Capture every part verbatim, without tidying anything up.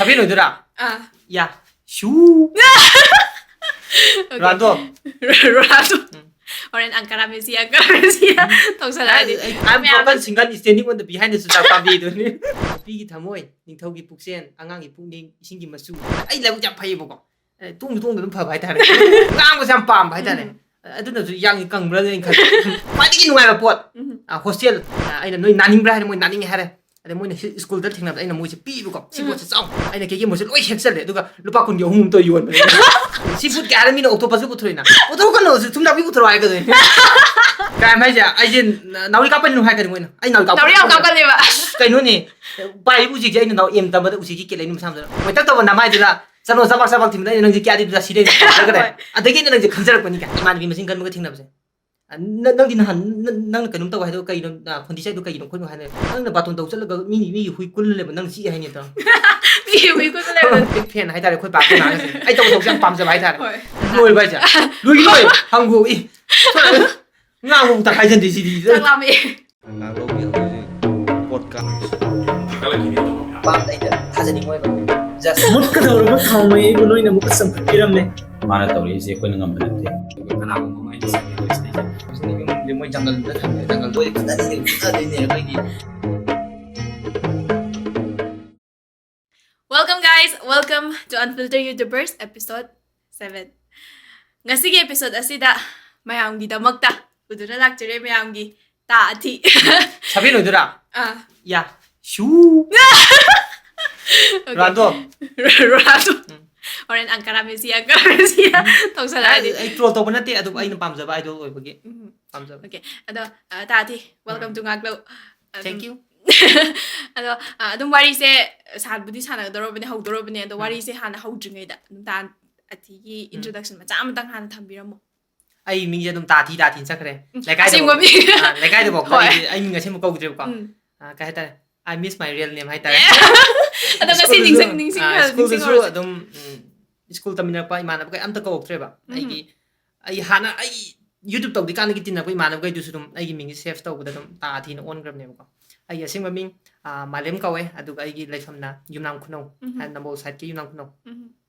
Seven ꯑꯣꯏꯗꯣꯏꯔꯥ? ꯑꯥ ꯌꯥ ꯁꯨ Okay. ꯔꯣꯅꯥꯜꯗꯣ. ꯔꯣꯅꯥꯜꯗꯣ. ꯎꯝ. ꯍꯣꯔꯦꯟ ꯑꯪꯀꯔꯥ ꯃꯦꯁꯤ, ꯑꯪꯀꯔꯥ ꯃꯦꯁꯤ ꯇꯧꯁꯜꯂꯛꯑꯗꯤ. I'm ꯃꯌꯥꯝ broken single standing on the behind ꯁꯨ ꯆꯥꯛ ꯄꯥꯝꯕꯤꯗꯨꯅꯤ. ꯅꯨꯄꯤꯒꯤ ꯊꯃꯣꯏ, ꯅꯤꯡꯊꯧꯒꯤ ꯄꯨꯛꯆꯦꯜ, ꯑꯉꯥꯡꯒꯤ ꯄꯨꯛꯅꯤꯡ, ꯏꯁꯤꯡꯒꯤ ꯃꯆꯨ. ꯑꯩ ꯂꯥꯏꯕꯛ ꯌꯥꯝ ꯐꯩꯌꯦꯕꯀꯣ. ꯑꯦ, ꯇꯣꯡꯁꯨ ꯇꯣꯡꯗ ꯑꯗꯨꯝ ꯐꯕ ꯍꯥꯏꯇꯥꯔꯦ. ꯉꯥꯡꯕꯁꯦ ꯌꯥꯝ ꯄꯥꯝꯕ ꯍꯥꯏꯇꯥꯔꯦ. ꯎꯝ. ꯑꯗꯨꯅꯁꯨ ꯌꯥꯡꯉꯤ ꯀꯪꯕ꯭ꯔꯥ ꯑꯩꯅ ꯈꯜꯂꯦ. ꯈ꯭ꯋꯥꯏꯗꯒꯤ ꯅꯨꯡꯉꯥꯏꯕ ꯄꯣꯠ, ꯎꯝ. ꯍꯣꯁꯇꯦꯜ. ꯑꯩꯅ ꯅꯣꯏ ꯅꯥꯅꯤꯡꯕ꯭ꯔꯥ ꯍꯥꯏꯔꯦ, ꯃꯣꯏ ꯅꯥꯅꯤꯡꯉꯦ ꯍꯥꯏꯔꯦ. ꯑꯗꯩ ꯃꯣꯏꯅ ꯁꯤ ꯁ꯭ꯀꯨꯜꯗ ꯊꯦꯡꯅꯕꯗ ꯑꯩꯅ ꯃꯣꯏꯁꯦ ꯄꯤꯕꯀꯣ, "ꯁꯤ ꯎꯝ. ꯄꯣꯠꯁꯦ ꯆꯥꯎ"꯫ ꯑꯩꯅ ꯀꯦꯒꯤ ꯃꯣꯏꯁꯦ ꯂꯣꯏ ꯍꯦꯛꯆꯜꯂꯦ, ꯑꯗꯨꯒ ꯂꯨꯄꯥ ꯀꯨꯟꯒꯤ ꯑꯍꯨꯝ ꯑꯃ ꯇꯧꯔ ꯌꯣꯟꯕꯅꯦ. ꯁꯤ ꯐꯨꯗ ꯀꯌꯥ ꯍꯥꯏꯔ ꯃꯤꯅ ꯑꯣꯛꯇꯣꯄꯁꯁꯨ ꯄꯨꯊꯣꯔꯛꯏꯅ, "ꯄꯨꯊꯣꯔꯛꯀꯅꯣ, ꯁꯤ ꯊꯨꯝꯖꯥꯛꯄꯤ ꯄꯨꯊꯣꯔꯛꯑꯣ" ꯍꯥꯏꯒꯗꯣꯏꯅꯦ. ꯀꯥꯏ ꯍꯥꯏꯁꯦ, ꯑꯩꯁꯦ ꯅꯥꯎꯔꯤ ꯀꯥꯞꯄꯅꯤ ꯑꯗꯨꯝ ꯍꯥꯏꯒꯅꯤ ꯃꯣꯏꯅ. ꯑꯩ ꯅꯥꯎꯔꯤ ꯀꯥꯞꯄ ꯅꯥꯎꯔꯤ ꯌꯥꯝ ꯀꯥꯞꯀꯜꯂꯦꯕ. ꯀꯩꯅꯣꯅꯦ, ꯄꯥꯏꯔꯤꯕ ꯎꯆꯦꯛꯁꯦ ꯑꯩꯅ ꯅꯥꯎ ꯑꯦꯝ ꯇꯝꯕꯗ ꯎꯆꯦꯛꯀꯤ ꯀꯦꯂꯦꯟ ꯃꯁꯥ ꯃꯊꯟꯇ ꯃꯣꯏꯇꯛ ꯇꯧꯕ ꯅꯃꯥꯏꯗꯨꯗ ꯆꯠꯂꯣ ꯆꯕꯥꯛ ꯆꯕꯥꯛ ꯊꯤꯟꯕꯗ ꯑꯩꯅ ꯅꯪꯁꯦ ꯀꯌꯥꯗꯤ ꯗꯨꯗ ꯁꯤꯗꯩ ꯍꯥꯏꯔꯒꯅꯦ. ꯍꯣꯏ. ꯑꯗꯒꯤ ꯑꯩꯅ ꯅꯪꯁꯦ ꯈꯟꯖꯔꯛꯄꯅꯤ ꯀꯥꯏ, ꯏꯃꯥꯟꯅꯕꯤ ꯃꯁꯤꯡ ꯈꯟꯕꯒ ꯊꯦꯡꯅꯕꯁꯦ. ꯅ- ꯅꯪꯗꯤ ꯅꯍꯥꯟ ꯅ- ꯅꯪꯅ ꯀꯩꯅꯣꯝ ꯇꯧ ꯍꯥꯏꯗꯣ ꯀꯩꯅꯣ, ꯈꯣꯟꯗꯤ ꯆꯥꯏꯗꯣ ꯀꯩꯒꯤꯅꯣ ꯈꯣꯠꯅꯣ ꯍꯥꯏꯅ, ꯅꯪꯅ ꯕꯥꯇꯣꯟ ꯇꯧ ꯆꯠꯂꯒ ꯃꯤ ꯃꯤꯒꯤ ꯍꯨꯏ ꯀꯨꯜꯂ ꯂꯩꯕ ꯅꯪ ꯆꯤꯛꯑꯦ ꯍꯥꯏꯅꯦ ꯇꯧ. ꯃꯤꯒꯤ ꯍꯨꯏ ꯀꯨꯜꯂ ꯂꯩꯕ. Big fan ꯍꯥꯏꯇꯥꯔꯦ ꯑꯩꯈꯣꯏ ꯄꯥꯛꯀꯤ ꯃꯥꯅꯁꯦ. ꯑꯩ ꯇꯧꯕ ꯊꯕꯛꯁꯦ ꯌꯥꯝ ꯄꯥꯝꯖꯕ ꯍꯥꯏꯇꯥꯔꯦ. ꯍꯣꯏ. ꯂꯣꯏꯔꯕ ꯍꯥꯏꯁꯦ? ꯂꯣꯏꯒꯤ ꯂꯣꯏ. ꯍꯪꯒꯣ ꯏ. ꯉꯥꯡꯕ ꯇꯪꯈꯥꯏ ꯆꯟꯗꯦ ꯁꯤꯗꯤ. ꯆꯥꯛ ꯂꯥꯝꯃꯛꯑꯦ. ꯉꯥꯡꯂꯧꯕꯤꯔꯣ ꯍꯧꯖꯤꯛ ꯄꯣꯠꯀ. ꯄꯥꯝꯗ ꯑꯩꯗ ꯊꯥꯖꯅꯤꯡꯉꯣꯏꯕ. Just ꯃꯨꯠꯀꯗꯧꯔꯕ ꯊꯥꯎꯃꯩ ꯑꯩꯕꯨ ꯅꯣꯏꯅ ꯑꯃꯨꯛꯀ ꯆꯝꯈꯠꯄꯤꯔꯝꯃꯦ꯫ ꯃꯥꯅ ꯇꯧꯔꯛꯏꯁꯦ ꯑꯩꯈꯣꯏꯅ ꯉꯝꯕ ꯅꯠꯇꯦ꯫ ꯀꯅꯥꯒꯨꯝꯕ ꯑꯃ ꯑꯩꯅ ꯁꯥꯟꯅꯔꯣꯏꯁꯤꯅꯦ. ꯃꯣꯏ ꯖꯪꯒꯜꯗ ꯊꯝꯃꯦ, ꯖꯪꯒꯜꯗ ꯐꯖꯅ ꯐꯨꯗꯗꯣꯏꯅꯦ ꯑꯩꯈꯣꯏꯒꯤ. Welcome guys, welcome to Unfiltered YouTubers episode seven. ꯉꯁꯤꯒꯤ episode ꯑꯁꯤꯗ ꯃꯌꯥꯝꯒꯤꯗꯃꯛꯇ ꯄꯨꯗꯨꯅ ꯂꯥꯛꯆꯔꯦ ꯃꯌꯥꯝꯒꯤ ꯇꯥ ꯑꯊꯤ. ꯁꯚꯦꯟ ꯑꯣꯏꯗꯣꯏꯔꯥ? ꯑꯥ. ꯌꯥ ꯁꯨ Okay. ꯔꯣꯅꯥꯜꯗꯣ. ꯔꯣꯅꯥꯜꯗꯣ. ꯎꯝ. ꯍꯣꯔꯦꯟ ꯑꯪꯀꯔꯥ ꯃꯦꯁꯤ, ꯑꯪꯀꯔꯥ ꯃꯦꯁꯤ ꯇꯧꯁꯜꯂꯛꯑꯗꯤ. ꯑꯩ troll ꯇꯧꯕ ꯅꯠꯇꯦ, ꯑꯗꯨꯕꯨ ꯑꯩꯅ ꯄꯥꯝꯖꯕ idol ꯑꯣꯏꯕꯒꯤ ꯎꯝ. ꯄꯥꯝꯖꯕ. Okay. ꯑꯗꯣ, ꯑ, ꯇꯥ ꯑꯊꯤ, welcome to ꯉꯥꯛꯂꯧ. ꯑꯗꯨꯝ, Thank you. ꯑꯗꯣ, ꯑ, ꯑꯗꯨꯝ ꯋꯥꯔꯤꯁꯦ ꯁꯥꯕꯨꯗꯤ ꯁꯥꯟꯅꯒꯗꯧꯔꯕꯅꯦ, ꯍꯧꯗꯣꯔꯕꯅꯦ, ꯑꯗꯣ ꯎꯝ. ꯋꯥꯔꯤꯁꯦ ꯍꯥꯟꯅ ꯍꯧꯗ꯭ꯔꯤꯉꯩꯗ ꯑꯗꯨꯝ ꯇꯥ ꯑꯊꯤꯒꯤ introduction ꯃꯆꯥ ꯑꯃꯇꯪ ꯍꯥꯟꯅ ꯊꯝꯕꯤꯔꯝꯃꯣ. ꯑꯩ ꯃꯤꯡꯁꯦ ꯑꯗꯨꯝ ꯇꯥꯊꯤ ꯇꯥꯊꯤꯅ ꯆꯠꯈ꯭ꯔꯦ. ꯎꯝ, ꯂꯩꯀꯥꯏꯗꯐꯥꯎ ꯑꯁꯦꯡꯕ ꯃꯤꯡ. ꯑꯥ, ꯂꯩꯀꯥꯏꯗꯐꯥꯎ ꯍꯣꯏ. ꯑꯩ, ꯑꯩ ꯃꯤꯡ ꯑꯁꯦꯡꯕ ꯀꯧꯗ꯭ꯔꯦꯕꯀꯣ. ꯎꯝ. ꯑꯥ, ꯀꯩ ꯍꯥꯏꯇꯥꯔꯦ, I miss my real name ꯍꯥꯏꯇꯥꯔꯦ. ꯑꯗꯣ ꯉꯁꯤ ꯁ꯭ꯀꯨꯜꯗꯁꯨ, ꯅꯤꯡꯁꯤꯡ- ꯅꯤꯡꯁꯤꯡ- ꯑꯥ, ꯁ꯭ꯀꯨꯜꯗꯁꯨ ꯅꯤꯡꯁꯤꯡꯍꯧꯔꯁꯦ. ꯑꯗꯨꯝ, ꯎꯝ, ꯁ꯭ꯀꯨꯜ ꯇꯝꯃꯤꯟꯅꯔꯛꯄ ꯏꯃꯥꯟꯅꯕ ꯀꯩ ꯑꯝꯇ ꯀꯧꯔꯛꯇ꯭ꯔꯦꯕ. ꯎꯝ. ꯑꯩꯒꯤ, ꯑꯩ ꯍꯥꯟꯅ ꯑꯩ YouTube ꯇꯧꯗ꯭ꯔꯤꯀꯥꯟꯗꯒꯤ ꯇꯤꯟꯅꯔꯛꯄ ꯏꯃꯥꯟꯅꯕꯈꯩꯗꯨꯁꯨ ꯑꯗꯨꯝ ꯑꯩꯒꯤ ꯃꯤꯡꯁꯦ save ꯇꯧꯕꯗ ꯑꯗꯨꯝ ꯇꯥ ꯊꯤꯅ ꯑꯣꯟꯈ꯭ꯔꯕꯅꯦꯕꯀꯣ. ꯑꯩꯒꯤ ꯑꯁꯦꯡꯕ ꯃꯤꯡ ꯑꯥ, ꯃꯥꯂꯦꯝ ꯀꯧꯋꯦ, ꯑꯗꯨꯒ ꯑꯩꯒꯤ ꯂꯩꯐꯝꯅ ꯌꯨꯝꯅꯥꯝ ꯈꯨꯅꯧ, ꯎꯝ꯫ ꯍꯥꯏ, ꯅꯝꯕꯣꯜ ꯁꯥꯏꯠꯀꯤ ꯌꯨꯝꯅꯥꯝ ꯈꯨꯅꯧ꯫ ꯎꯝ꯫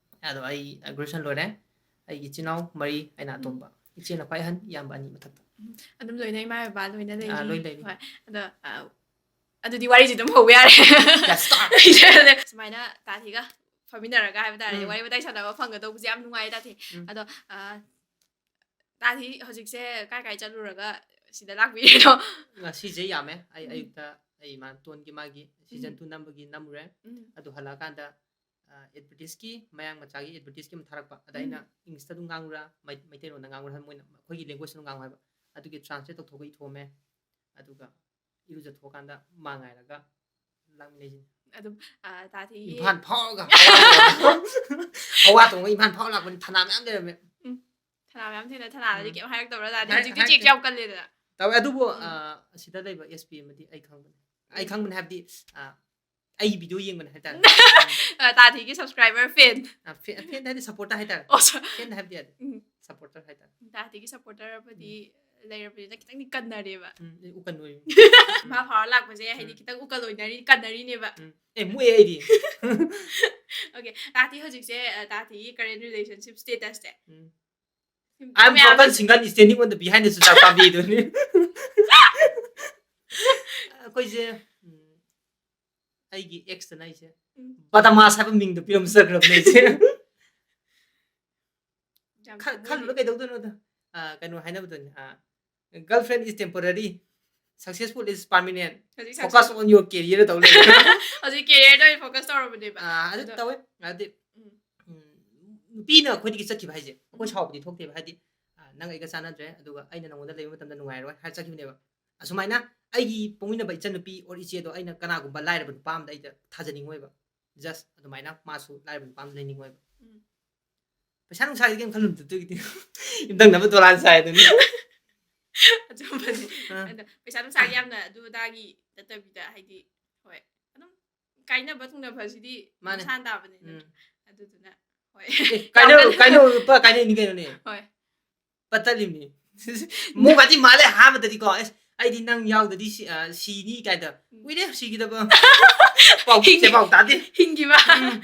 ꯑꯗꯣ ꯑꯩ ꯒ꯭ꯔꯦꯖꯨꯑꯦꯁꯟ ꯂꯣꯏꯔꯦ꯫ ꯑꯩꯒꯤ ꯏꯆꯤꯟ ꯏꯅꯥꯎ ꯃꯔꯤ, ꯑꯩꯅ ꯎꯝ꯫ ꯑꯇꯣꯝꯕ꯫ ꯏꯆꯦꯅ ꯈ꯭ꯋꯥꯏ ꯑꯍꯟ, ꯏꯌꯥꯝꯕ ꯑꯅꯤ ꯃꯊꯛꯇ꯫ ꯑꯗꯨꯝ ꯂꯣꯏꯅ ꯏꯃꯥ ꯕꯕꯥ ꯂꯣꯏꯅ ꯂꯩꯔꯤ꯫ ꯑꯥ, ꯂꯣꯏ ꯂꯩꯔꯤ꯫ ꯍꯣꯏ꯫ ꯑꯗꯣ, ꯑ, ꯑꯗꯨꯗꯤ ꯋꯥꯔꯤꯁꯦ ꯑꯗꯨꯝ ꯍꯧꯕ ꯌꯥꯔꯦ꯫ Let's start. ꯁꯨꯃꯥꯏꯅ ꯇꯥꯊꯤꯒ ꯐꯝꯃꯤꯟꯅꯔꯒ ꯍꯥꯏꯕ ꯇꯥꯔꯦ, ꯎꯝ꯫ ꯋꯥꯔꯤ ꯋꯥꯇꯥꯏ ꯁꯥꯟꯅꯕ ꯐꯪꯒꯗꯧꯕꯁꯦ ꯌꯥꯝ ꯅꯨꯡꯉꯥꯏ, ꯇꯥꯊꯤ꯫ ꯎꯝ꯫ ꯑꯗꯣ, ꯑ, ꯇꯥꯊꯤ ꯍꯧꯖꯤꯛꯁꯦ ꯀꯥꯏ ꯀꯥꯏ ꯆꯠꯂꯨꯔꯒ ꯁꯤꯗ ꯂꯥꯛꯄꯤꯔꯤꯅꯣ? ꯉꯁꯤꯁꯦ ꯌꯥꯝꯃꯦ꯫ ꯑꯩ ꯎꯝ꯫ ꯑꯌꯨꯛꯇ ꯑꯩ ꯏꯃꯥ ꯇꯣꯟꯒꯤ ꯃꯥꯒꯤ season ꯎꯝ꯫ two ꯅꯝꯕꯒꯤ ꯅꯝꯃꯨꯔꯦ꯫ ꯎꯝ꯫ ꯑꯗꯨ ꯍꯜꯂꯛꯑꯀꯥꯟꯗ, ꯑ, advertiseꯀꯤ, ꯃꯌꯥꯡ ꯃꯆꯥꯒꯤ advertiseꯀꯤ ꯑꯃ ꯊꯥꯔꯛꯄ꯫ ꯑꯗ ꯑꯩꯅ ꯎꯝ꯫ Englishꯇ ꯑꯗꯨꯝ ꯉꯥꯡꯉꯨꯔꯥ, ꯃꯩ-, ꯃꯩꯇꯩꯂꯣꯟꯗ ꯉꯥꯡꯉꯨꯔꯥ ꯍꯥꯏꯕ, ꯃꯣꯏꯅ ꯑꯩꯈꯣꯏꯒꯤ language« ꯑꯗꯨꯝ ꯉꯥꯡꯉꯨ ꯍꯥꯏꯕ꯫ ꯑꯗꯨꯒꯤ translate ꯇꯧꯊꯣꯛꯑꯒ ꯏꯊꯣꯛꯑꯝꯃꯦ꯫ ꯑꯗꯨꯒ ꯏꯔꯨꯖꯊꯣꯛꯑꯀꯥꯟꯗ ꯃꯥ ꯉꯥꯏꯔꯒ ꯂꯥꯛꯃꯤꯟꯅꯩꯁꯤꯅꯤ꯫ ꯑꯗꯨꯝ, ꯑ, ꯇꯥꯊꯤꯒꯤ ꯏꯝꯐꯥꯜ ꯐꯥꯎꯔꯒ ꯍꯋꯥ ꯇꯣꯡꯉ ꯏꯝꯐꯥꯜ ꯐꯥꯎꯔ ꯂꯥꯛꯄꯅꯤ꯫ ꯊꯅꯥ ꯃꯌꯥꯝ ꯂꯩꯔꯝꯃꯦ꯫ ꯎꯝ꯫ ꯊꯅꯥ ꯃꯌꯥꯝ ꯊꯦꯡꯅ-, ꯊꯅꯥꯗꯗꯤ ꯎꯝ꯫ ꯀꯩꯝ ꯍꯥꯏꯔꯛꯇꯕ꯭ꯔꯥ? ꯇꯥꯗꯤ ꯍꯥꯏ-, ꯍꯧꯖꯤꯛꯇꯤ ꯍꯥꯏꯔꯛꯇꯦ꯫ Checkꯁꯦ ꯌꯥꯝ ꯀꯜꯂꯦꯗꯅ꯫ ꯇꯧꯋꯦ, ꯑꯗꯨꯕꯨ, ꯎꯝ꯫ ꯑ, ꯑꯁꯤꯗ ꯂꯩꯕ SP ꯑꯃꯗꯤ ꯑꯩ ꯈꯪꯕꯅꯦ꯫ ꯑꯩ ꯎꯝ꯫ ꯈꯪꯕꯅꯦ ꯍꯥꯏꯕꯗꯤ, ꯑ, ꯑꯩꯒꯤ video ꯌꯦꯡꯕꯅꯦ ꯍꯥꯏꯇꯥꯔꯦ꯫ ꯑ, ꯇꯥꯊꯤꯒꯤ subscriber, fan꯫ ꯑ, fa-, fan ꯍꯥꯏꯗꯤ supporter ꯍꯥꯏꯇꯥꯔꯦ꯫ ꯑꯣ, ꯁ-, fan ꯍꯥꯏꯕꯗꯤ ꯌꯥꯗꯦ꯫ ꯎꯝ꯫ Supporter ꯍꯥꯏꯇꯥꯔꯦ꯫ ꯇꯥꯊꯤꯒꯤ supporter ꯑꯃꯗꯤ ꯎꯝ꯫ ꯂꯩꯔꯕꯅꯤꯅ ꯈꯤꯇꯪꯗꯤ ꯀꯟꯅꯔꯦꯕ꯫ ꯎꯝ, ꯑꯩ ꯎꯀꯟ ꯑꯣꯏꯕꯅꯤ꯫ ꯃꯥ ꯐꯥꯎꯔ ꯂꯥꯛꯄꯁꯦ ꯍꯥꯏꯗꯤ ꯎꯝ꯫ ꯈꯤꯇꯪ ꯎꯀꯜ ꯑꯣꯏꯅꯔꯤ, ꯀꯟꯅꯔꯤꯅꯦꯕ꯫ ꯎꯝ꯫ ꯑꯦ, ꯃꯣꯏ ꯑꯩꯗꯤ꯫ Okay, ꯇꯥꯊꯤ ꯍꯧꯖꯤꯛꯁꯦ, ꯑ, ꯇꯥꯊꯤꯒꯤ current relationship statusꯁꯦ꯫ ꯎꯝ꯫ ꯁꯨꯝ I'm ꯃꯌꯥꯝꯅ broken single standing on the behind the ꯆꯨꯖꯥꯛ ꯄꯥꯝꯕꯤꯗꯨꯅꯤ꯫ ꯑꯩꯈꯣꯏꯁꯦ, ꯎꯝ, ꯑꯩꯒꯤ exꯇꯅ ꯑꯩꯁꯦ ꯎꯝ꯫ ꯕꯗꯃꯥꯁ ꯍꯥꯏꯕ ꯃꯤꯡꯗꯣ ꯄꯤꯔꯝꯖꯈ꯭ꯔꯕꯅꯦ ꯑꯩꯁꯦ꯫ ꯌꯥꯝ ꯈ-, ꯊꯃꯣꯏꯗꯤ ꯈꯜꯂꯨꯔ ꯀꯩꯗꯧꯗꯣꯏꯅꯣꯗ? ꯑ, ꯀꯩꯅꯣ ꯍꯥꯏꯅꯕꯗꯨꯅꯤ, ꯑ, "Girlfriend is temporary, successful is permanent, ꯍꯧꯖꯤꯛ focus success on your career" ꯇꯧ ꯂꯩꯔꯦ꯫ ꯍꯧꯖꯤꯛ careerꯗ ꯑꯣꯏꯅ focus ꯇꯧꯔꯕꯅꯦꯕ꯫ ꯑ, ꯑꯗꯨ ꯑꯗꯣ ꯇꯧꯋꯦ꯫ ꯍꯥꯏꯗꯤ, ꯎꯝ꯫ ꯎꯝ, ꯅꯨꯄꯤꯅ ꯑꯩꯈꯣꯏꯗꯒꯤ ꯆꯠꯈꯤꯕ ꯍꯥꯏꯁꯦ, ꯑꯩꯈꯣꯏ ꯎꯝ꯫ ꯁꯥꯎꯕꯗꯤ ꯊꯣꯛꯇꯦꯕ꯫ ꯍꯥꯏꯗꯤ, "ꯑ, ꯅꯪ ꯑꯩꯒ ꯆꯥꯟꯅꯗ꯭ꯔꯦ, ꯑꯗꯨꯒ ꯑꯩꯅ ꯅꯉꯣꯟꯗ ꯂꯩꯕ ꯃꯇꯝꯗ ꯅꯨꯡꯉꯥꯏꯔꯣꯏ" ꯍꯥꯏꯔ ꯆꯠꯈꯤꯕꯅꯦꯕ꯫ ꯑꯁꯨꯃꯥꯏꯅ ꯑꯩꯒꯤ ꯄꯣꯛꯃꯤꯟꯅꯕ ꯏꯆꯟꯅꯨꯄꯤ or ꯏꯆꯦꯗꯣ ꯑꯩꯅ ꯀꯅꯥꯒꯨꯝꯕ ꯂꯥꯏꯔꯕ ꯅꯨꯄꯥ ꯑꯃꯗ ꯑꯩꯗ ꯊꯥꯖꯅꯤꯡꯉꯣꯏꯕ꯫ Just ꯑꯗꯨꯃꯥꯏꯅ ꯃꯥꯁꯨ ꯂꯥꯏꯔꯕ ꯅꯨꯄꯥ ꯑꯃꯗ ꯂꯩꯅꯤꯡꯉꯣꯏꯕ꯫ ꯎꯝ꯫ ꯄꯩꯁꯥ ꯅꯨꯡꯁꯥꯒꯤꯗꯤ ꯀꯩꯝ ꯈꯜꯂꯨꯅꯨ, ꯑꯗꯨꯒꯤꯗꯤ꯫ ꯌꯨꯝꯊꯪꯅꯕ ꯗꯣꯂꯥꯟ ꯁꯥꯏ ꯑꯗꯨꯅꯤ꯫ ꯑꯆꯨꯝꯕꯅꯦ꯫ ꯑꯥ꯫ ꯑꯗꯣ ꯄꯩꯁꯥ ꯅꯨꯡꯁꯥꯒꯤ ꯌꯥꯝꯅ ꯑꯗꯨ ꯑꯗꯥꯒꯤ ꯅꯠꯇꯕꯤꯗ, ꯍꯥꯏꯗꯤ, ꯍꯣꯏ, ꯑꯗꯨꯝ ꯀꯥꯏꯅꯕ ꯊꯨꯡꯅꯕꯁꯤꯗꯤ ꯃꯥꯅꯦ꯫ ꯃꯁꯥꯅ ꯇꯥꯕꯅꯤ ꯎꯝ꯫ ꯅꯠꯇ꯭ꯔꯥ? ꯑꯗꯨꯗꯨꯅ, ꯍꯣꯏ꯫ ꯑꯦ, ꯌꯥꯝ ꯀꯥꯏꯅ-, ꯀꯟꯅ ꯀꯥꯏꯅ-, ꯂꯨꯄꯥ ꯀꯥꯏꯅꯩꯅꯤ ꯀꯩꯅꯣꯅꯦ꯫ ꯍꯣꯏ꯫ ꯄꯠꯇꯠꯂꯤꯕꯅꯤ꯫ ꯃꯑꯣꯡꯒꯗꯤ ꯃꯥꯜꯂꯦ ꯑꯍꯥꯟꯕꯗꯗꯤꯀꯣ, ꯑꯁ, ꯑꯩꯗꯤ ꯅꯪ ꯌꯥꯎꯗꯗꯤ ꯁꯤ- ꯑ, ꯁꯤꯅꯤ ꯀꯥꯏꯗ ꯎꯝ. ꯀꯨꯏꯔꯦ ꯁꯤꯒꯗꯕ ꯄꯥꯎ ꯍꯤꯡꯉꯤ. ꯆꯦ ꯄꯥꯎ ꯇꯥꯗꯦ. ꯍꯤꯡꯈꯤꯕ. ꯎꯝ.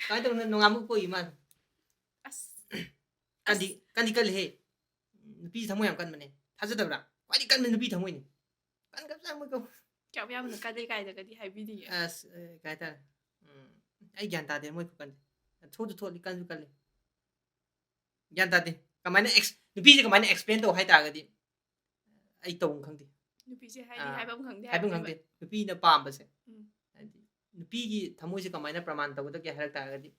ꯀꯃꯥꯏꯅ ꯇꯧꯅ ꯅꯣꯡꯉꯥꯟꯕ ꯀꯣꯏ ꯃꯥꯜꯂꯦ. ꯑꯁ. ꯀꯟꯗꯤ ꯀꯟꯗꯤ ꯀꯜꯂꯤꯍꯦ. ꯅꯨꯄꯤ ꯊꯃꯣꯏ ꯌꯥꯝ ꯀꯟꯕꯅꯦ. ꯊꯥꯖꯗꯕ꯭ꯔꯥ? ꯈ꯭ꯋꯥꯏꯗꯒꯤ ꯀꯟꯕ ꯅꯨꯄꯤ ꯊꯃꯣꯏꯅꯤ. ꯀꯟꯈ꯭ꯔꯕꯖꯥꯠ ꯃꯣꯏ ꯀꯧ. ꯀꯌꯥꯝ ꯌꯥꯝꯅ ꯀꯜꯂꯤ ꯀꯥꯏꯗꯒꯗꯤ ꯍꯥꯏꯕꯤꯅꯤꯡꯉꯦ. ꯑꯁ ꯑ, ꯀꯩ ꯍꯥꯏꯇꯥꯔꯦ. ꯎꯝ, ꯑꯩ ꯒ꯭ꯌꯥꯟ ꯇꯥꯗꯦ ꯃꯣꯏ ꯈꯨꯀꯟꯁꯦ. ꯊꯣꯛꯁꯨ ꯊꯣꯛꯂꯤ, ꯀꯟꯁꯨ ꯀꯜꯂꯤ. ꯒ꯭ꯌꯥꯟ ꯇꯥꯗꯦ. ꯀꯃꯥꯏꯅ ꯑꯦꯛꯁ ꯅꯨꯄꯤꯁꯦ ꯀꯃꯥꯏꯅ ꯑꯦꯛꯁꯄ꯭ꯂꯦꯟ ꯇꯧ ꯍꯥꯏꯇꯥꯔꯒꯗꯤ ꯑꯩ ꯇꯧꯐꯝ ꯈꯪꯗꯦ. ꯅꯨꯄꯤꯁꯦ ꯍꯥꯏꯗꯤ ꯑꯥ, ꯍꯥꯏꯐꯝ ꯈꯪꯗꯦ ꯍꯥꯏꯐꯝ ꯍꯥꯏꯕꯅꯦꯕ. ꯈꯪꯗꯦ. ꯅꯨꯄꯤꯅ ꯄꯥꯝꯕꯁꯦ ꯎꯝ. ꯍꯥꯏꯗꯤ ꯅꯨꯄꯤꯒꯤ ꯊꯃꯣꯏꯁꯦ ꯀꯃꯥꯏꯅ ꯄ꯭ꯔꯃꯥꯟ ꯇꯧꯒꯗꯒꯦ ꯍꯥꯏꯔꯛ ꯇꯥꯔꯒꯗꯤ,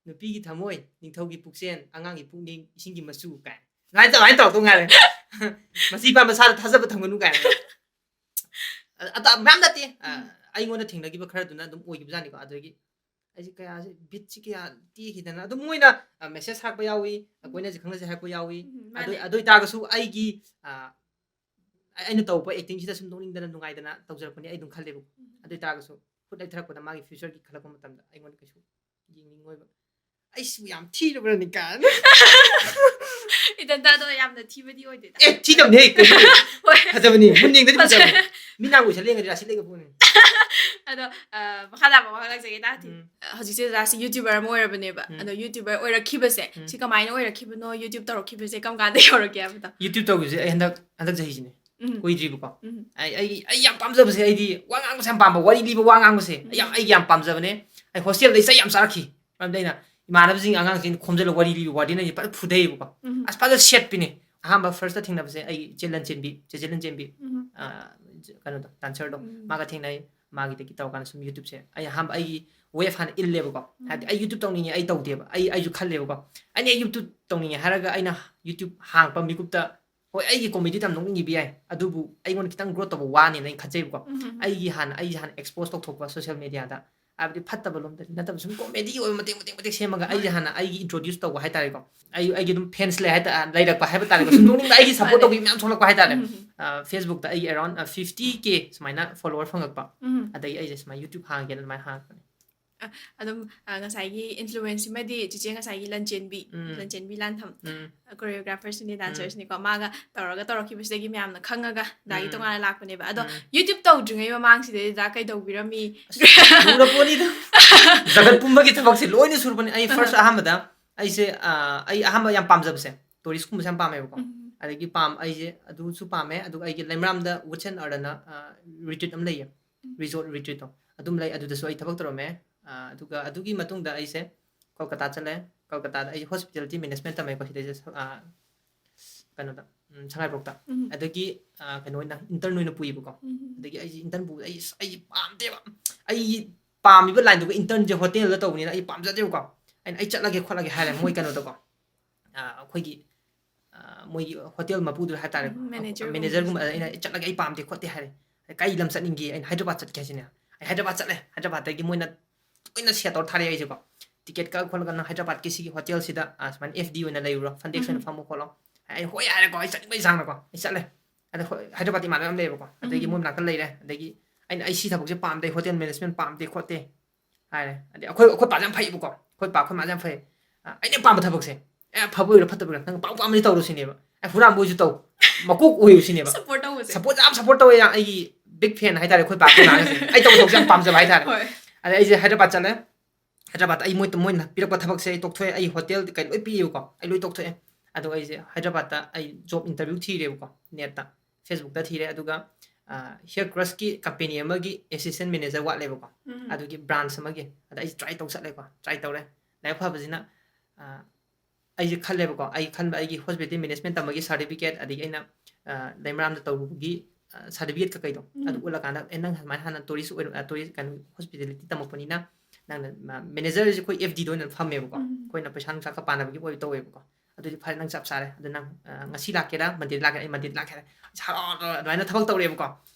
ꯅꯨꯄꯤꯒꯤ ꯊꯃꯣꯏ, ꯅꯤꯡꯊꯧꯒꯤ ꯄꯨꯛꯆꯦꯜ, ꯑꯉꯥꯡꯒꯤ ꯄꯨꯛꯅꯤꯡ, ꯏꯁꯤꯡꯒꯤ ꯃꯆꯨ ꯀꯥꯏꯅ ꯑꯗꯨꯃꯥꯏꯅ ꯇꯧꯔꯛꯇꯧ ꯉꯥꯏꯔꯦ. ꯃꯆꯤ ꯄꯥꯟꯕ ꯁꯥꯗ ꯊꯥꯖꯕ ꯊꯝꯒꯅꯨ ꯀꯥꯏꯅ. ꯑ- ꯑꯇꯥ ꯃꯌꯥꯝ ꯅꯠꯇꯦ. ꯑ, ꯎꯝ. ꯑꯩꯉꯣꯟꯗ ꯊꯦꯡꯅꯈꯤꯕ ꯈꯔꯗꯨꯅ ꯑꯗꯨꯝ ꯑꯣꯏꯈꯤꯕꯖꯥꯠꯅꯤꯀꯣ. ꯑꯗꯨꯗꯒꯤ ꯑꯩꯁꯦ ꯀꯌꯥꯁꯦ ꯕꯤꯠꯁꯤ ꯀꯌꯥ ꯇꯦꯛꯈꯤꯗꯅ ꯑꯗꯨꯝ ꯃꯣꯏꯅ ꯃꯦꯁꯦꯖ ꯊꯥꯔꯛꯄ ꯌꯥꯎꯏ, ꯎꯝ. ꯀꯣꯏꯅꯁꯤ ꯈꯪꯅꯁꯤ ꯍꯥꯏꯔꯛꯄ ꯌꯥꯎꯏ. ꯎꯝ, ꯑꯗꯨ ꯃꯥꯅꯦ. ꯑꯗꯨ ꯑꯣꯏꯇꯥꯔꯒꯁꯨ ꯑꯩꯒꯤ ꯑ, ꯑꯩꯅ ꯇꯧꯕ ꯑꯦꯛꯇꯤꯡꯁꯤꯗ ꯁꯨꯝ ꯅꯣꯛꯅꯤꯡꯗꯅ ꯅꯨꯡꯉꯥꯏꯗꯅ ꯇꯧꯖꯔꯛꯄꯅꯤ, ꯑꯩ ꯑꯗꯨꯝ ꯈꯜꯂꯦꯕꯀꯣ. ꯎꯝ. ꯑꯗꯨ ꯑꯣꯏꯇꯥꯔꯒꯁꯨ ꯈꯨꯠ ꯂꯩꯊꯔꯛꯄꯗ ꯃꯥꯒꯤ ꯐ꯭ꯌꯨꯆꯔꯒꯤ ꯈꯜꯂꯛꯄ ꯃꯇꯝꯗ ꯑꯩꯉꯣꯟꯗ ꯀꯩꯁꯨ ꯌꯦꯡꯅꯤꯡꯉꯣꯏꯕ. ꯑꯩꯁꯤꯕꯨ ꯌꯥꯝ ꯊꯤꯔꯕ꯭ꯔꯅꯤ ꯀꯥꯏꯅ. ꯏꯊꯟꯇ ꯑꯗꯣ ꯌꯥꯝꯅ ꯊꯤꯕꯗꯤ ꯑꯣꯏꯗꯦꯗ. ꯑꯦ, ꯊꯤꯗꯕꯅꯦ ꯍꯦ. ꯍꯣꯏ. ꯐꯖꯕꯅꯤ, ꯃꯨꯟ ꯌꯦꯡꯗꯗꯤ ꯐꯖꯩ. ꯐꯖꯕꯅꯤ. ꯃꯤ ꯅꯥꯡ ꯎꯏꯁꯜꯂꯦ ꯌꯦꯡꯉꯗꯤ ꯔꯥꯁꯤ ꯂꯩꯒ ꯄꯣꯛꯅꯤ. ꯑꯗꯣ ꯑ, ꯃꯈꯥ ꯇꯥꯕ ꯑꯃ ꯍꯪꯂꯛꯆꯒꯦ ꯇꯥꯇꯤ. ꯎꯝ. ꯍꯧꯖꯤꯛꯁꯦ ꯇꯥꯁꯤ ꯌꯨꯇ꯭ꯌꯨꯕꯔ ꯑꯃ ꯑꯣꯏꯔꯕꯅꯦꯕ. ꯎꯝ. ꯑꯗꯣ ꯌꯨꯇ꯭ꯌꯨꯕꯔ ꯑꯣꯏꯔꯛꯈꯤꯕꯁꯦ ꯎꯝ. ꯁꯤ ꯀꯃꯥꯏꯅ ꯑꯣꯏꯔꯛꯈꯤꯕꯅꯣ? ꯌꯨꯇ꯭ꯌꯨꯕ ꯇꯧꯔꯛꯈꯤꯕꯁꯦ ꯀꯔꯝ ꯀꯥꯟꯗ ꯌꯧꯔꯛꯀꯦ ꯍꯥꯏꯕꯗꯣ? ꯌꯨꯇ꯭ꯌꯨꯕ ꯇꯧꯈꯤꯕꯁꯦ ꯑꯩ ꯍꯟꯗꯛ ꯍꯟꯗꯛ ꯆꯍꯤꯁꯤꯅꯦ. ꯎꯝ. ꯀꯨꯏꯗ꯭ꯔꯤꯕꯀꯣ. ꯎꯝ. ꯑꯩ ꯑꯩ ꯑꯩ ꯌꯥꯝ ꯄꯥꯝꯖꯕꯁꯦ, ꯑꯩꯗꯤ ꯋꯥ ꯉꯥꯡꯕꯁꯦ ꯌꯥꯝ ꯄꯥꯝꯕ, ꯋꯥꯔꯤ ꯂꯤꯕ, ꯋꯥ ꯉꯥꯡꯕꯁꯦ ꯑꯩ ꯌꯥꯝ ꯑꯩꯒꯤ ꯌꯥꯝ ꯄꯥꯝꯖꯕꯅꯦ. ꯑꯩ ꯍꯣꯁꯇꯦꯜꯗ ꯆꯩ ꯌꯥꯝ ꯆꯥꯔꯛꯈꯤ. ꯃꯔꯝꯗꯤ ꯑꯩꯅ ꯏꯃꯥꯟꯅꯕꯁꯤꯡ ꯑꯉꯥꯡꯁꯤꯡ ꯈꯣꯝꯖꯤꯜꯂꯒ ꯋꯥꯔꯤ ꯂꯤꯕ, ꯋꯥꯔꯗꯦꯟ ꯑꯩꯁꯦ ꯐꯖꯅ ꯐꯨꯗꯩꯌꯦꯕꯀꯣ. ꯎꯝ. ꯑꯁ, ꯐꯖꯅ ꯁꯦꯠꯄꯤꯅꯦ. ꯑꯍꯥꯟꯕ ꯐꯥꯔꯁꯇ ꯊꯦꯡꯅꯕꯁꯦ ꯑꯩ ꯆꯦ ꯂꯟꯆꯦꯟꯕꯤ, ꯆꯦꯆꯦ ꯂꯟꯆꯦꯟꯕꯤ, ꯎꯝ. ꯑ, ꯀꯩꯅꯣꯗꯣ, ꯗꯥꯟꯁꯔꯗꯣ, ꯎꯝ. ꯃꯥꯒ ꯊꯦꯡꯅꯩ. ꯃꯥꯒꯤꯗꯒꯤ ꯇꯧꯔꯀꯥꯟꯗ ꯁꯨꯝ ꯌꯨꯇ꯭ꯌꯨꯕꯁꯦ ꯑꯩ ꯑꯍꯥꯟꯕ ꯑꯩꯒꯤ ꯋꯦꯐ ꯍꯥꯟꯅ ꯏꯜꯂꯦꯕꯀꯣ. ꯎꯝ. ꯍꯥꯏꯗꯤ ꯑꯩ ꯌꯨꯇ꯭ꯌꯨꯕ ꯇꯧꯅꯤꯡꯉꯦ, ꯑꯩ ꯇꯧꯗꯦꯕ. ꯑꯩ ꯑꯩꯁꯨ ꯈꯜꯂꯦꯕꯀꯣ, ꯑꯩꯅ ꯌꯨꯇ꯭ꯌꯨꯕ ꯇꯧꯅꯤꯡꯉꯦ ꯍꯥꯏꯔꯒ ꯑꯩꯅ ꯌꯨꯇ꯭ꯌꯨꯕ ꯍꯥꯡꯉꯛꯄ ꯃꯤꯀꯨꯞꯇ, ꯍꯣꯏ, ꯑꯩꯒꯤ ꯀꯣꯃꯦꯗꯤ ꯌꯥꯝ ꯅꯣꯛꯅꯤꯡꯉꯤꯕ ꯌꯥꯏ, ꯑꯗꯨꯕꯨ ꯑꯩꯉꯣꯟꯗ ꯈꯤꯇꯪ ꯒ꯭ꯔꯣ ꯇꯧꯕ ꯋꯥꯅꯦꯅ ꯑꯩꯅ ꯈꯟꯖꯩꯕꯀꯣ. ꯎꯝ, ꯎꯝ, ꯎꯝ. ꯑꯩꯒꯤ ꯍꯥꯟꯅ ꯑꯩꯁꯦ ꯍꯥꯟꯅ ꯑꯦꯛꯁꯄꯣꯖ ꯇꯧꯊꯣꯛꯄ ꯁꯣꯁꯤꯌꯦꯜ ꯃꯦꯗꯤꯌꯥꯗ, ꯍꯥꯏꯕꯗꯤ ꯐꯠꯇꯕ ꯂꯣꯝꯗꯗꯤ ꯅꯠꯇꯕ, ꯁꯨꯝ ꯀꯣꯃꯦꯗꯤ ꯑꯣꯏꯕ ꯃꯇꯦꯛ ꯃꯇꯦꯛ ꯃꯇꯦꯛ ꯁꯦꯝꯃꯒ ꯑꯩꯁꯦ ꯍꯣꯏ. ꯍꯥꯟꯅ ꯑꯩꯒꯤ ꯏꯟꯇ꯭ꯔꯣꯗ꯭ꯌꯨꯁ ꯇꯧꯕ ꯍꯥꯏꯇꯥꯔꯦꯀꯣ. ꯑꯩ ꯑꯩꯒꯤ ꯑꯗꯨꯝ ꯐꯦꯟꯁ ꯂꯩ ꯍꯥꯏꯇꯥꯔꯦ, ꯂꯩꯔꯛꯄ ꯍꯥꯏꯕ ꯇꯥꯔꯦꯀꯣ. ꯁꯨꯝ ꯅꯣꯛꯅꯤꯡꯕ, ꯑꯩꯒꯤ ꯁꯞꯄꯣꯔꯠ ꯃꯥꯅꯦ. ꯇꯧꯕꯤ ꯃꯌꯥꯝ ꯊꯣꯛꯂꯛꯄ ꯍꯥꯏꯇꯥꯔꯦ. ꯎꯝ, ꯎꯝ. ꯑ, ꯐꯦꯁꯕꯨꯛꯇ ꯑꯩꯒꯤ ꯑꯦꯔꯥꯎꯟ ꯐꯤꯐꯇꯤ ꯀꯦ ꯁꯨꯃꯥꯏꯅ ꯐꯣꯂꯣꯋꯔ ꯐꯪꯉꯛꯄ. ꯎꯝ. ꯑꯗꯒꯤ ꯑꯩꯁꯦ ꯁꯨꯃꯥꯏꯅ ꯌꯨꯇ꯭ꯌꯨꯕ ꯍꯥꯡꯒꯦꯅ ꯑꯗꯨꯃꯥꯏꯅ ꯍꯥꯡꯉꯛꯄꯅꯦ. ꯑꯗꯨꯝ ꯑ, ꯉꯁꯥꯏꯒꯤ ꯏꯟꯐ꯭ꯂꯨꯋꯦꯟꯁ ꯁꯤꯃꯗꯤ ꯆꯤꯆꯦ ꯉꯁꯥꯏꯒꯤ ꯂꯟꯆꯦꯟꯕꯤ ꯎꯝ. ꯂꯟꯆꯦꯟꯕꯤ ꯂꯥꯟꯊꯝ ꯎꯝ. ꯀꯣꯔꯤꯌꯣꯒ꯭ꯔꯥꯐꯔꯁꯤꯅꯦ ꯗꯥꯟꯁꯔꯁꯤꯅꯤꯀꯣ, ꯃꯥꯒ ꯇꯧꯔꯒ ꯇꯧꯔꯛꯈꯤꯕꯁꯤꯗꯒꯤ ꯃꯌꯥꯝꯅ ꯈꯪꯉꯒ ꯗꯥꯒꯤ ꯎꯝ. ꯇꯣꯉꯥꯟꯅ ꯂꯥꯛꯄꯅꯦꯕ꯫ ꯑꯗꯣ ꯎꯝ. ꯌꯨꯇ꯭ꯌꯨꯕ ꯇꯧꯗ꯭ꯔꯤꯉꯩ ꯃꯃꯥꯡꯁꯤꯗꯩꯗ ꯀꯩꯗꯧꯕꯤꯔꯝꯃꯤ? ꯁꯨꯔꯄꯣꯠꯅꯤꯗ꯫ ꯖꯒꯠ ꯄꯨꯝꯕꯒꯤ ꯊꯕꯛꯁꯦ ꯂꯣꯏꯅ ꯁꯨꯔꯄꯣꯠꯅꯤ꯫ ꯑꯩ ꯐꯥꯔꯁ ꯑꯍꯥꯟꯕꯗ ꯑꯩꯁꯦ ꯑ, ꯑꯩ ꯑꯍꯥꯟꯕ ꯌꯥꯝ ꯄꯥꯝꯖꯕꯁꯦ ꯇꯨꯔꯤꯁꯀꯨꯝꯕꯁꯦ ꯌꯥꯝ ꯄꯥꯝꯃꯦꯕꯀꯣ꯫ ꯎꯝ. ꯑꯗꯒꯤ ꯄꯥꯝ ꯑꯩꯁꯦ ꯑꯗꯨꯁꯨ ꯄꯥꯝꯃꯦ, ꯑꯗꯨꯒ ꯑꯩꯒꯤ ꯂꯩꯃꯔꯥꯝꯗ ꯋꯨꯠꯁ ꯑꯦꯟ ꯑꯥꯔꯠ ꯑꯅ ꯔꯤꯇ꯭ꯔꯤꯠ ꯑꯃ ꯂꯩꯌꯦ, ꯔꯤꯖꯣꯔꯠ ꯔꯤꯇ꯭ꯔꯤꯠꯇꯣ ꯑꯗꯨꯝ ꯂꯩ꯫ ꯑꯗꯨꯗꯁꯨ ꯑꯩ ꯊꯕꯛ ꯇꯧꯔꯝꯃꯦ꯫ ꯑ, ꯑꯗꯨꯒ ꯑꯗꯨꯒꯤ ꯃꯇꯨꯡꯗ ꯑꯩꯁꯦ ꯀꯣꯜꯀꯇꯥ ꯆꯠꯂꯦ꯫ ꯀꯣꯜꯀꯇꯥꯗ ꯑꯩ ꯍꯣꯁꯄꯤꯇꯥꯂꯤꯇꯤ ꯃꯦꯅꯦꯖꯃꯦꯟ ꯇꯝꯃꯦꯀꯣ ꯁꯤꯗꯩꯁꯦ, ꯑ, ꯀꯩꯅꯣꯗ, ꯎꯝ, ꯁꯉꯥꯏꯄ꯭ꯔꯧꯇ꯫ ꯎꯝ. ꯑꯗꯒꯤ ꯑ, ꯀꯩꯅꯣ ꯑꯣꯏꯅ ꯏꯟꯇꯔꯟ ꯑꯣꯏꯅ ꯄꯨꯏꯕꯀꯣ꯫ ꯎꯝ. ꯑꯗꯒꯤ ꯑꯩꯁꯦ ꯏꯟꯇꯔꯟ ꯄꯨꯕꯗ ꯑꯩ ꯑꯁ, ꯑꯩ ꯄꯥꯝꯗꯦꯕ꯫ ꯑꯩ ꯄꯥꯝꯃꯤꯕ ꯂꯥꯏꯟꯗꯨꯒ ꯏꯟꯇꯔꯟꯁꯦ ꯍꯣꯇꯦꯜꯗ ꯇꯧꯕꯅꯤꯅ ꯑꯩ ꯄꯥꯝꯖꯗꯦꯕꯀꯣ꯫ ꯑꯩꯅ "ꯑꯩ ꯆꯠꯂꯒꯦ ꯈꯣꯠꯂꯒꯦ" ꯍꯥꯏꯔꯦ ꯃꯣꯏ ꯀꯩꯅꯣꯗꯀꯣ꯫ ꯑ, ꯑꯩꯈꯣꯏꯒꯤ ꯑ, ꯃꯣꯏꯒꯤ ꯍꯣꯇꯦꯜ ꯃꯄꯨꯗꯨ ꯍꯥꯏꯇꯥꯔꯦ, ꯎꯝ, ꯃꯦꯅꯦꯖꯔꯒꯨꯝꯕ. ꯃꯦꯅꯦꯖꯔꯒꯨꯝꯕ꯫ ꯑꯗ ꯑꯩꯅ "ꯆꯠꯂꯒꯦ, ꯑꯩ ꯄꯥꯝꯗꯦ ꯈꯣꯠꯇꯦ" ꯍꯥꯏꯔꯦ꯫ "ꯀꯩ ꯂꯝ ꯆꯠꯅꯤꯡꯒꯦ?" ꯑꯩꯅ "ꯍꯥꯏꯗ꯭ꯔꯕꯥꯗ ꯆꯠꯀꯦ" ꯍꯥꯏꯁꯤꯅꯦ꯫ ꯑꯩ ꯍꯥꯏꯗ꯭ꯔꯕꯥꯗ ꯆꯠꯂꯦ꯫ ꯍꯥꯏꯗ꯭ꯔꯕꯥꯗꯇꯒꯤ ꯃꯣꯏꯅ ꯂꯣꯏꯅ ꯁꯦꯠ ꯇꯧꯔ ꯊꯥꯔꯛꯑꯦ ꯑꯩꯁꯦꯀꯣ꯫ ꯇꯤꯀꯦꯠ ꯀꯛꯑ ꯈꯣꯠꯂꯒ "ꯅꯪ ꯍꯥꯏꯗ꯭ꯔꯕꯥꯗꯀꯤ ꯁꯤꯒꯤ ꯍꯣꯇꯦꯜꯁꯤꯗ, ꯑ, ꯁꯨꯃꯥꯏꯅ ꯑꯦꯐ ꯗꯤ ꯑꯣꯏꯅ ꯂꯩꯔꯨꯔꯣ, ꯐ꯭ꯔꯟ ꯗꯦꯛꯁ ꯑꯣꯏꯅ ꯎꯝ. ꯐꯝꯃꯣ ꯈꯣꯠꯂꯣ"꯫ ꯑꯩ "ꯍꯣꯏ" ꯍꯥꯏꯔꯦꯀꯣ, ꯑꯩ ꯆꯠꯅꯤꯡꯕꯩ ꯆꯥꯡꯅꯀꯣ ꯑꯩ ꯆꯠꯂꯦ꯫ ꯑꯗ ꯍꯣꯏ, ꯍꯥꯏꯗ꯭ꯔꯕꯥꯗ ꯏꯃꯥꯟꯅꯕ ꯌꯥꯝ ꯂꯩꯌꯦꯕꯀꯣ꯫ ꯑꯗꯒꯤ ꯎꯝ. ꯃꯣꯏ ꯃꯅꯥꯛꯇ ꯂꯩꯔꯦ꯫ ꯑꯗꯒꯤ ꯑꯩꯅ "ꯑꯩ ꯁꯤ ꯊꯕꯛꯁꯦ ꯄꯥꯝꯗꯦ, ꯍꯣꯇꯦꯜ ꯃꯦꯅꯦꯖꯃꯦꯟ ꯄꯥꯝꯗꯦ ꯈꯣꯠꯇꯦ" ꯍꯥꯏꯔꯦ꯫ ꯑꯗꯩ ꯑꯩꯈꯣꯏ, ꯑꯩꯈꯣꯏ ꯄꯥꯁꯦ ꯌꯥꯝ ꯐꯩꯌꯦꯕꯀꯣ꯫ ꯑꯩꯈꯣꯏ ꯄꯥ, ꯑꯩꯈꯣꯏ ꯃꯥꯁꯦ ꯌꯥꯝ ꯐꯩ꯫ ꯑ, ꯑꯩꯅ ꯄꯥꯝꯕ ꯊꯕꯛꯁꯦ, ꯑꯦ, ꯐꯕ ꯑꯣꯏꯔꯣ ꯐꯠꯇꯕ ꯑꯣꯏꯔꯣ, ꯅꯪ ꯄꯥꯝ ꯄꯥꯝꯕꯗꯤ ꯇꯧꯔꯣ ꯁꯤꯅꯦꯕ꯫ ꯑꯦ, ꯍꯨꯔꯥꯟꯕ ꯑꯣꯏꯁꯨ ꯇꯧ, ꯃꯀꯣꯛ ꯑꯣꯏꯌꯨ ꯁꯤꯅꯦꯕ꯫ ꯁꯞꯄꯣꯔꯠ ꯇꯧꯕꯁꯦ꯫ ꯁꯞꯄꯣꯔꯠ ꯌꯥꯝ ꯁꯞꯄꯣꯔꯠ ꯇꯧꯋꯦ꯫ ꯌꯥꯝ ꯑꯩꯒꯤ ꯕꯤꯛ ꯐꯦꯟ ꯍꯥꯏꯇꯥꯔꯦ ꯑꯩꯈꯣꯏ ꯄꯥ, ꯑꯩꯈꯣꯏ ꯃꯥꯒꯁꯦ꯫ ꯑꯩ ꯇꯧꯕ ꯊꯕꯛꯁꯦ ꯌꯥꯝ ꯄꯥꯝꯖꯕ ꯍꯥꯏꯇꯥꯔꯦ꯫ ꯍꯣꯏ. ꯑꯗꯩ ꯑꯩꯁꯦ ꯍꯥꯏꯗ꯭ꯔꯕꯥꯗ ꯆꯠꯂꯦ꯫ ꯍꯥꯏꯗ꯭ꯔꯕꯥꯗ ꯑꯩ ꯃꯣꯏ, ꯃꯣꯏꯅ ꯄꯤꯔꯛꯄ ꯊꯕꯛꯁꯦ ꯑꯩ ꯇꯣꯛꯊꯣꯛꯑꯦ꯫ ꯑꯩ ꯍꯣꯇꯦꯜ ꯀꯩ ꯂꯣꯏ ꯄꯤꯌꯦꯕꯀꯣ, ꯑꯩ ꯂꯣꯏ ꯇꯣꯛꯊꯣꯛꯑꯦ꯫ ꯑꯗꯣ ꯑꯩꯁꯦ ꯍꯥꯏꯗ꯭ꯔꯕꯥꯗꯇ ꯑꯩ ꯖꯣꯕ ꯏꯟꯇꯔꯚ꯭ꯌꯨ ꯊꯤꯔꯦꯕꯀꯣ, ꯅꯦꯠꯇ, ꯐꯦꯁꯕꯨꯛꯇ ꯊꯤꯔꯦ꯫ ꯑꯗꯨꯒ ꯍꯤꯌꯔ ꯀ꯭ꯔꯁꯀꯤ ꯀꯝꯄꯦꯅꯤ ꯑꯃꯒꯤ ꯑꯦꯁꯤꯁꯇꯦꯟ ꯃꯦꯅꯦꯖꯔ ꯋꯥꯠꯂꯦꯕꯀꯣ, ꯎꯝ. ꯑꯗꯨꯒꯤ ꯕ꯭ꯔꯥꯟꯁ ꯑꯃꯒꯤ꯫ ꯑꯗ ꯑꯩꯁꯦ ꯇ꯭ꯔꯥꯏ ꯇꯧ ꯆꯠꯂꯦꯀꯣ, ꯇ꯭ꯔꯥꯏ ꯇꯧꯔꯦ꯫ ꯂꯥꯏꯕꯛ ꯐꯕꯁꯤꯅ, ꯑ, ꯑꯩꯁꯦ ꯈꯜꯂꯦꯕꯀꯣ, ꯑꯩ ꯈꯟꯕ ꯑꯩꯒꯤ ꯍꯣꯁꯄꯤꯇꯥꯂꯤꯇꯤ ꯃꯦꯅꯦꯖꯃꯦꯟ ꯇꯝꯕꯒꯤ ꯁꯥꯔꯇꯤꯐꯤꯀꯦꯠ, ꯑꯗꯒꯤ ꯑꯩꯅ, ꯑ, ꯂꯩꯃꯔꯥꯝꯗ ꯇꯧꯔꯨꯕꯒꯤ ꯁꯥꯔꯇꯤꯐꯤꯀꯦꯠꯀ ꯀꯩꯗꯣ, ꯎꯝ. ꯑꯗꯨ ꯎꯠꯂꯀꯥꯟꯗ, "ꯑꯦ, ꯅꯪ ꯁꯨꯃꯥꯏꯅ ꯍꯥꯟꯅ ꯇꯨꯔꯤꯁ ꯑꯣꯏꯔ-, ꯑ, ꯇꯨꯔꯤꯁ, ꯀꯩꯅꯣ, ꯍꯣꯁꯄꯤꯇꯥꯂꯤꯇꯤ ꯇꯝꯃꯛꯄꯅꯤꯅ ꯅꯪꯅ ꯃꯦꯅꯦꯖꯔꯁꯦ ꯑꯩꯈꯣꯏ ꯑꯦꯐ ꯗꯤꯗ ꯑꯣꯏꯅ ꯐꯝꯃꯦꯕꯀꯣ, ꯎꯝ. ꯑꯩꯈꯣꯏꯅ ꯄꯩꯁꯥ ꯅꯨꯡꯁꯥ ꯈꯔ ꯄꯥꯅꯕꯒꯤ ꯑꯣꯏ ꯇꯧꯋꯦꯕꯀꯣ꯫ ꯑꯗꯨꯗꯤ ꯐꯔꯦ, ꯅꯪ ꯆꯞ ꯆꯥꯔꯦ꯫ ꯑꯗꯨ ꯅꯪ, ꯑ, ꯉꯁꯤ ꯂꯥꯛꯀꯦꯔꯥ, ꯃꯟꯗꯦꯗ ꯂꯥꯛꯀꯦꯔꯥ?" ꯑꯩ ꯃꯟꯗꯦꯗ ꯂꯥꯛꯀꯦ ꯍꯥꯏꯔꯦ꯫ ꯑꯁ, ꯍꯔꯥꯎ ꯍꯔꯥꯎ ꯑꯗꯨꯃꯥꯏꯅ ꯊꯕꯛ ꯇꯧꯔꯦꯕꯀꯣ꯫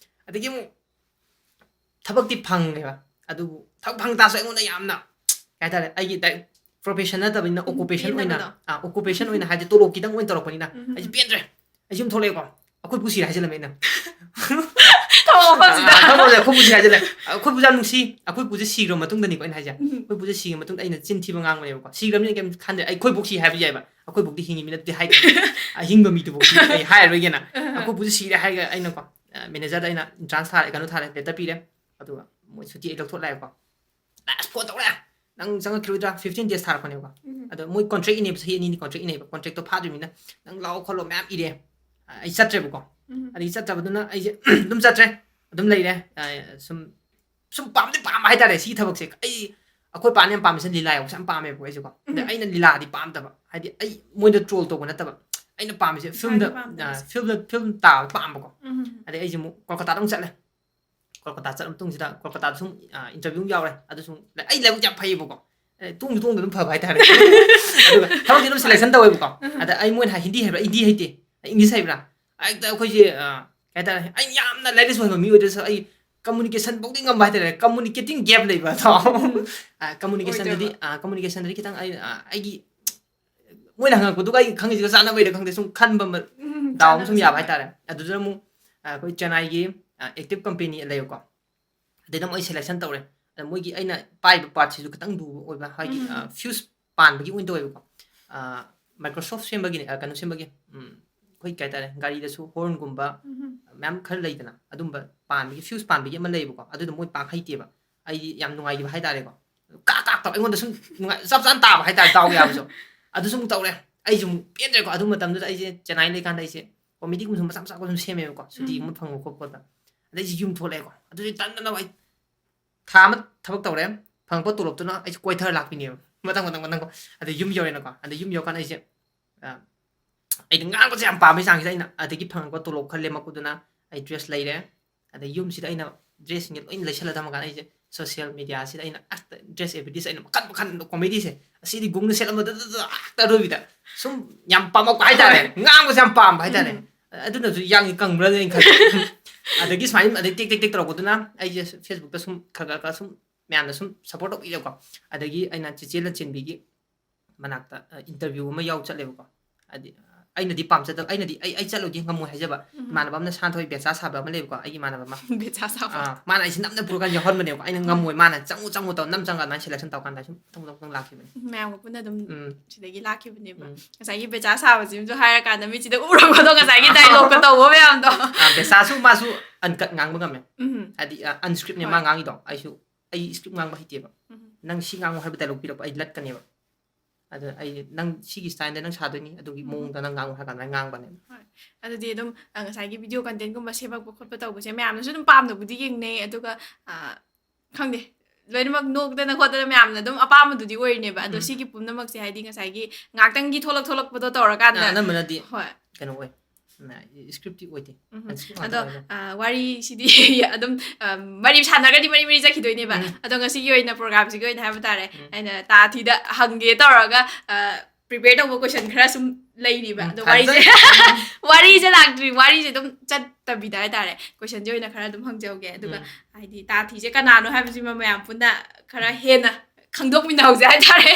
ꯑꯗꯒꯤ ꯑꯃꯨꯛ ꯊꯕꯛꯇꯤ ꯐꯪꯉꯦꯕ, ꯑꯗꯨꯕꯨ ꯊꯕꯛ ꯐꯪ ꯇꯥꯔꯁꯨ ꯑꯩꯉꯣꯟꯗ ꯌꯥꯝꯅ, ꯀꯩ ꯍꯥꯏꯇꯥꯔꯦ, ꯑꯩꯒꯤ ꯗꯥꯏꯔꯦꯛ ꯄ꯭ꯔꯣꯐꯦꯁꯟ ꯅꯠꯇꯕꯅꯤꯅ ꯑꯣꯀꯨꯄꯦꯁꯟ ꯑꯣꯏꯅ, ꯄꯦꯟꯗꯕꯗꯣ. ꯑꯥ, ꯑꯣꯀꯨꯄꯦꯁꯟ ꯑꯣꯏꯅ, ꯍꯥꯏꯗꯤ ꯇꯣꯂꯣꯞ ꯈꯤꯇꯪ ꯑꯣꯏꯅ ꯇꯧꯔꯛꯄꯅꯤꯅ ꯎꯝ. ꯑꯩꯁꯦ ꯄꯦꯟꯗ꯭ꯔꯦ꯫ ꯑꯩ ꯌꯨꯝ ꯊꯣꯛꯂꯛꯑꯦꯀꯣ, ꯑꯩꯈꯣꯏ ꯄꯨ ꯁꯤꯔꯦ ꯍꯥꯏꯖꯤꯜꯂꯝꯃꯦ ꯑꯩꯅ꯫ ꯊꯝꯃꯣ ꯃꯐꯝꯁꯤꯗ꯫ ꯊꯝꯃꯣꯁꯦ꯫ ꯑꯩꯈꯣꯏ ꯄꯨꯁꯦ ꯍꯥꯏꯁꯤꯜꯂꯦ꯫ ꯑꯩꯈꯣꯏ ꯄꯨꯁꯦ ꯌꯥꯝ ꯅꯨꯡꯁꯤ꯫ ꯑꯩꯈꯣꯏ ꯄꯨꯁꯦ ꯁꯤꯈ꯭ꯔ ꯃꯇꯨꯡꯗꯅꯤꯀꯣ ꯑꯩꯅ ꯍꯥꯏꯁꯦ꯫ ꯑꯩꯈꯣꯏ ꯄꯨꯁꯦ ꯁꯤꯈ꯭ꯔ ꯃꯇꯨꯡꯗ ꯑꯩꯅ ꯆꯤꯟ ꯊꯤꯕ ꯉꯥꯡꯕꯅꯦꯕꯀꯣ꯫ ꯁꯤꯈ꯭ꯔꯕꯅꯤꯅ ꯀꯩꯝ ꯈꯟꯗ꯭ꯔꯦ꯫ ꯑꯩꯈꯣꯏ ꯄꯨ ꯁꯤ ꯍꯥꯏꯕ ꯌꯥꯏꯕ꯫ ꯑꯩꯈꯣꯏ ꯄꯨꯗꯤ ꯍꯤꯡꯉꯤꯃꯤ ꯅꯠꯇꯦ ꯍꯥꯏ꯫ ꯑꯍꯤꯡꯕ ꯃꯤꯗꯨꯐꯥꯎꯗꯤ ꯑꯩ ꯍꯥꯏꯔꯔꯣꯏꯒꯦꯅ꯫ ꯑꯩꯈꯣꯏ ꯄꯨꯁꯦ ꯁꯤꯔꯦ ꯍꯥꯏꯔꯒ ꯑꯩꯅꯀꯣ, ꯃꯦꯅꯦꯖꯔꯗ ꯑꯩꯅ ꯑꯦꯟꯇ꯭ꯔꯥꯟꯁ ꯊꯥꯔꯦ, ꯀꯩꯅꯣ ꯊꯥꯔꯦ, ꯂꯦꯇꯔ ꯄꯤꯔꯦ꯫ ꯑꯗꯨꯒ ꯃꯣꯏ ꯁꯨꯇꯤ ꯑꯩ ꯂꯧꯊꯣꯛꯂꯛꯑꯦꯀꯣ꯫ ꯂꯥꯁ ꯐꯣꯟ ꯇꯧꯔꯦ꯫ "ꯅꯪ ꯆꯪꯉꯛꯈꯤꯔꯣꯏꯗ꯭ꯔꯥ?" Fifteen days ꯊꯥꯔꯛꯄꯅꯦꯕꯀꯣ꯫ ꯑꯗꯣ ꯃꯣꯏ ꯀꯣꯟꯇ꯭ꯔꯦꯛ ꯏꯅꯦꯕ, ꯆꯍꯤ ꯑꯅꯤꯅꯤ ꯀꯣꯟꯇ꯭ꯔꯦꯛ ꯏꯅꯦꯕ꯫ ꯀꯣꯟꯇ꯭ꯔꯦꯛꯇꯣ ꯐꯥꯗ꯭ꯔꯤꯕꯅꯤꯅ ꯅꯪ ꯂꯥꯛꯑꯣ ꯈꯣꯠꯂꯣ ꯃꯌꯥꯝ ꯏꯔꯦ꯫ ꯑꯩ ꯆꯠꯇ꯭ꯔꯦꯕꯀꯣ꯫ ꯑꯗꯒꯤ ꯆꯠꯇ꯭ꯔꯕꯗꯨꯅ ꯑꯩꯁꯦ ꯑꯗꯨꯝ ꯆꯠꯇ꯭ꯔꯦ꯫ ꯑꯗꯨꯝ ꯂꯩꯔꯦ꯫ ꯁꯨꯝ ꯁꯨꯝ ꯄꯥꯝꯗꯤ ꯄꯥꯝꯕ ꯍꯥꯏꯇꯥꯔꯦ ꯁꯤ ꯊꯕꯛꯁꯦ꯫ ꯑꯩ, ꯑꯩꯈꯣꯏ ꯄꯥꯅ ꯌꯥꯝ ꯄꯥꯝꯃꯤꯁꯦ ꯂꯤꯂꯥ ꯌꯥꯎꯕꯁꯦ ꯌꯥꯝ ꯄꯥꯝꯃꯦꯕꯀꯣ ꯑꯩꯁꯦꯀꯣ꯫ ꯑꯗ ꯑꯩꯅ ꯂꯤꯂꯥꯗꯤ ꯄꯥꯝꯗꯕ, ꯍꯥꯏꯗꯤ ꯑꯩ ꯃꯣꯏꯗ ꯇ꯭ꯔꯣꯜ ꯇꯧꯕ ꯅꯠꯇꯕ, ꯑꯩꯅ ꯄꯥꯝꯃꯤꯁꯦ ꯐꯤꯂꯝꯗ, ꯐꯤꯂꯝꯗ ꯇꯥꯕ ꯄꯥꯝꯕꯀꯣ꯫ ꯑꯗꯩ ꯑꯩꯁꯦ ꯑꯃꯨꯛ ꯀꯣꯜꯀꯇꯥꯗ ꯑꯃꯨꯛ ꯆꯠꯂꯦ꯫ ꯀꯣꯜꯀꯇꯥ ꯆꯠꯂ ꯃꯇꯨꯡꯁꯤꯗ ꯀꯣꯜꯀꯇꯥꯗ ꯁꯨꯝ ꯏꯟꯇꯔꯚꯤꯌꯨ ꯑꯃ ꯌꯥꯎꯔꯦ꯫ ꯑꯗꯨ ꯁꯨꯝ ꯑꯩ ꯂꯥꯏꯕꯛ ꯌꯥꯝ ꯐꯩꯌꯦꯕꯀꯣ꯫ ꯇꯣꯡꯁꯨ ꯇꯣꯡꯗ ꯑꯗꯨꯝ ꯐꯕ ꯍꯥꯏꯇꯥꯔꯦ꯫ ꯑꯗꯨꯒ ꯊꯕꯛꯁꯤ ꯑꯗꯨꯝ ꯁꯦꯂꯦꯛꯁꯟ ꯇꯧꯋꯦꯕꯀꯣ꯫ ꯑꯗ ꯑꯩ ꯃꯣꯏꯅ ꯍꯥꯏ, "ꯍꯤꯟꯗꯤ ꯍꯩꯕ꯭ꯔꯥ?" "ꯍꯤꯟꯗꯤ ꯍꯩꯇꯦ꯫ ꯏꯪꯂꯤꯁ ꯍꯩꯕ꯭ꯔꯥ?" ꯍꯦꯛꯇ ꯑꯩꯈꯣꯏꯁꯦ, ꯀꯩ ꯍꯥꯏꯇꯥꯔꯦ, ꯑꯩ ꯌꯥꯝꯅ ꯂꯥꯏꯔꯤꯛ ꯁꯣꯟꯕ ꯃꯤ ꯑꯣꯏꯗ꯭ꯔꯁꯨ ꯑꯩ ꯀꯝꯃꯨꯅꯤꯀꯦꯁꯟ ꯐꯥꯎꯗꯤ ꯉꯝꯕ ꯍꯥꯏꯇꯥꯔꯦ꯫ ꯀꯝꯃꯨꯅꯤꯀꯦꯇꯤꯡ ꯒꯦꯞ ꯂꯩꯕ ꯑꯗꯣ꯫ ꯀꯝꯃꯨꯅꯤꯀꯦꯁꯟꯗꯗꯤ, ꯀꯝꯃꯨꯅꯤꯀꯦꯁꯟꯗꯗꯤ ꯈꯤꯇꯪ ꯑꯩ, ꯑꯩꯒꯤ ꯃꯣꯏꯅ ꯍꯪꯉꯛꯄꯗꯨꯒ ꯑꯩ ꯈꯪꯉꯤꯁꯤꯒ ꯆꯥꯟꯅꯕꯩꯔ ꯈꯪꯗꯦ, ꯁꯨꯝ ꯈꯟꯕ ꯑꯃ, ꯗꯥꯎ ꯑꯃ ꯁꯨꯝ ꯌꯥꯕ ꯍꯥꯏꯇꯥꯔꯦ꯫ ꯑꯗꯨꯗ ꯑꯃꯨꯛ ꯑꯩꯈꯣꯏ ꯆꯦꯟꯅꯥꯏꯒꯤ ꯑꯦꯛꯇꯤꯚ ꯀꯝꯄꯦꯅꯤ ꯂꯩꯌꯦꯕꯀꯣ꯫ ꯑꯗꯩꯗ ꯑꯃꯨꯛ ꯑꯩ ꯁꯦꯂꯦꯛꯁꯟ ꯇꯧꯔꯦ꯫ ꯑꯗ ꯃꯣꯏꯒꯤ ꯑꯩꯅ ꯄꯥꯏꯕ ꯄꯥꯔꯠꯁꯤꯁꯨ ꯈꯤꯇꯪ ꯂꯨꯕ ꯑꯣꯏꯕ, ꯍꯥꯏꯗꯤ ꯐ꯭ꯌꯨꯁ ꯄꯥꯟꯕꯒꯤ ꯑꯣꯏꯅ ꯇꯧꯋꯦꯕꯀꯣ꯫ ꯃꯥꯏꯀ꯭ꯔꯣꯁꯣꯐ ꯁꯦꯝꯕꯒꯤ, ꯀꯩꯅꯣ ꯁꯦꯝꯕꯒꯤ, ꯑꯩꯈꯣꯏ ꯀꯩ ꯍꯥꯏꯇꯥꯔꯦ, ꯒꯥꯔꯤꯗꯁꯨ ꯍꯣꯔꯟꯒꯨꯝꯕ ꯃꯌꯥꯝ ꯈꯔ ꯂꯩꯗꯅ, ꯑꯗꯨꯝꯕ ꯄꯥꯟꯕꯒꯤ, ꯐ꯭ꯌꯨꯁ ꯄꯥꯟꯕꯒꯤ ꯑꯃ ꯂꯩꯌꯦꯕꯀꯣ꯫ ꯑꯗꯨꯗꯣ ꯃꯣꯏ ꯄꯥꯛ ꯍꯩꯇꯦꯕ꯫ ꯑꯩꯗꯤ ꯌꯥꯝ ꯅꯨꯡꯉꯥꯏꯈꯤꯕ ꯍꯥꯏꯇꯥꯔꯦꯀꯣ꯫ ꯀꯥ ꯀꯥ ꯇꯧꯔ ꯑꯩꯉꯣꯟꯗ ꯁꯨꯝ ꯅꯨꯡꯉꯥꯏ, ꯆꯞ ꯆꯥꯅ ꯇꯥꯕ ꯍꯥꯏꯇꯥꯔꯦ, ꯗꯥꯎ ꯌꯥꯕꯁꯨ꯫ ꯑꯗꯨꯁꯨ ꯑꯃꯨꯛ ꯇꯧꯔꯦ꯫ ꯑꯩꯁꯨ ꯑꯃꯨꯛ ꯄꯦꯟꯗ꯭ꯔꯦꯀꯣ꯫ ꯑꯗꯨ ꯃꯇꯝꯗꯨꯗ ꯑꯩꯁꯦ ꯆꯦꯟꯅꯥꯏ ꯂꯩꯀꯥꯟꯗ ꯑꯩꯁꯦ ꯀꯣꯃꯦꯗꯤꯒꯨꯝꯕꯁꯨ ꯃꯆꯥ ꯃꯆꯥ ꯁꯨꯝ ꯁꯦꯝꯃꯦꯕꯀꯣ, ꯁꯨꯇꯤꯒꯨꯝꯕ ꯐꯪꯕ ꯈꯣꯠꯄꯗ꯫ ꯑꯗꯩ ꯑꯩꯁꯦ ꯌꯨꯝ ꯊꯣꯛꯂꯛꯑꯦꯀꯣ꯫ ꯑꯗꯨꯗꯤ ꯇꯟꯗꯅꯕ ꯑꯩ ꯊꯥ ꯑꯃ ꯊꯕꯛ ꯇꯧꯔꯦ꯫ ꯐꯪꯉꯛꯄ ꯇꯣꯂꯣꯞꯇꯨꯅ ꯑꯩꯁꯦ ꯀꯣꯏꯊꯔ ꯂꯥꯛꯄꯤꯅꯦꯕ, ꯃꯊꯪ ꯃꯊꯪ ꯃꯊꯪꯀꯣ꯫ ꯑꯗꯩ ꯌꯨꯝ ꯌꯧꯔꯦꯅꯀꯣ꯫ ꯑꯗꯩ ꯌꯨꯝ ꯌꯧꯔꯀꯥꯟꯗ ꯑꯩꯁꯦ, ꯑ, ꯑꯩꯗꯤ ꯉꯥꯡꯕꯁꯦ ꯌꯥꯝ ꯄꯥꯝꯕꯩ ꯆꯥꯡꯁꯤꯗ ꯑꯩꯅ ꯑꯗꯒꯤ ꯐꯪꯉꯛꯄ ꯇꯣꯂꯣꯞ ꯈꯔ ꯂꯦꯝꯃꯛꯄꯗꯨꯅ ꯑꯩ ꯗ꯭ꯔꯦꯁ ꯂꯩꯔꯦ꯫ ꯑꯗꯩ ꯌꯨꯝꯁꯤꯗ ꯑꯩꯅ ꯗ꯭ꯔꯦꯁꯁꯤꯡꯁꯦ ꯂꯣꯏꯅ ꯂꯩꯁꯜꯂ ꯊꯝꯃꯀꯥꯟꯗ ꯑꯩꯁꯦ ꯁꯣꯁꯤꯌꯦꯜ ꯃꯦꯗꯤꯌꯥꯁꯤꯗ ꯑꯩꯅ ꯑꯁ ꯗ꯭ꯔꯦꯁ ꯑꯦꯗꯚꯔꯇꯤꯁ ꯑꯩꯅ ꯃꯈꯟ ꯃꯈꯟ ꯀꯣꯃꯦꯗꯤꯁꯦ, ꯑꯁꯤꯗꯤ ꯒꯨꯡꯅ ꯁꯦꯠꯂꯝꯕꯗ ꯑꯥꯔꯣꯏꯕꯤꯗ ꯁꯨꯝ ꯌꯥꯝ ꯄꯥꯝꯃꯛꯄ ꯍꯥꯏꯇꯥꯔꯦ, ꯉꯥꯡꯕꯁꯦ ꯌꯥꯝ ꯄꯥꯝꯕ ꯍꯥꯏꯇꯥꯔꯦ꯫ ꯑꯗꯨꯅꯁꯨ ꯌꯥꯡꯉꯤ ꯀꯪꯕ꯭ꯔꯥ ꯑꯩꯅ ꯈꯜꯂꯦ꯫ ꯑꯗꯒꯤ ꯁꯨꯃꯥꯏꯅ ꯑꯗꯩ ꯇꯦꯛ ꯇꯦꯛ ꯇꯦꯛ ꯇꯧꯔꯛꯄꯗꯨꯅ ꯑꯩꯁꯦ ꯐꯦꯁꯕꯨꯛꯇ ꯁꯨꯝ ꯈꯔ ꯈꯔ ꯈꯔ ꯁꯨꯝ ꯃꯌꯥꯝꯅ ꯁꯨꯝ ꯁꯞꯄꯣꯔꯠ ꯇꯧꯕꯤꯔꯦꯀꯣ꯫ ꯑꯗꯒꯤ ꯑꯩꯅ ꯆꯦꯆꯦ ꯂꯟꯆꯦꯟꯕꯤꯒꯤ ꯃꯅꯥꯛꯇ ꯏꯟꯇꯔꯚꯤꯌꯨ ꯑꯃ ꯌꯥꯎ ꯆꯠꯂꯦꯕꯀꯣ꯫ ꯍꯥꯏꯗꯤ ꯑꯩꯅꯗꯤ ꯄꯥꯝꯖꯗꯕ, ꯑꯩꯅꯗꯤ ꯑꯩ ꯑꯩ ꯆꯠꯂꯣꯏꯒꯦ, ꯉꯝꯃꯣꯏ ꯍꯥꯏꯖꯕ꯫ ꯏꯃꯥꯟꯅꯕ ꯑꯃꯅ ꯁꯥꯟꯊꯣꯏ ꯕꯦꯆꯥ ꯁꯥꯕ ꯑꯃ ꯂꯩꯕꯀꯣ, ꯑꯩꯒꯤ ꯏꯃꯥꯟꯅꯕ ꯑꯃ꯫ ꯕꯦꯆꯥ ꯁꯥꯕ꯫ ꯑꯥ, ꯃꯥꯅ ꯑꯩꯁꯦ ꯅꯝꯅ ꯄꯨꯔꯀꯥꯟ ꯌꯥꯎꯍꯟꯕꯅꯦꯕꯀꯣ꯫ ꯑꯩꯅ ꯉꯝꯃꯣꯏ, ꯃꯥꯅ "ꯆꯪꯉꯨ, ꯆꯪꯉꯨ" ꯇꯧꯔ ꯅꯝ ꯆꯪꯉꯒ ꯑꯗꯨꯃꯥꯏꯅ ꯁꯦꯂꯦꯛꯁꯟ ꯇꯧꯔꯀꯥꯟꯗ ꯁꯨꯝ ꯇꯧ ꯇꯧ ꯇꯧ ꯂꯥꯛꯈꯤꯕꯅꯦ꯫ ꯃꯌꯥꯝꯒ ꯄꯨꯟꯅ ꯑꯗꯨꯝ ꯎꯝ ꯁꯤꯗꯒꯤ ꯂꯥꯛꯈꯤꯕꯅꯦꯕ꯫ ꯎꯝ꯫ ꯉꯁꯥꯏꯒꯤ ꯕꯦꯆꯥ ꯁꯥꯕꯁꯤꯃꯁꯨ ꯍꯥꯏꯔꯀꯥꯟꯗ ꯃꯤꯠꯁꯤꯗ ꯎꯔꯛꯄꯗꯣ, ꯉꯁꯥꯏꯒꯤ ꯗꯥꯏꯂꯣꯛꯀ ꯇꯧꯕ ꯃꯌꯥꯝꯗꯣ꯫ ꯑꯥ, ꯕꯦꯆꯥꯁꯨ ꯃꯥꯁꯨ ꯑꯟꯀꯠ ꯉꯥꯡꯕ ꯉꯝꯃꯦ꯫ ꯎꯝ꯫ ꯍꯥꯏꯗꯤ, ꯑ, ꯑꯟꯁꯀ꯭ꯔꯤꯞꯅꯦ ꯍꯣꯏ꯫ ꯃꯥ ꯉꯥꯡꯉꯤꯗꯣ꯫ ꯑꯩꯁꯨ, ꯑꯩ ꯁ꯭ꯀ꯭ꯔꯤꯞ ꯉꯥꯡꯕ ꯍꯩꯇꯦꯕ꯫ ꯎꯝ꯫ "ꯅꯪ ꯁꯤ ꯉꯥꯡꯉꯨ" ꯍꯥꯏꯕ ꯗꯥꯏꯂꯣꯛ ꯄꯤꯔꯛꯄ, ꯑꯩ ꯂꯠꯀꯅꯦꯕ꯫ ꯑꯗꯨ ꯑꯩ, "ꯅꯪ ꯁꯤꯒꯤ ꯁ꯭ꯇꯥꯏꯜꯗ ꯅꯪ ꯁꯥꯗꯣꯏꯅꯤ, ꯑꯗꯨꯒꯤ ꯎꯝ꯫ ꯃꯑꯣꯡꯗ ꯅꯪ ꯉꯥꯡꯉꯨ" ꯍꯥꯏ ꯀꯥꯟꯗ ꯑꯩ ꯉꯥꯡꯕꯅꯦ꯫ ꯑꯗꯨꯗꯤ ꯑꯗꯨꯝ, ꯑ, ꯉꯁꯥꯏꯒꯤ ꯚꯤꯗꯤꯑꯣ ꯀꯟꯇꯦꯟꯠꯀꯨꯝꯕ ꯁꯦꯝꯃꯛꯄ ꯈꯣꯠꯄ ꯇꯧꯕꯁꯦ ꯃꯌꯥꯝꯅꯁꯨ ꯑꯗꯨꯝ ꯄꯥꯝꯅꯕꯨꯗꯤ ꯌꯦꯡꯅꯩ, ꯑꯗꯨꯒ, ꯑ, ꯈꯪꯗꯦ, ꯂꯣꯏꯅꯃꯛ ꯅꯣꯛꯇꯅ ꯈꯣꯠꯇꯅ ꯃꯌꯥꯝꯅ ꯑꯗꯨꯝ ꯑꯄꯥꯝꯕꯗꯨꯗꯤ ꯑꯣꯏꯔꯤꯅꯦꯕ꯫ ꯑꯗꯣ ꯎꯝ꯫ ꯁꯤꯒꯤ ꯄꯨꯝꯅꯃꯛꯁꯦ ꯍꯥꯏꯗꯤ ꯉꯁꯥꯏꯒꯤ ꯉꯥꯛꯇꯪꯒꯤ ꯊꯣꯛꯂꯛ ꯊꯣꯛꯂꯛꯄꯗꯣ ꯇꯧꯔꯀꯥꯟꯗ, ꯑꯅꯝꯕꯅꯗꯤ ꯍꯣꯏ꯫ ꯀꯩꯅꯣ ꯑꯣꯏ, ꯁ꯭ꯀ꯭ꯔꯤꯞꯇꯤ ꯑꯣꯏꯗꯦ꯫ ꯎꯝ꯫ ꯑꯟꯁꯀ꯭ꯔꯤꯞ ꯉꯥꯛꯇ ꯑꯗꯣ, ꯑꯣꯏꯕ꯫ ꯑ, ꯋꯥꯔꯤꯁꯤꯗꯤ ꯑꯗꯨꯝ, ꯑ, ꯃꯔꯤ ꯁꯥꯟꯅꯔꯒꯗꯤ ꯃꯔꯤ ꯃꯔꯤ ꯆꯠꯈꯤꯗꯣꯏꯅꯦꯕ꯫ ꯎꯝ꯫ ꯑꯗꯣ ꯉꯁꯤꯒꯤ ꯑꯣꯏꯅ ꯄ꯭ꯔꯣꯒ꯭ꯔꯥꯝꯁꯤꯒꯤ ꯑꯣꯏꯅ ꯍꯥꯏꯕ ꯇꯥꯔꯦ, ꯎꯝ꯫ ꯑꯩꯅ ꯇꯥꯊꯤꯗ ꯍꯪꯒꯦ ꯇꯧꯔꯒ, ꯑ, ꯄ꯭ꯔꯤꯄꯦꯌꯔ ꯇꯧꯕ ꯀꯣꯏꯁꯟ ꯈꯔ ꯁꯨꯝ ꯂꯩꯔꯤꯕ꯫ ꯎꯝ, ꯑꯗꯣ ꯋꯥꯔꯤꯁꯦ, ꯊꯥꯖꯩ꯫ ꯋꯥꯔꯤꯁꯦ ꯂꯥꯛꯇ꯭ꯔꯤ, ꯋꯥꯔꯤꯁꯦ ꯑꯗꯨꯝ ꯆꯠꯇꯕꯤꯗ ꯍꯥꯏꯇꯥꯔꯦ, ꯀꯣꯏꯁꯟꯁꯦ ꯑꯣꯏꯅ ꯈꯔ ꯑꯗꯨꯝ ꯍꯪꯖꯍꯧꯒꯦ꯫ ꯑꯗꯨꯒ ꯎꯝ꯫ ꯍꯥꯏꯗꯤ ꯇꯥꯊꯤꯁꯦ ꯀꯅꯥꯅꯣ ꯍꯥꯏꯕꯁꯤꯃ ꯃꯌꯥꯝ ꯄꯨꯟꯅ ꯈꯔ ꯍꯦꯟꯅ ꯈꯪꯗꯣꯛꯃꯤꯟꯅꯍꯧꯁꯦ ꯍꯥꯏꯇꯥꯔꯦ꯫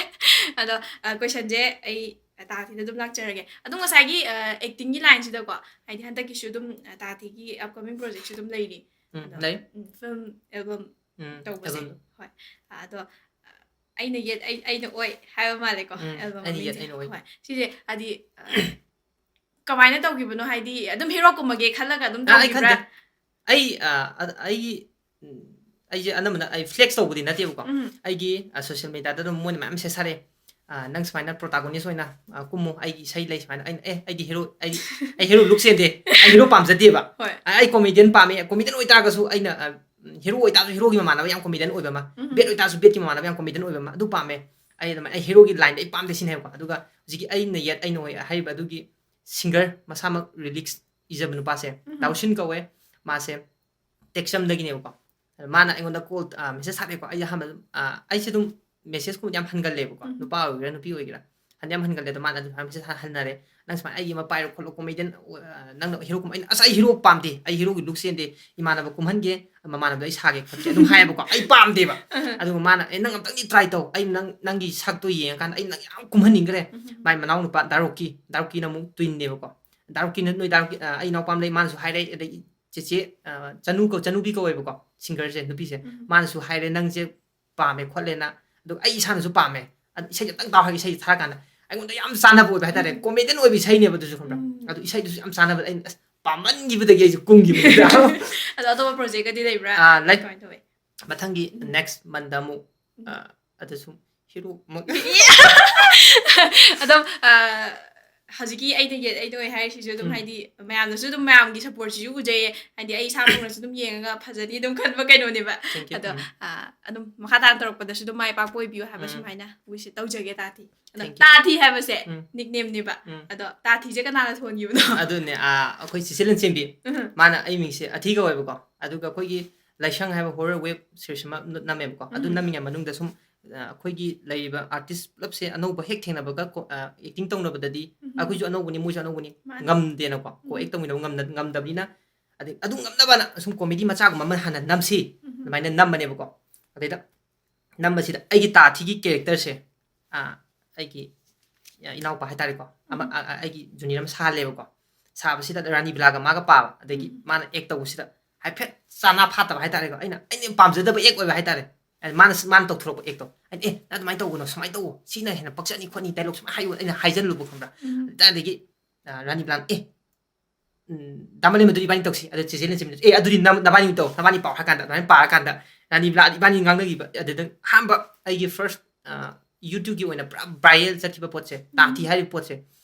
ꯑꯗꯣ, ꯑ, ꯀꯣꯏꯁꯟꯁꯦ ꯑꯩ ꯇꯥꯊꯤꯗ ꯑꯗꯨꯝ ꯂꯥꯛꯆꯔꯒꯦ꯫ ꯑꯗꯨꯝ ꯉꯁꯥꯏꯒꯤ, ꯑ, ꯑꯦꯛꯇꯤꯡꯒꯤ ꯂꯥꯏꯟꯁꯤꯗꯀꯣ, ꯍꯥꯏꯗꯤ ꯍꯟꯗꯛꯀꯤꯁꯨ ꯑꯗꯨꯝ, ꯑ, ꯇꯥꯊꯤꯒꯤ ꯑꯞꯀꯃꯤꯡ ꯄ꯭ꯔꯣꯖꯦꯛꯁꯨ ꯑꯗꯨꯝ ꯂꯩꯔꯤ꯫ ꯎꯝ, ꯑꯗꯣ, ꯂꯩ꯫ ꯎꯝ, ꯐꯤꯂꯝ ꯑꯦꯜꯕꯝ ꯎꯝ, ꯇꯧꯕꯁꯦ꯫ ꯑꯦꯜꯕꯝꯗꯣ꯫ ꯍꯣꯏ꯫ ꯑꯗꯣ, ꯑ, "ꯑꯩꯅ ꯌꯦꯠ, ꯑꯩ, ꯑꯩꯅ ꯑꯣꯏ" ꯍꯥꯏꯕ ꯃꯥꯜꯂꯦꯀꯣ, ꯎꯝ, ꯑꯦꯜꯕꯝ "ꯑꯩꯅ ꯌꯦꯠ, ꯃꯃꯤꯡꯁꯦ꯫ ꯑꯩꯅ ꯑꯣꯏ"꯫ ꯍꯣꯏ꯫ ꯁꯤꯁꯦ ꯍꯥꯏꯗꯤ, ꯑ, ꯀꯃꯥꯏꯅ ꯇꯧꯈꯤꯕꯅꯣ? ꯍꯥꯏꯗꯤ ꯑꯗꯨꯝ ꯍꯦꯔꯣ ꯀꯨꯝꯃꯒꯦ ꯈꯜꯂꯒ ꯑꯗꯨꯝ ꯑ, ꯑꯩ ꯇꯧꯈꯤꯕ꯭ꯔꯥ? ꯈꯟꯗꯦ꯫ ꯑꯩ, ꯑ, ꯑ, ꯑꯩꯒꯤ, ꯎꯝ, ꯑꯩꯁꯦ ꯑꯅꯝꯕꯅ ꯑꯩ ꯐ꯭ꯂꯦꯛꯁ ꯇꯧꯕꯗꯤ ꯅꯠꯇꯦꯕꯀꯣ꯫ ꯎꯝ꯫ ꯑꯩꯒꯤ, ꯑ, ꯁꯣꯁꯤꯌꯦꯜ ꯃꯦꯗꯤꯌꯥꯗ ꯑꯗꯨꯝ ꯃꯣꯏꯅ ꯃꯌꯥꯝ ꯃꯦꯁꯦꯖ ꯊꯥꯔꯛꯑꯦ꯫ ꯑ, "ꯅꯪ ꯁꯨꯃꯥꯏꯅ ꯄ꯭ꯔꯣꯇꯥꯒꯣꯅꯤꯁ ꯑꯣꯏꯅ, ꯑ, ꯀꯨꯝꯃꯨ, ꯑꯩꯒꯤ ꯏꯁꯩ ꯂꯩ ꯁꯨꯃꯥꯏꯅ"꯫ ꯑꯩꯅ, "ꯑꯦ, ꯑꯩꯗꯤ ꯍꯦꯔꯣ, ꯑꯩꯗꯤ, ꯑꯩ ꯍꯦꯔꯣ ꯂꯨꯛ ꯆꯦꯟꯗꯦ, ꯑꯩ ꯍꯦꯔꯣ ꯄꯥꯝꯖꯗꯦꯕ꯫ ꯍꯣꯏ꯫ ꯑ, ꯑꯩ ꯀꯣꯃꯦꯗꯤꯌꯟ ꯄꯥꯝꯃꯦ, ꯀꯣꯃꯦꯗꯤꯌꯟ ꯑꯣꯏꯇꯥꯔꯒꯁꯨ ꯑꯩꯅ, ꯑ, ꯍꯦꯔꯣ ꯑꯣꯏꯇꯥꯔꯁꯨ ꯍꯦꯔꯣꯒꯤ ꯃꯃꯥꯟꯅꯕ ꯌꯥꯝ ꯀꯣꯃꯦꯗꯤꯌꯟ ꯑꯣꯏꯕ ꯑꯃ, ꯎꯝ꯫ ꯕꯦꯠ ꯑꯣꯏꯇꯥꯔꯁꯨ ꯕꯦꯠꯀꯤ ꯃꯃꯥꯟꯅꯕ ꯌꯥꯝ ꯀꯣꯃꯦꯗꯤꯌꯟ ꯑꯣꯏꯕ ꯑꯃ, ꯑꯗꯨ ꯄꯥꯝꯃꯦ꯫ ꯑꯩ ꯑꯗꯨꯃꯥꯏꯅ, ꯑꯩ ꯍꯦꯔꯣꯒꯤ ꯂꯥꯏꯟꯗ ꯑꯩ ꯄꯥꯝꯗꯦ" ꯁꯤꯅꯦꯕꯀꯣ꯫ ꯑꯗꯨꯒ ꯍꯧꯖꯤꯛꯀꯤ "ꯑꯩꯅ ꯌꯦꯠ, ꯑꯩꯅ ꯑꯣꯏ" ꯍꯥꯏꯔꯤꯕ ꯑꯗꯨꯒꯤ ꯁꯤꯡꯒꯔ ꯃꯁꯥꯃꯛ ꯔꯤꯂꯤꯛꯁ ꯏꯖꯕ ꯅꯨꯄꯥꯁꯦ, ꯎꯝ꯫ ꯗꯥꯎꯁꯤꯟ ꯀꯧꯋꯦ꯫ ꯃꯥꯁꯦ ꯇꯦꯛꯁꯝꯗꯒꯤꯅꯦꯕꯀꯣ꯫ ꯑꯗ ꯃꯥꯅ ꯑꯩꯉꯣꯟꯗ ꯀꯣꯜ, ꯑ, ꯃꯦꯁꯦꯖ ꯊꯥꯔꯛꯑꯦꯀꯣ꯫ ꯑꯩ ꯑꯍꯥꯟꯕ ꯑꯗꯨꯝ, ꯑ, ꯑꯩꯁꯦ ꯑꯗꯨꯝ ꯃꯦꯁꯦꯖꯀꯨꯝꯕꯗꯤ ꯌꯥꯝ ꯍꯟꯒꯜꯂꯦꯕꯀꯣ, ꯎꯝ꯫ ꯅꯨꯄꯥ ꯑꯣꯏꯒꯦꯔꯥ ꯅꯨꯄꯤ ꯑꯣꯏꯒꯦꯔꯥ꯫ ꯍꯟꯗꯤ ꯌꯥꯝ ꯍꯟꯒꯜꯂꯦ ꯑꯗꯣ ꯃꯥꯅ ꯑꯗꯨꯝ ꯍꯥꯏꯕꯁꯦ ꯍꯟꯅꯔꯦ꯫ "ꯅꯪ ꯁꯨꯃꯥꯏꯅ ꯑꯩꯒꯤ ꯑꯃ ꯄꯥꯏꯔꯣ ꯈꯣꯠꯂꯣ, ꯀꯣꯃꯦꯗꯤꯌꯟ ꯅꯪꯅ ꯍꯤꯔꯣ ꯀꯨꯝ-, ꯑꯩꯅ ꯑꯁ ꯑꯩ ꯍꯤꯔꯣ ꯄꯥꯝꯗꯦ, ꯑꯩ ꯍꯤꯔꯣꯒꯤ ꯂꯨꯛ ꯆꯦꯟꯗꯦ, ꯏꯃꯥꯟꯅꯕ ꯀꯨꯝꯍꯟꯒꯦ, ꯃꯃꯥꯟꯅꯕꯗꯣ ꯑꯩ ꯁꯥꯒꯦ ꯈꯣꯠꯀꯦ" ꯑꯗꯨꯝ ꯍꯥꯏꯌꯦꯕꯀꯣ꯫ ꯑꯩ ꯄꯥꯝꯗꯦꯕ꯫ ꯑꯗꯨꯒ ꯃꯥꯅ "ꯑꯦ ꯅꯪ ꯑꯝꯇꯪꯗꯤ ꯇ꯭ꯔꯥꯏ ꯇꯧ, ꯑꯩ ꯅꯪ ꯅꯪꯒꯤ ꯁꯛꯇꯣ ꯌꯦꯡꯉꯀꯥꯟꯗ ꯑꯩ ꯅꯪ ꯌꯥꯝ ꯀꯨꯝꯍꯟꯅꯤꯡꯈ꯭ꯔꯦ"꯫ ꯃꯥꯏ ꯃꯅꯥꯎ ꯅꯨꯄꯥ ꯗꯥꯔꯣꯛꯀꯤ, ꯗꯥꯔꯣꯛꯀꯤꯅ ꯑꯃꯨꯛ ꯇ꯭ꯋꯤꯟꯅꯦꯕꯀꯣ꯫ ꯗꯥꯔꯣꯛꯀꯤꯅ ꯅꯣꯏ ꯗꯥꯔꯣꯛꯀꯤ, ꯑ, ꯑꯩ ꯏꯅꯥꯎꯄꯥ ꯑꯃ ꯂꯩ, ꯃꯥꯅꯁꯨ ꯍꯥꯏꯔꯦ, ꯑꯗꯩ ꯆꯦꯆꯦ, ꯑ, ꯆꯅꯨ ꯀꯧ-, ꯆꯅꯨꯕꯤ ꯀꯧꯋꯦꯕꯀꯣ, ꯁꯤꯡꯒꯔꯁꯦ, ꯅꯨꯄꯤꯁꯦ꯫ ꯃꯥꯅꯁꯨ ꯍꯥꯏꯔꯦ, "ꯅꯪꯁꯦ ꯄꯥꯝꯃꯦ ꯈꯣꯠꯂꯦꯅ"꯫ ꯑꯗꯨꯒ ꯑꯩ ꯏꯁꯥꯅꯁꯨ ꯄꯥꯝꯃꯦ꯫ ꯑꯗꯨ ꯏꯁꯩꯁꯦ ꯑꯝꯇꯪ ꯇꯥꯎ ꯍꯥꯏꯒꯦ, ꯏꯁꯩꯁꯦ ꯊꯥꯔꯀꯥꯟꯗ ꯑꯩꯉꯣꯟꯗ ꯌꯥꯝ ꯆꯥꯟꯅꯕ ꯑꯣꯏꯕ ꯍꯥꯏꯇꯥꯔꯦ꯫ ꯎꯝ꯫ ꯀꯣꯃꯦꯗꯤꯌꯟ ꯑꯣꯏꯕ ꯏꯁꯩꯅꯦꯕ ꯑꯗꯨꯁꯨ, ꯈꯪꯕ꯭ꯔꯥ? ꯎꯝ꯫ ꯑꯗꯨ ꯏꯁꯩꯗꯨꯁꯨ ꯌꯥꯝ ꯆꯥꯟꯅꯕ, ꯑꯩꯅ ꯑꯁ ꯄꯥꯝꯃꯟꯈꯤꯕꯗꯒꯤ ꯑꯩꯁꯦ ꯀꯨꯝꯈꯤꯕꯅꯤꯗ꯫ ꯑꯗꯣ ꯑꯇꯣꯞꯄ ꯄ꯭ꯔꯣꯖꯦꯛꯀꯗꯤ ꯂꯩꯕ꯭ꯔꯥ? ꯑꯥ, ꯂꯩ꯫ ꯀꯃꯥꯏꯅ ꯇꯧꯋꯤ? ꯃꯊꯪꯒꯤ ꯎꯝ꯫ ꯅꯦꯛꯁ ꯃꯟꯗ ꯑꯃꯨꯛ, ꯎꯝ꯫ ꯑꯥ, ꯑꯗꯨꯁꯨ ꯍꯤꯔꯣꯃꯛ ꯑꯗꯨꯝ, ꯑ, ꯍꯧꯖꯤꯛꯀꯤ ꯑꯩꯅ ꯌꯦ-, ꯑꯩꯅ ꯑꯣꯏ ꯍꯥꯏꯔꯤꯁꯤꯁꯨ ꯑꯗꯨꯝ ꯎꯝ꯫ ꯍꯥꯏꯗꯤ ꯃꯌꯥꯝꯅꯁꯨ ꯑꯗꯨꯝ ꯃꯌꯥꯝꯒꯤ ꯁꯞꯄꯣꯔꯠꯁꯤꯁꯨ ꯎꯖꯩꯌꯦ꯫ ꯍꯥꯏꯗꯤ ꯑꯩ ꯏꯁꯥꯃꯛꯅꯁꯨ ꯑꯗꯨꯝ ꯌꯦꯡꯉꯒ ꯐꯖꯅꯤ ꯑꯗꯨꯝ ꯈꯟꯕ ꯀꯩꯅꯣꯅꯦꯕ꯫ Thank you꯫ ꯑꯗꯣ, ꯎꯝ꯫ ꯑ, ꯑꯗꯨꯝ ꯃꯈꯥ ꯇꯥꯅ ꯇꯧꯔꯛꯄꯗꯁꯨ ꯑꯗꯨꯝ ꯃꯥꯏ ꯄꯥꯛꯄ ꯑꯣꯏꯕꯤꯌꯨ ꯍꯥꯏꯕ ꯎꯝ꯫ ꯁꯨꯃꯥꯏꯅ wish ꯇꯧꯖꯒꯦ ꯇꯥꯇꯤ꯫ ꯑꯗꯣ Thank you꯫ ꯇꯥꯊꯤ ꯍꯥꯏꯕꯁꯦ ꯎꯝ꯫ Nicknameꯅꯦꯕ꯫ ꯎꯝ꯫ ꯑꯗꯣ ꯇꯥꯊꯤꯁꯦ ꯀꯅꯥꯅ ꯊꯣꯟꯈꯤꯕꯅꯣ? ꯑꯗꯨꯅꯦ, ꯑ, ꯑꯩꯈꯣꯏ ꯆꯤꯆꯦ ꯂꯟꯆꯦꯟꯕꯤ꯫ ꯎꯝ꯫ ꯃꯥꯅ ꯑꯩ ꯃꯤꯡꯁꯦ ꯑꯊꯤ ꯀꯧꯋꯦꯕꯀꯣ꯫ ꯑꯗꯨꯒ ꯑꯩꯈꯣꯏꯒꯤ ꯂꯥꯏꯁꯪ ꯍꯥꯏꯕ horror web series ꯑꯃ ꯅꯝꯃꯦꯕꯀꯣ꯫ ꯑꯗꯨ ꯎꯝ꯫ ꯅꯝꯃꯤꯉꯩ ꯃꯅꯨꯡꯗ ꯁꯨꯝ, ꯑ, ꯑꯩꯈꯣꯏꯒꯤ ꯂꯩꯔꯤꯕ artist ꯄꯨꯂꯞꯁꯦ ꯑꯅꯧꯕ ꯍꯦꯛ ꯊꯦꯡꯅꯕꯒ ꯀꯣ-, ꯑ, acting ꯇꯧꯅꯕꯗꯗꯤ ꯎꯝ꯫ ꯑꯩꯈꯣꯏꯁꯨ ꯑꯅꯧꯕꯅꯤ, ꯃꯣꯏꯁꯨ ꯑꯅꯧꯕꯅꯤ, ꯃꯥꯅꯤ꯫ ꯉꯝꯗꯦꯅꯀꯣ꯫ ꯎꯝ꯫ Co-act ꯇꯧꯃꯤꯟꯅꯕ ꯉꯝꯅ-, ꯉꯝꯗꯕꯅꯤꯅ, ꯑꯗꯩ ꯑꯗꯨ ꯉꯝꯅꯕꯅ ꯁꯨꯝ comedy ꯃꯆꯥꯒꯨꯝꯕ ꯑꯃ ꯍꯥꯟꯅ ꯅꯝꯁꯤ, ꯎꯝ꯫ ꯑꯗꯨꯃꯥꯏꯅ ꯅꯝꯕꯅꯦꯕꯀꯣ꯫ ꯑꯗꯩꯗ ꯅꯝꯕꯁꯤꯗ ꯑꯩꯒꯤ ꯇꯥꯊꯤꯒꯤ characterꯁꯦ, ꯑ, ꯑꯩꯒꯤ ꯏꯅꯥꯎꯄꯥ ꯍꯥꯏꯇꯥꯔꯦꯀꯣ, ꯑꯃ, ꯎꯝ꯫ ꯑ, ꯑ, ꯑꯩꯒꯤ junior ꯑꯃ ꯁꯥꯍꯜꯂꯦꯕꯀꯣ꯫ ꯁꯥꯕꯁꯤꯗ ꯔꯥꯅꯤ ꯕꯤꯂꯥꯒ ꯃꯥꯒ ꯄꯥꯕ, ꯑꯗꯒꯤ ꯎꯝ꯫ ꯃꯥꯅ act ꯇꯧꯕꯁꯤꯗ ꯍꯥꯏꯐꯦꯠ ꯆꯥꯅ ꯐꯥꯠꯇꯕ ꯍꯥꯏꯇꯥꯔꯦꯀꯣ, ꯑꯩꯅ, ꯑꯩꯅ ꯌꯥꯝ ꯄꯥꯝꯖꯗꯕ act ꯑꯣꯏꯕ ꯍꯥꯏꯇꯥꯔꯦ꯫ ꯑ, ꯃꯥꯅ, ꯃꯥꯅ ꯇꯧꯊꯣꯔꯛꯄ actꯇꯣ ꯑꯩꯅ, "ꯑꯦ, ꯅꯪ ꯑꯗꯨꯃꯥꯏꯅ ꯇꯧꯒꯅꯣ, ꯁꯨꯃꯥꯏꯅ ꯇꯧꯋꯣ, ꯁꯤꯅ ꯍꯦꯟꯅ ꯄꯛꯆꯅꯤ ꯈꯣꯠꯅꯤ" dialogue ꯁꯨꯃꯥꯏꯅ ꯍꯥꯏꯌꯨ ꯑꯩꯅ ꯍꯥꯏꯖꯜꯂꯨꯕ, ꯈꯪꯕ꯭ꯔꯥ? ꯎꯝ꯫ ꯑꯗꯨꯗꯒꯤ, ꯑ, ꯔꯥꯅꯤ ꯕꯤꯂꯥꯅ, "ꯑꯦ, ꯎꯝ, ꯗꯥ ꯃꯂꯦꯝ, ꯑꯗꯨꯗꯤ ꯏꯕꯥꯅꯤ ꯇꯧꯁꯤ, ꯑꯗꯨ ꯆꯦꯆꯦ ꯂꯟꯆꯦꯟꯕꯤꯅ, ꯑꯦ, ꯑꯗꯨꯗꯤ ꯅꯝ-, ꯅꯕꯥꯅꯤ ꯇꯧ, ꯅꯕꯥꯅꯤ ꯄꯥꯎ" ꯍꯥꯏ ꯀꯥꯟꯗ ꯑꯗꯨꯃꯥꯏꯅ ꯄꯥꯔꯀꯥꯟꯗ ꯔꯥꯅꯤ ꯕꯤꯂꯥ ꯏꯕꯥꯅꯤ ꯉꯥꯡꯅꯈꯤꯕ꯫ ꯑꯗꯨꯗ ꯑꯍꯥꯟꯕ ꯑꯩꯒꯤ first, ꯑ, YouTubeꯀꯤ ꯑꯣꯏꯅ ꯄꯨꯔꯥ viral ꯆꯠꯈꯤꯕ ꯄꯣꯠꯁꯦ, ꯎꯝ꯫ ꯇꯥꯊꯤ ꯍꯥꯏꯔꯤꯕ ꯄꯣꯠꯁꯦ,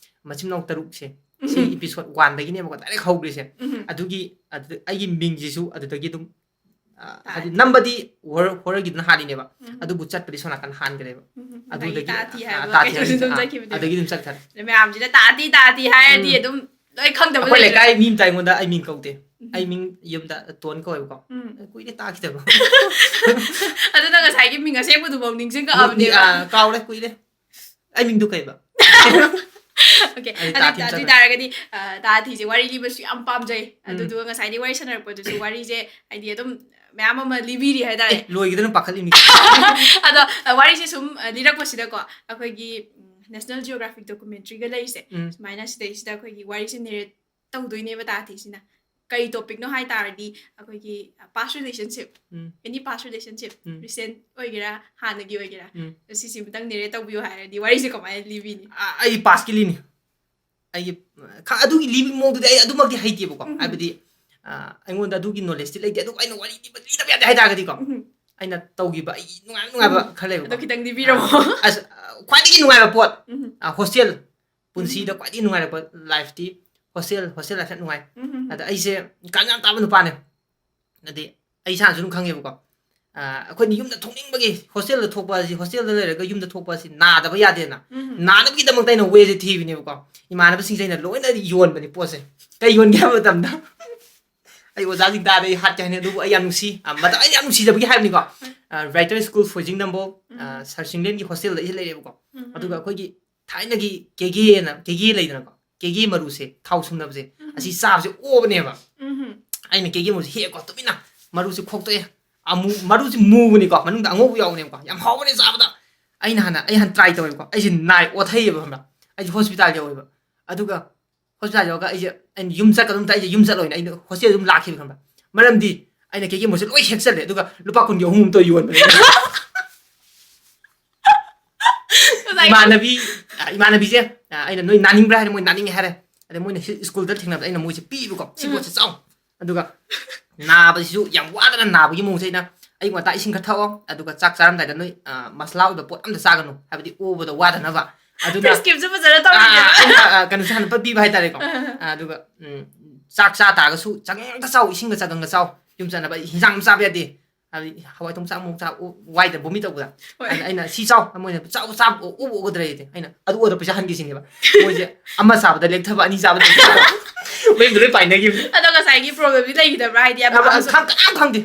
ꯃꯆꯤꯟ ꯃꯅꯥꯎ ꯇꯔꯨꯛꯁꯦ, ꯁꯤ ꯎꯝ꯫ Episode oneꯗꯒꯤꯅꯦꯕꯀꯣ direct ꯍꯧꯈ꯭ꯔꯤꯁꯦ꯫ ꯎꯝ꯫ ꯑꯗꯨꯒꯤ, ꯑꯗꯨ ꯑꯩꯒꯤ ꯃꯤꯡꯁꯤꯁꯨ ꯑꯗꯨꯗꯒꯤ ꯑꯗꯨꯝ, ꯑ, ꯍꯥꯏꯗꯤ ꯇꯥꯊꯤ꯫ ꯅꯝꯕꯗꯤ horror, horrorꯒꯤꯗꯨꯅ ꯍꯥꯜꯂꯤꯅꯦꯕ, ꯎꯝ꯫ ꯑꯗꯨꯕꯨ ꯆꯠꯄꯗꯤ ꯁꯣꯝ ꯅꯥꯀꯟ ꯍꯥꯟꯈ꯭ꯔꯦꯕ꯫ ꯎꯝ꯫ ꯑꯗꯨꯗꯒꯤ, ꯇꯥꯊꯤ ꯑ, ꯍꯥꯏꯕ ꯇꯥꯊꯤ ꯀꯩꯅꯣꯁꯨ ꯍꯥꯏꯕꯁꯦ, ꯑꯗꯨꯝ ꯑ, ꯆꯠꯈꯤꯕꯅꯦꯕ꯫ ꯑꯗꯒꯤ ꯑꯗꯨꯝ ꯆꯠꯈ꯭ꯔꯦ꯫ ꯑꯗ ꯃꯌꯥꯝꯁꯤꯅ ꯇꯥꯊꯤ, ꯇꯥꯊꯤ ꯍꯥꯏꯔꯗꯤ ꯎꯝ꯫ ꯑꯗꯨꯝ ꯂꯣꯏ ꯈꯪꯗꯕ ꯑꯩꯈꯣꯏ ꯂꯩꯇ꯭ꯔꯦ꯫ ꯂꯩꯀꯥꯏ ꯃꯤ ꯑꯝꯇ ꯑꯩꯉꯣꯟꯗ ꯑꯩ ꯃꯤꯡ ꯀꯧꯗꯦ꯫ ꯎꯝ꯫ ꯑꯩ ꯃꯤꯡ ꯌꯨꯝꯗ ꯇꯣꯟ ꯀꯧꯋꯦꯕꯀꯣ꯫ ꯎꯝ꯫ ꯀꯨꯏꯔꯦ ꯇꯥꯈꯤꯗꯕ꯫ ꯑꯗꯨꯅ ꯉꯁꯥꯏꯒꯤ ꯃꯤꯡ ꯑꯁꯦꯡꯕꯗꯨꯐꯥꯎ ꯅꯤꯡꯁꯤꯡꯉꯛꯑꯕꯅꯦꯕ꯫ ꯑ, ꯀꯥꯎꯔꯦ, ꯀꯨꯏꯔꯦ꯫ ꯑꯩ ꯃꯤꯡꯗꯨ ꯀꯩꯕ? Okay, ꯑꯗꯨ ꯇꯥ ꯊꯤꯕ ꯑꯗꯨ ꯆꯠꯂꯦ꯫ ꯇꯥꯔꯒꯗꯤ, ꯑ, ꯇꯥ ꯊꯤꯁꯦ ꯋꯥꯔꯤ ꯂꯤꯕꯁꯨ ꯌꯥꯝ ꯄꯥꯝꯖꯩ꯫ ꯎꯝ꯫ ꯑꯗꯨꯗꯨꯒ ꯉꯁꯥꯏꯗꯤ ꯋꯥꯔꯤ ꯁꯥꯟꯅꯔꯛꯄꯗꯨꯁꯨ ꯋꯥꯔꯤꯁꯦ ꯍꯥꯏꯗꯤ ꯑꯗꯨꯝ ꯃꯌꯥꯝ ꯑꯃ ꯂꯤꯕꯤꯔꯤ ꯍꯥꯏꯇꯥꯔꯦ꯫ ꯑꯦ, ꯂꯣꯏꯒꯗꯅ ꯄꯥꯈꯠꯂꯤꯕꯅꯤ꯫ ꯑꯗꯣ, ꯑ, ꯋꯥꯔꯤꯁꯦ ꯁꯨꯝ, ꯑ, ꯂꯤꯔꯛꯄꯁꯤꯗꯀꯣ, ꯑꯩꯈꯣꯏꯒꯤ, ꯎꯝ, National Geographic documentary-ꯒ ꯂꯩꯔꯤꯁꯦ, ꯎꯝ꯫ ꯁꯨꯃꯥꯏꯅ ꯁꯤꯗꯩꯁꯤꯗ ꯑꯩꯈꯣꯏꯒꯤ ꯋꯥꯔꯤꯁꯦ narrate ꯇꯧꯗꯣꯏꯅꯦꯕ ꯇꯥ ꯊꯤꯁꯤꯅ꯫ ꯀꯩ topic-ꯅꯣ ꯍꯥꯏ ꯇꯥꯔꯗꯤ, ꯑꯩꯈꯣꯏꯒꯤ, ꯑ, past relationship, ꯎꯝ꯫ Any past relationship, ꯎꯝ꯫ Recent ꯑꯣꯏꯒꯦꯔꯥ, ꯍꯥꯟꯅꯒꯤ ꯑꯣꯏꯒꯦꯔꯥ, ꯎꯝ꯫ ꯁꯤꯁꯤ ꯑꯃꯇꯪ narrate ꯇꯧꯕꯤꯌꯨ ꯍꯥꯏꯔꯗꯤ ꯋꯥꯔꯤꯁꯦ ꯀꯃꯥꯏꯅ ꯂꯤꯕꯤꯅꯤ? ꯑ, ꯑꯩ past-ꯀꯤ ꯂꯤꯅꯤ꯫ ꯑꯩꯒꯤ, ꯈ-, ꯑꯗꯨꯒꯤ ꯂꯤꯕꯒꯤ ꯃꯑꯣꯡꯗꯨꯗꯤ ꯑꯩ ꯑꯗꯨꯃꯛꯇꯤ ꯍꯩꯇꯦꯕꯀꯣ꯫ ꯎꯝ꯫ ꯍꯥꯏꯕꯗꯤ, ꯑ, ꯑꯩꯉꯣꯟꯗ ꯑꯗꯨꯒꯤ knowledge-ꯇꯤ ꯂꯩꯇꯦ, ꯑꯗꯨꯕꯨ ꯑꯩꯅ ꯋꯥꯔꯤ ꯂꯤꯕ, ꯂꯤꯗꯕ ꯌꯥꯗꯦ ꯍꯥꯏ ꯇꯥꯔꯒꯗꯤꯀꯣ, ꯎꯝ꯫ ꯑꯩꯅ ꯇꯧꯈꯤꯕ ꯑꯩ ꯅꯨꯡꯉꯥꯏꯕ, ꯅꯨꯡꯉꯥꯏꯕ ꯎꯝ꯫ ꯈꯔ ꯂꯩꯕꯀꯣ꯫ ꯑꯗꯣ ꯈꯤꯇꯪ ꯂꯤꯕꯤꯔꯝꯃꯣ꯫ ꯑ, ꯑꯁ, ꯑ, ꯈ꯭ꯋꯥꯏꯗꯒꯤ ꯅꯨꯡꯉꯥꯏꯕ ꯄꯣꯠ, ꯎꯝ꯫ ꯑ, hostel, ꯄꯨꯟꯁꯤꯗ ꯎꯝ꯫ ꯈ꯭ꯋꯥꯏꯗꯒꯤ ꯅꯨꯡꯉꯥꯏꯔꯛꯄ life-ꯇꯤ hostel, hostel life ꯌꯥꯝ ꯅꯨꯡꯉꯥꯏ꯫ ꯎꯝ꯫ ꯑꯗ ꯑꯩꯁꯦ ꯀꯥꯟ ꯌꯥꯝ ꯇꯥꯕ ꯅꯨꯄꯥꯅꯦ꯫ ꯑꯗꯤ ꯑꯩ ꯏꯁꯥꯅꯁꯨ ꯑꯗꯨꯝ ꯈꯪꯉꯦꯕꯀꯣ꯫ ꯑ, ꯑꯩꯈꯣꯏꯅ ꯌꯨꯝꯗ ꯊꯣꯛꯅꯤꯡꯕꯒꯤ, hostel-ꯗ ꯊꯣꯛꯄ ꯑꯁꯤ, hostel-ꯗ ꯂꯩꯔꯒ ꯌꯨꯝꯗ ꯊꯣꯛꯄ ꯑꯁꯤ ꯅꯥꯗꯕ ꯌꯥꯗꯦꯅ꯫ ꯎꯝ꯫ ꯅꯥꯅꯕꯒꯤꯗꯃꯛꯇ ꯑꯩꯅ way-ꯁꯦ ꯊꯤꯕꯅꯦꯕꯀꯣ꯫ ꯏꯃꯥꯟꯅꯕꯁꯤꯡꯁꯦ ꯑꯩꯅ ꯂꯣꯏꯅ ꯌꯣꯟꯕꯅꯤ ꯄꯣꯠꯁꯦ꯫ ꯀꯩ ꯌꯣꯟꯒꯦ ꯍꯥꯏꯕ ꯃꯇꯝꯗ, ꯑꯩ ꯑꯣꯖꯥꯁꯤꯡ ꯇꯥꯔꯗꯤ ꯑꯩ ꯍꯥꯠꯀꯦ ꯍꯥꯏꯅꯤ, ꯑꯗꯨꯕꯨ ꯑꯩ ꯌꯥꯝ ꯅꯨꯡꯁꯤ꯫ ꯑ, ꯃꯇꯝ ꯑꯩꯅ ꯌꯥꯝ ꯅꯨꯡꯁꯤꯖꯕꯒꯤ ꯍꯥꯏꯕꯅꯤꯀꯣ꯫ ꯎꯝ꯫ ꯑ, Writer School ꯐꯣꯏꯖꯤꯡ ꯅꯝꯕꯣꯜ, ꯑ, ꯎꯝ꯫ Sir ꯁꯤꯡꯂꯦꯟꯒꯤ hostel-ꯗ ꯑꯩꯁꯦ ꯂꯩꯔꯦꯕꯀꯣ꯫ ꯎꯝ꯫ ꯑꯗꯨꯒ ꯑꯩꯈꯣꯏꯒꯤ ꯊꯥꯏꯅꯒꯤ ꯀꯦꯒꯦꯅ, ꯀꯦꯒꯦ ꯂꯩꯗꯅꯀꯣ, ꯀꯦꯒꯦ ꯃꯔꯨꯁꯦ, ꯊꯥꯎ ꯁꯨꯡꯅꯕꯁꯦ, ꯎꯝ꯫ ꯑꯁꯤ ꯆꯥꯕꯁꯦ ꯑꯣꯕꯅꯦꯕ꯫ ꯎꯝ꯫ ꯑꯩꯅ ꯀꯦꯒꯦ ꯃꯔꯨꯁꯦ ꯍꯦꯛꯑꯦꯀꯣ, ꯇꯨꯃꯤꯟꯅ ꯃꯔꯨꯁꯦ ꯈꯣꯛꯇꯣꯛꯑꯦ꯫ ꯑꯃꯨ-, ꯃꯔꯨꯁꯦ ꯃꯨꯕꯅꯤꯀꯣ, ꯃꯅꯨꯡꯗ ꯑꯉꯧꯕ ꯌꯥꯎꯕꯅꯦꯕꯀꯣ, ꯌꯥꯝ ꯍꯥꯎꯕꯅꯦ ꯆꯥꯕꯗ꯫ ꯑꯩꯅ ꯍꯥꯟꯅ, ꯑꯩ ꯍꯥꯟꯅ try ꯇꯧꯋꯦꯕꯀꯣ, ꯑꯩꯁꯦ ꯅꯥꯏ ꯑꯣꯊꯩꯌꯦꯕ, ꯈꯪꯕ꯭ꯔꯥ? ꯑꯩꯁꯦ hospital ꯌꯧꯋꯦꯕ꯫ ꯑꯗꯨꯒ hospital ꯌꯧꯔꯒ ꯑꯩꯁꯦ, ꯑꯩꯅ ꯌꯨꯝ ꯆꯠꯀꯗꯕ ꯅꯠꯇ꯭ꯔ, ꯑꯩꯁꯦ ꯌꯨꯝ ꯆꯠꯂꯣꯏꯅ ꯑꯩꯅ hostel ꯑꯗꯨꯝ ꯂꯥꯛꯈꯤꯕ, ꯈꯪꯕ꯭ꯔꯥ? ꯃꯔꯝꯗꯤ ꯑꯩꯅ ꯀꯦꯒꯦ ꯃꯔꯨꯁꯦ ꯂꯣꯏ ꯍꯦꯛꯆꯜꯂꯦ, ꯑꯗꯨꯒ ꯂꯨꯄꯥ ꯀꯨꯟꯒꯤ ꯑꯍꯨꯝ ꯑꯝꯇ ꯌꯣꯟꯕꯅꯦ꯫ ꯉꯁꯥꯏ ꯏꯃꯥꯟꯅꯕꯤ, ꯑ, ꯏꯃꯥꯟꯅꯕꯤꯁꯦ, ꯑ, ꯑꯩꯅ "ꯅꯣꯏ ꯅꯥꯅꯤꯡꯕ꯭ꯔꯥ?" ꯍꯥꯏꯔꯦ, ꯃꯣꯏ ꯅꯥꯅꯤꯡꯉꯦ ꯍꯥꯏꯔꯦ꯫ ꯑꯗꯩ ꯃꯣꯏꯅ ꯁꯤ school-ꯗ ꯊꯦꯡꯅꯕꯗ ꯑꯩꯅ ꯃꯣꯏꯁꯦ ꯄꯤꯕꯀꯣ, "ꯁꯤ ꯎꯝ꯫ ꯄꯣꯠꯁꯦ ꯆꯥꯎ"꯫ ꯑꯗꯨꯒ ꯅꯥꯕꯁꯤꯁꯨ ꯌꯥꯝ ꯋꯥꯗꯅ ꯅꯥꯕꯒꯤ ꯃꯑꯣꯡꯁꯦ ꯑꯩꯅ, "ꯑꯌꯨꯛ ꯉꯟꯇꯥ ꯏꯁꯤꯡ ꯈꯔ ꯊꯛꯑꯣ, ꯑꯗꯨꯒ ꯆꯥꯛ ꯆꯥꯔꯝꯗꯥꯏꯗ ꯅꯣꯏ, ꯑ, ꯃꯁꯂꯥ ꯑꯣꯏꯕ ꯄꯣꯠ ꯑꯝꯇ ꯆꯥꯒꯅꯨ, ꯍꯥꯏꯕꯗꯤ ꯑꯣꯕꯗ ꯋꯥꯗꯅꯕ"꯫ ꯑꯗꯨꯅ, Prescription ꯐꯖꯅ ꯇꯧꯔꯤꯅꯦꯕ꯫ ꯑ, ꯑꯩꯅ, ꯑ, ꯀꯩꯅꯣꯁꯦ ꯍꯥꯟꯅ ꯄꯤꯕ ꯍꯥꯏꯇꯥꯔꯦꯀꯣ꯫ ꯑ꯫ ꯑ, ꯑꯗꯨꯒ, ꯎꯝ, ꯆꯥꯛ ꯆꯥ ꯇꯥꯔꯒꯁꯨ ꯆꯉꯝꯇ ꯆꯥꯎ, ꯏꯁꯤꯡꯒ ꯆꯉꯝꯒ ꯆꯥꯎ, ꯌꯨꯝ ꯆꯠꯅꯕ ꯍꯤꯟꯖꯥꯡ ꯑꯃ ꯆꯥꯕ ꯌꯥꯗꯦ꯫ ꯍꯥꯏꯕꯗꯤ ꯍꯋꯥꯏ ꯊꯣꯡ ꯆꯥꯛ ꯑꯃꯨꯛ ꯆꯥ, ꯑꯣ, ꯋꯥꯏꯗ vomit ꯇꯧꯕꯗ꯫ ꯍꯣꯏ꯫ ꯑꯗ ꯑꯩꯅ "ꯁꯤ ꯆꯥꯎ", ꯃꯣꯏꯅ "ꯆꯥꯎ, ꯆꯥꯕ ꯑꯣ-, ꯑꯣꯕ ꯑꯣꯒꯗ꯭ꯔꯦ" ꯍꯥꯏꯗꯤ꯫ ꯑꯩꯅ "ꯑꯗꯨ ꯑꯣꯗ ꯄꯩꯁꯥ ꯍꯟꯒꯦ" ꯁꯤꯅꯦꯕ꯫ ꯃꯣꯏꯁꯦ ꯑꯃ ꯆꯥꯕꯗ ꯂꯦꯛꯊꯕ, ꯑꯅꯤ ꯆꯥꯕꯗ ꯂꯦꯛꯊꯕ꯫ ꯃꯌꯨꯝꯗ ꯂꯣꯏ ꯄꯥꯏꯅꯈꯤꯕꯅꯤ꯫ ꯑꯗꯣ ꯉꯁꯥꯏꯒꯤ problemꯗꯤ ꯂꯩꯈꯤꯗꯕ꯭ꯔꯥ? ꯍꯥꯏꯗꯤ ꯌꯥꯝ ꯑ, ꯑ, ꯄꯥꯝꯖ- ꯈꯪ-, ꯀꯅꯥꯝ ꯈꯪꯗꯦ꯫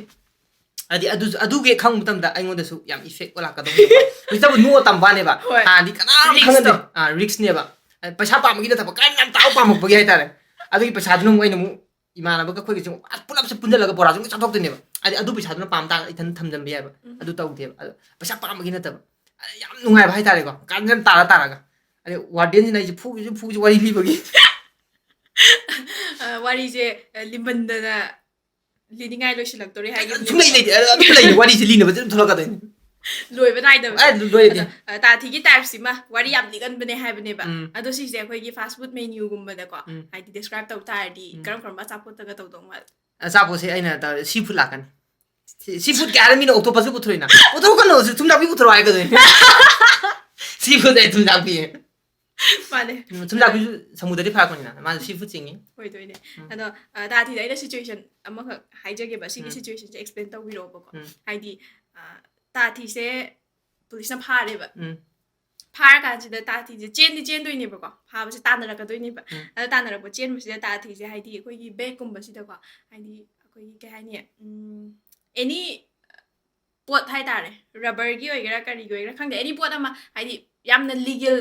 ꯍꯥꯏꯗꯤ ꯑꯗꯨ ꯑꯗꯨꯒꯤ ꯈꯪꯕ ꯃꯇꯝꯗ ꯑꯩꯉꯣꯟꯗꯁꯨ ꯌꯥꯝ effect ꯑꯣꯏꯔꯛꯀꯗꯧꯅꯦꯕ꯫ ꯍꯧꯖꯤꯛꯇꯕꯨ ꯅꯣꯛꯑ ꯇꯝꯕ ꯋꯥꯅꯦꯕ꯫ ꯍꯣꯏ. ꯍꯥꯟꯅꯗꯤ ꯀꯅꯥꯝ Risk ꯈꯪꯉꯝꯗꯦ꯫ ꯇꯣ. ꯑꯥ, risk ꯅꯦꯕ꯫ ꯑ, ꯄꯩꯁꯥ ꯄꯥꯝꯕꯒꯤ ꯅꯠꯇꯕ, ꯀꯥꯏꯅ ꯌꯥꯝ ꯇꯥꯎ ꯄꯥꯝꯃꯛꯄꯒꯤ ꯍꯥꯏꯇꯥꯔꯦ꯫ ꯑꯗꯨꯒꯤ ꯄꯩꯁꯥꯗꯨꯅ ꯑꯃꯨꯛ ꯑꯩꯅ ꯑꯃꯨꯛ ꯏꯃꯥꯟꯅꯕꯒ ꯑꯩꯈꯣꯏꯒꯤꯁꯨ ꯑꯃꯨꯛ, ꯑ, ꯄꯨꯂꯞꯁꯦ ꯄꯨꯟꯁꯤꯜꯂꯒ ꯕꯣꯔꯥꯁꯨ ꯑꯃꯨꯛ ꯆꯥꯊꯣꯛꯇꯣꯏꯅꯦꯕ꯫ ꯍꯥꯏꯗꯤ ꯑꯗꯨ ꯄꯩꯁꯥꯗꯨꯅ ꯄꯥꯝ ꯇꯥꯔꯒ ꯏꯊꯟ ꯊꯝꯖꯟꯕ ꯌꯥꯏꯕ꯫ ꯎꯝ. ꯑꯗꯨ ꯇꯧꯗꯦꯕ꯫ ꯑꯗꯣ ꯄꯩꯁꯥ ꯄꯥꯝꯕꯒꯤ ꯅꯠꯇꯕ꯫ ꯑ, ꯌꯥꯝ ꯅꯨꯡꯉꯥꯏꯕ ꯍꯥꯏꯇꯥꯔꯦꯀꯣ꯫ ꯀꯥꯟꯁꯦ ꯌꯥꯝ ꯇꯥꯔ ꯇꯥꯔꯒ꯫ ꯑꯗꯩ warden ꯁꯤꯅ ꯑꯩꯁꯦ ꯐꯨꯕꯁꯤ ꯐꯨꯕꯁꯤ ꯋꯥꯔꯤ ꯂꯤꯕꯒꯤ꯫ ꯑ, ꯋꯥꯔꯤꯁꯦ, ꯑ, ꯂꯤꯃꯟꯗꯅ ꯂꯤꯅꯤꯡꯉꯥꯏ ꯂꯣꯏꯁꯤꯜꯂꯛꯇꯣꯔꯦ ꯍꯥꯏꯈꯤꯕꯅꯦꯕ꯫ ꯁꯨꯡꯂꯩ ꯂꯩꯇꯦ꯫ ꯑꯗꯨꯝ ꯂꯩ꯫ ꯋꯥꯔꯤꯁꯦ ꯂꯤꯅꯕꯁꯦ ꯑꯗꯨꯝ ꯊꯣꯛꯂꯛꯀꯗꯣꯏꯅꯤ꯫ ꯂꯣꯏꯕ ꯅꯥꯏꯗꯕꯁꯦ꯫ ꯑꯦ, ꯂꯣꯏꯔꯗꯤ꯫ ꯑꯗꯣ, ꯑ, ꯇꯥꯊꯤꯒꯤ type ꯁꯤꯃ ꯋꯥꯔꯤ ꯌꯥꯝ ꯂꯤꯒꯟꯕꯅꯦ ꯍꯥꯏꯕꯅꯦꯕ꯫ ꯎꯝ. ꯑꯗꯣ ꯁꯤꯁꯦ ꯑꯩꯈꯣꯏꯒꯤ fast food menu ꯒꯨꯝꯕꯗꯀꯣ, ꯎꯝ. ꯍꯥꯏꯗꯤ describe ꯇꯧ ꯇꯥꯔꯗꯤ ꯎꯝ. ꯀꯔꯝ ꯀꯔꯝꯕ ꯑꯆꯥꯄꯣꯠꯇꯒ ꯇꯧꯗꯧ ꯃꯥꯜꯂꯦ? ꯑꯆꯥꯄꯣꯠꯁꯦ ꯑꯩꯅ ꯇꯧꯔꯦ, sea food ꯂꯥꯛꯀꯅꯤ꯫ Sea food ꯀꯩ ꯍꯥꯏꯔ ꯃꯤꯅ octopus ꯁꯨ ꯄꯨꯊꯣꯔꯛꯏꯅ꯫ ꯄꯨꯊꯣꯛꯀꯅꯨ, ꯊꯨꯝꯖꯥꯛꯄꯤ ꯄꯨꯊꯣꯔꯛꯑꯣ ꯍꯥꯏꯒꯗꯣꯏꯅꯤ꯫ Sea food ꯍꯥꯏ ꯊꯨꯝꯖꯥꯛꯄꯤ꯫ ꯃꯥꯅꯦ꯫ ꯎꯝ, ꯊꯨꯝꯖꯥꯛꯄꯤꯁꯨ ꯁꯃꯨꯗ꯭ꯔꯗꯤ ꯐꯔꯛꯄꯅꯤꯅ, ꯃꯥꯁꯨ sea food ꯆꯤꯡꯉꯤ꯫ ꯑꯣꯏꯗꯣꯏꯅꯦ꯫ ꯎꯝ. ꯑꯗꯣ, ꯑ, ꯇꯥꯊꯤꯗ ꯑꯩꯅ situation ꯑꯃꯈꯛ ꯍꯥꯏꯖꯒꯦꯕ꯫ ꯁꯤꯒꯤ ꯎꯝ. situation ꯁꯦ explain ꯇꯧꯕꯤꯔꯛꯑꯣꯕꯀꯣ꯫ ꯎꯝ. ꯍꯥꯏꯗꯤ, ꯑ, ꯇꯥꯊꯤꯁꯦ ꯄꯨꯂꯤꯁꯅ ꯐꯥꯔꯦꯕ꯫ ꯎꯝ. ꯐꯥꯔꯀꯥꯟꯁꯤꯗ ꯇꯥꯊꯤꯁꯦ ꯆꯦꯟꯗꯤ ꯆꯦꯟꯗꯣꯏꯅꯦꯕꯀꯣ, ꯐꯥꯕꯁꯦ ꯇꯥꯟꯅꯔꯛꯀꯗꯣꯏꯅꯦꯕ꯫ ꯎꯝ. ꯑꯗꯣ ꯇꯥꯟꯅꯔꯛꯄ ꯆꯦꯟꯕꯁꯤꯗ ꯇꯥꯊꯤꯁꯦ ꯍꯥꯏꯗꯤ ꯑꯩꯈꯣꯏꯒꯤ bag ꯀꯨꯝꯕꯁꯤꯗꯀꯣ, ꯍꯥꯏꯗꯤ ꯑꯩꯈꯣꯏꯒꯤ ꯀꯩ ꯍꯥꯏꯅꯤ, ꯎꯝ, any ꯄꯣꯠ ꯍꯥꯏꯇꯥꯔꯦ, rubber ꯒꯤ ꯑꯣꯏꯒꯦꯔꯥ ꯀꯔꯤꯒꯤ ꯑꯣꯏꯒꯦꯔꯥ ꯈꯪꯗꯦ, any ꯄꯣꯠ ꯑꯃ ꯍꯥꯏꯗꯤ ꯌꯥꯝꯅ legal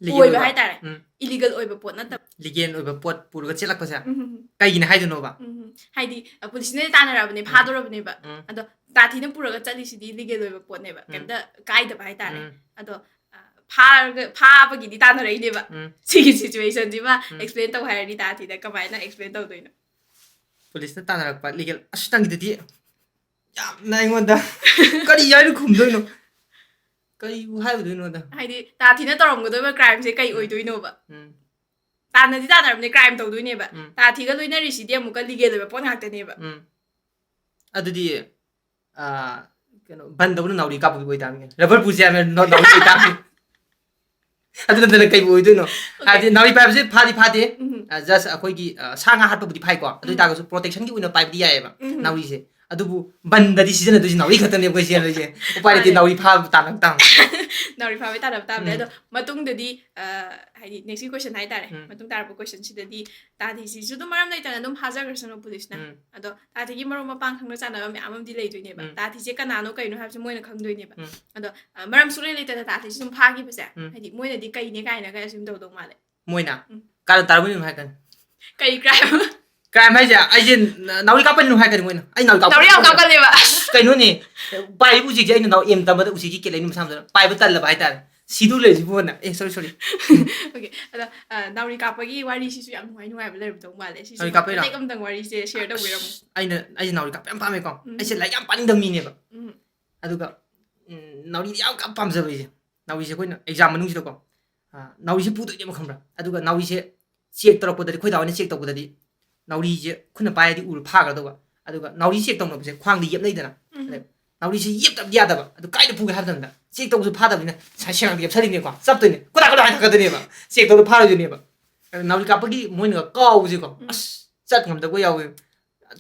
Legal ꯑꯣꯏꯕ ꯑꯣꯏꯕ꯫ ꯍꯥꯏꯇꯥꯔꯦ, ꯎꯝ. illegal ꯑꯣꯏꯕ ꯄꯣꯠ ꯅꯠꯇꯕ꯫ Legal ꯑꯣꯏꯕ ꯄꯣꯠ ꯄꯨꯔꯒ ꯆꯦꯜꯂꯛꯄꯁꯦ ꯎꯝ, ꯎꯝ, ꯎꯝ. ꯀꯩꯒꯤꯅꯦ ꯍꯥꯏꯗꯣꯏꯅꯣꯕ? ꯎꯝ, ꯎꯝ. ꯍꯥꯏꯗꯤ, ꯑ, ꯄꯨꯂꯤꯁꯅ ꯇꯥꯟꯅꯔꯛꯑꯕꯅꯦ, ꯎꯝ. ꯐꯥꯗꯣꯔꯕꯅꯦꯕ꯫ ꯎꯝ. ꯑꯗꯣ ꯇꯥꯊꯤꯅ ꯄꯨꯔꯒ ꯆꯠꯂꯤꯁꯤꯗꯤ legal ꯑꯣꯏꯕ ꯄꯣꯠꯅꯦꯕ, ꯎꯝ. ꯀꯩꯝꯇ ꯀꯥꯏꯗꯕ ꯍꯥꯏꯇꯥꯔꯦ꯫ ꯎꯝ. ꯑꯗꯣ, ꯑ, ꯐꯥꯔꯒ, ꯐꯥꯕꯒꯤꯗꯤ ꯇꯥꯟꯅꯔꯛꯏꯅꯦꯕ꯫ ꯎꯝ. ꯁꯤꯒꯤ situation ꯁꯤꯃ ꯎꯝ. explain ꯇꯧ ꯍꯥꯏꯔꯗꯤ ꯇꯥꯊꯤꯗ ꯀꯃꯥꯏꯅ explain ꯇꯧꯗꯣꯏꯅꯣ? ꯄꯨꯂꯤꯁꯅ ꯇꯥꯟꯅꯔꯛꯄ legal, ꯑꯁ, ꯅꯪꯒꯤꯗꯨꯗꯤ ꯌꯥꯝꯅ ꯑꯩꯉꯣꯟꯗ ꯀꯔꯤ ꯍꯥꯏꯅ ꯈꯨꯝꯗꯣꯏꯅꯣ? ꯀꯔꯤꯕꯨ ꯍꯥꯏꯔꯨꯗꯣꯏꯅꯣꯗ? ꯍꯥꯏꯗꯤ, ꯇꯥꯊꯤꯅ ꯇꯧꯔꯝꯒꯗꯣꯏꯕ crime ꯁꯦ ꯀꯩ ꯎꯝ. ꯑꯣꯏꯗꯣꯏꯅꯣꯕ? ꯎꯝ. ꯇꯥꯟꯅꯗꯤ ꯇꯥꯟꯅꯔꯕꯅꯦ, crime ꯇꯧꯗꯣꯏꯅꯦꯕ꯫ ꯎꯝ. ꯇꯥꯊꯤꯒ ꯂꯣꯏꯅꯔꯤꯁꯤꯗꯤ ꯑꯃꯨꯛꯀ legal ꯑꯣꯏꯕ ꯄꯣꯠ ꯉꯥꯛꯇꯅꯦꯕ꯫ ꯎꯝ. ꯑꯗꯨꯗꯤ, ꯑ, ꯀꯩꯅꯣ, ꯕꯟꯗꯧꯅ ꯅꯥꯎꯔꯤ ꯀꯥꯞꯄꯒꯤ ꯑꯣꯏꯇꯥꯕꯅꯤ꯫ Rubber ꯄꯨꯁꯦ ꯍꯥꯏꯕ ꯅ-, ꯅꯥꯎꯔꯤ ꯑꯣꯏꯇꯥꯕꯅꯤ꯫ ꯑꯗꯨ ꯅꯠꯇꯅ ꯀꯩꯕꯨ ꯑꯣꯏꯗꯣꯏꯅꯣ? Okay. ꯍꯥꯏꯗꯤ ꯅꯥꯎꯔꯤ ꯄꯥꯏꯕꯁꯦ ꯐꯥꯗꯤ ꯐꯥꯗꯦ꯫ ꯎꯝ. ꯑ, just ꯑꯩꯈꯣꯏꯒꯤ, ꯑ, ꯁꯥ ꯉꯥ ꯍꯥꯠꯄꯕꯨꯗꯤ ꯐꯥꯏꯀꯣ꯫ ꯑꯗꯨ ꯎꯝ. ꯑꯣꯏꯇꯥꯔꯒꯁꯨ protection ꯒꯤ ꯑꯣꯏꯅ ꯄꯥꯏꯕꯗꯤ ꯌꯥꯏꯑꯕ, ꯎꯝ. ꯅꯥꯎꯔꯤꯁꯦ꯫ ꯑꯗꯨꯕꯨ ꯕꯟꯗꯗꯤ ꯁꯤꯖꯤꯟꯅꯗꯣꯏꯁꯦ ꯅꯥꯎꯔꯤ ꯈꯛꯇꯅꯦ ꯑꯩꯈꯣꯏ ꯆꯦꯜꯂꯤꯁꯦ꯫ ꯎꯄꯥꯏ ꯂꯩꯇꯦ, ꯃꯥꯅꯦ꯫ ꯅꯥꯎꯔꯤ ꯐꯥꯕ ꯇꯥꯟꯅꯕ ꯇꯥꯕꯅꯤ꯫ ꯅꯥꯎꯔꯤ ꯐꯥꯕꯩ ꯇꯥꯟꯅꯕ ꯇꯥꯕꯅꯦ꯫ ꯎꯝ꯫ ꯑꯗꯣ ꯃꯇꯨꯡꯗꯗꯤ, ꯑ, ꯍꯥꯏꯗꯤ next question ꯍꯥꯏꯇꯥꯔꯦ, ꯎꯝ꯫ ꯃꯇꯨꯡ ꯇꯥꯔꯛꯄ question ꯁꯤꯗꯗꯤ ꯇꯥꯊꯤꯁꯤꯁꯨ ꯑꯗꯨꯝ ꯃꯔꯝ ꯂꯩꯇꯅ ꯑꯗꯨꯝ ꯐꯥꯖꯈ꯭ꯔꯁꯅꯨ ꯄꯨꯂꯤꯁꯅ꯫ ꯎꯝ꯫ ꯑꯗꯣ ꯇꯥꯊꯤꯒꯤ ꯃꯔꯨꯞ ꯃꯄꯥꯡ ꯈꯪꯅ ꯆꯥꯟꯅꯕ ꯃꯌꯥꯝ ꯑꯃꯗꯤ ꯂꯩꯗꯣꯏꯅꯦꯕ꯫ ꯎꯝ꯫ ꯇꯥꯊꯤꯁꯦ ꯀꯅꯥꯅꯣ ꯀꯩꯅꯣ ꯍꯥꯏꯕꯁꯦ ꯃꯣꯏꯅ ꯈꯪꯗꯣꯏꯅꯦꯕ꯫ ꯎꯝ꯫ ꯑꯗꯣ, ꯑ, ꯃꯔꯝ ꯁꯨꯡꯂꯩ ꯂꯩꯇꯅ ꯇꯥꯊꯤꯁꯦ ꯑꯗꯨꯝ ꯐꯥꯈꯤꯕꯁꯦ, ꯎꯝ꯫ ꯍꯥꯏꯗꯤ ꯃꯣꯏꯅꯗꯤ ꯀꯩꯅꯦ ꯀꯥꯏꯅꯒ assume ꯇꯧꯗꯧ ꯃꯥꯜꯂꯦ꯫ ꯃꯣꯏꯅ? ꯎꯝ꯫ ꯀꯥꯔꯟ ꯇꯥꯔꯝꯒꯅꯤ ꯑꯗꯨꯝ ꯍꯥꯏꯔꯛꯀꯅꯤ꯫ ꯀꯩ crime? Crime ꯍꯥꯏꯁꯦ ꯑꯩꯁꯦ ꯅ-, ꯅꯥꯎꯔꯤ ꯀꯥꯞꯄꯅꯤ ꯑꯗꯨꯝ ꯍꯥꯏꯔꯛꯀꯅꯤ ꯃꯣꯏꯅ꯫ ꯑꯩ ꯅꯥꯎꯔꯤ ꯀꯥꯞꯄ ꯅꯥꯎꯔꯤ ꯌꯥꯝ ꯀꯥꯞꯄꯅꯦꯕ꯫ ꯀꯥꯞꯀꯜꯂꯦꯕ꯫ ꯑꯁ, ꯀꯩꯅꯣꯅꯦ? ꯄꯥꯏꯕ ꯎꯆꯦꯛꯁꯦ ꯑꯩꯅ ꯅꯥꯎ-, ꯑꯦꯝ ꯇꯝꯕꯗ ꯎꯆꯦꯛꯁꯤ ꯀꯦꯜꯂꯛꯏꯅꯤ ꯃꯁꯥ ꯃꯊꯟꯇ꯫ ꯄꯥꯏꯕ ꯇꯜꯂꯕ ꯍꯥꯏꯇꯥꯔꯦ꯫ ꯁꯤꯗꯨ ꯂꯩꯔꯤꯁꯤꯕꯨꯅ꯫ ꯑꯦ, sorry, sorry꯫ Okay, ꯑꯗꯣ, ꯑ, ꯅꯥꯎꯔꯤ ꯀꯥꯞꯄꯒꯤ ꯋꯥꯔꯤꯁꯤꯁꯨ ꯌꯥꯝ ꯅꯨꯡꯉꯥꯏ ꯅꯨꯡꯉꯥꯏꯕ ꯂꯩꯔꯝꯗꯧ ꯃꯥꯜꯂꯦ꯫ ꯁꯤꯁꯨ ꯅꯥꯎꯔꯤ ꯀꯥꯞꯄꯩꯔꯣ? ꯃꯇꯦꯛ ꯑꯝꯇꯪ ꯋꯥꯔꯤꯁꯦ share ꯇꯧꯕꯤꯔꯝꯃꯨ꯫ ꯑꯁ, ꯑꯩꯅ, ꯑꯩꯁꯦ ꯅꯥꯎꯔꯤ ꯀꯥꯞꯄ ꯌꯥꯝ ꯄꯥꯝꯃꯦꯀꯣ꯫ ꯎꯝ꯫ ꯑꯩꯁꯦ ꯂꯥꯏꯔꯤꯛ ꯌꯥꯝ ꯄꯥꯅꯤꯡꯗꯕ ꯃꯤꯅꯦꯕ꯫ ꯎꯝ꯫ ꯑꯗꯨꯒ, ꯎꯝ, ꯅꯥꯎꯔꯤꯗꯤ ꯌꯥꯝ ꯀꯥꯞ-, ꯄꯥꯝꯖꯕ ꯑꯩꯁꯦ꯫ ꯅꯥꯎꯔꯤꯁꯦ ꯑꯩꯈꯣꯏꯅ exam ꯃꯅꯨꯡꯁꯤꯗꯀꯣ, ꯑ, ꯅꯥꯎꯔꯤꯁꯦ ꯄꯨꯗꯣꯏꯅꯦꯕ, ꯈꯪꯕ꯭ꯔꯥ? ꯑꯗꯨꯒ ꯅꯥꯎꯔꯤꯁꯦ check ꯇꯧꯔꯛꯄꯗꯗꯤ, ꯑꯩꯈꯣꯏ ꯗꯥ ꯍꯣꯏꯅ check ꯇꯧꯕꯗꯗꯤ ꯅꯥꯎꯔꯤꯁꯦ ꯈꯨꯠꯅ ꯄꯥꯏꯔꯗꯤ ꯎꯔ ꯐꯥꯈ꯭ꯔꯗꯧꯕ꯫ ꯑꯗꯨꯒ ꯅꯥꯎꯔꯤ check ꯇꯧꯅꯕꯁꯦ ꯈ꯭ꯋꯥꯡꯗ ꯌꯦꯞꯅꯩꯗꯅ꯫ ꯎꯝ꯫ ꯑꯗ ꯅꯥꯎꯔꯤꯁꯦ ꯌꯦꯞꯇꯕꯗꯤ ꯌꯥꯗꯕ꯫ ꯑꯗꯨ ꯀꯥꯏꯗ ꯄꯨꯒꯦ ꯍꯥꯏꯕ ꯃꯇꯝꯗ check ꯇꯧꯕꯁꯨ ꯐꯥꯗꯕꯅꯤꯅ ꯁꯥꯏ ꯁꯦꯔꯥꯡꯗ ꯌꯦꯞꯁꯜꯂꯤꯅꯦꯀꯣ꯫ ꯆꯞꯇꯣꯏꯅꯦ꯫ ꯀꯣꯗꯥ ꯀꯣꯗꯥ ꯍꯥꯏꯅ ꯊꯛꯀꯗꯣꯏꯅꯦꯕ꯫ Check ꯇꯧꯕꯗ ꯐꯥꯔꯣꯏꯗꯣꯏꯅꯦꯕ꯫ ꯑꯗ ꯅꯥꯎꯔꯤ ꯀꯥꯞꯄꯒꯤ ꯃꯣꯏꯅꯒ ꯀꯥꯎꯕꯁꯦꯀꯣ꯫ ꯎꯝ꯫ ꯑꯁ, ꯆꯠ ꯉꯝꯗꯕ ꯌꯥꯎꯋꯦ꯫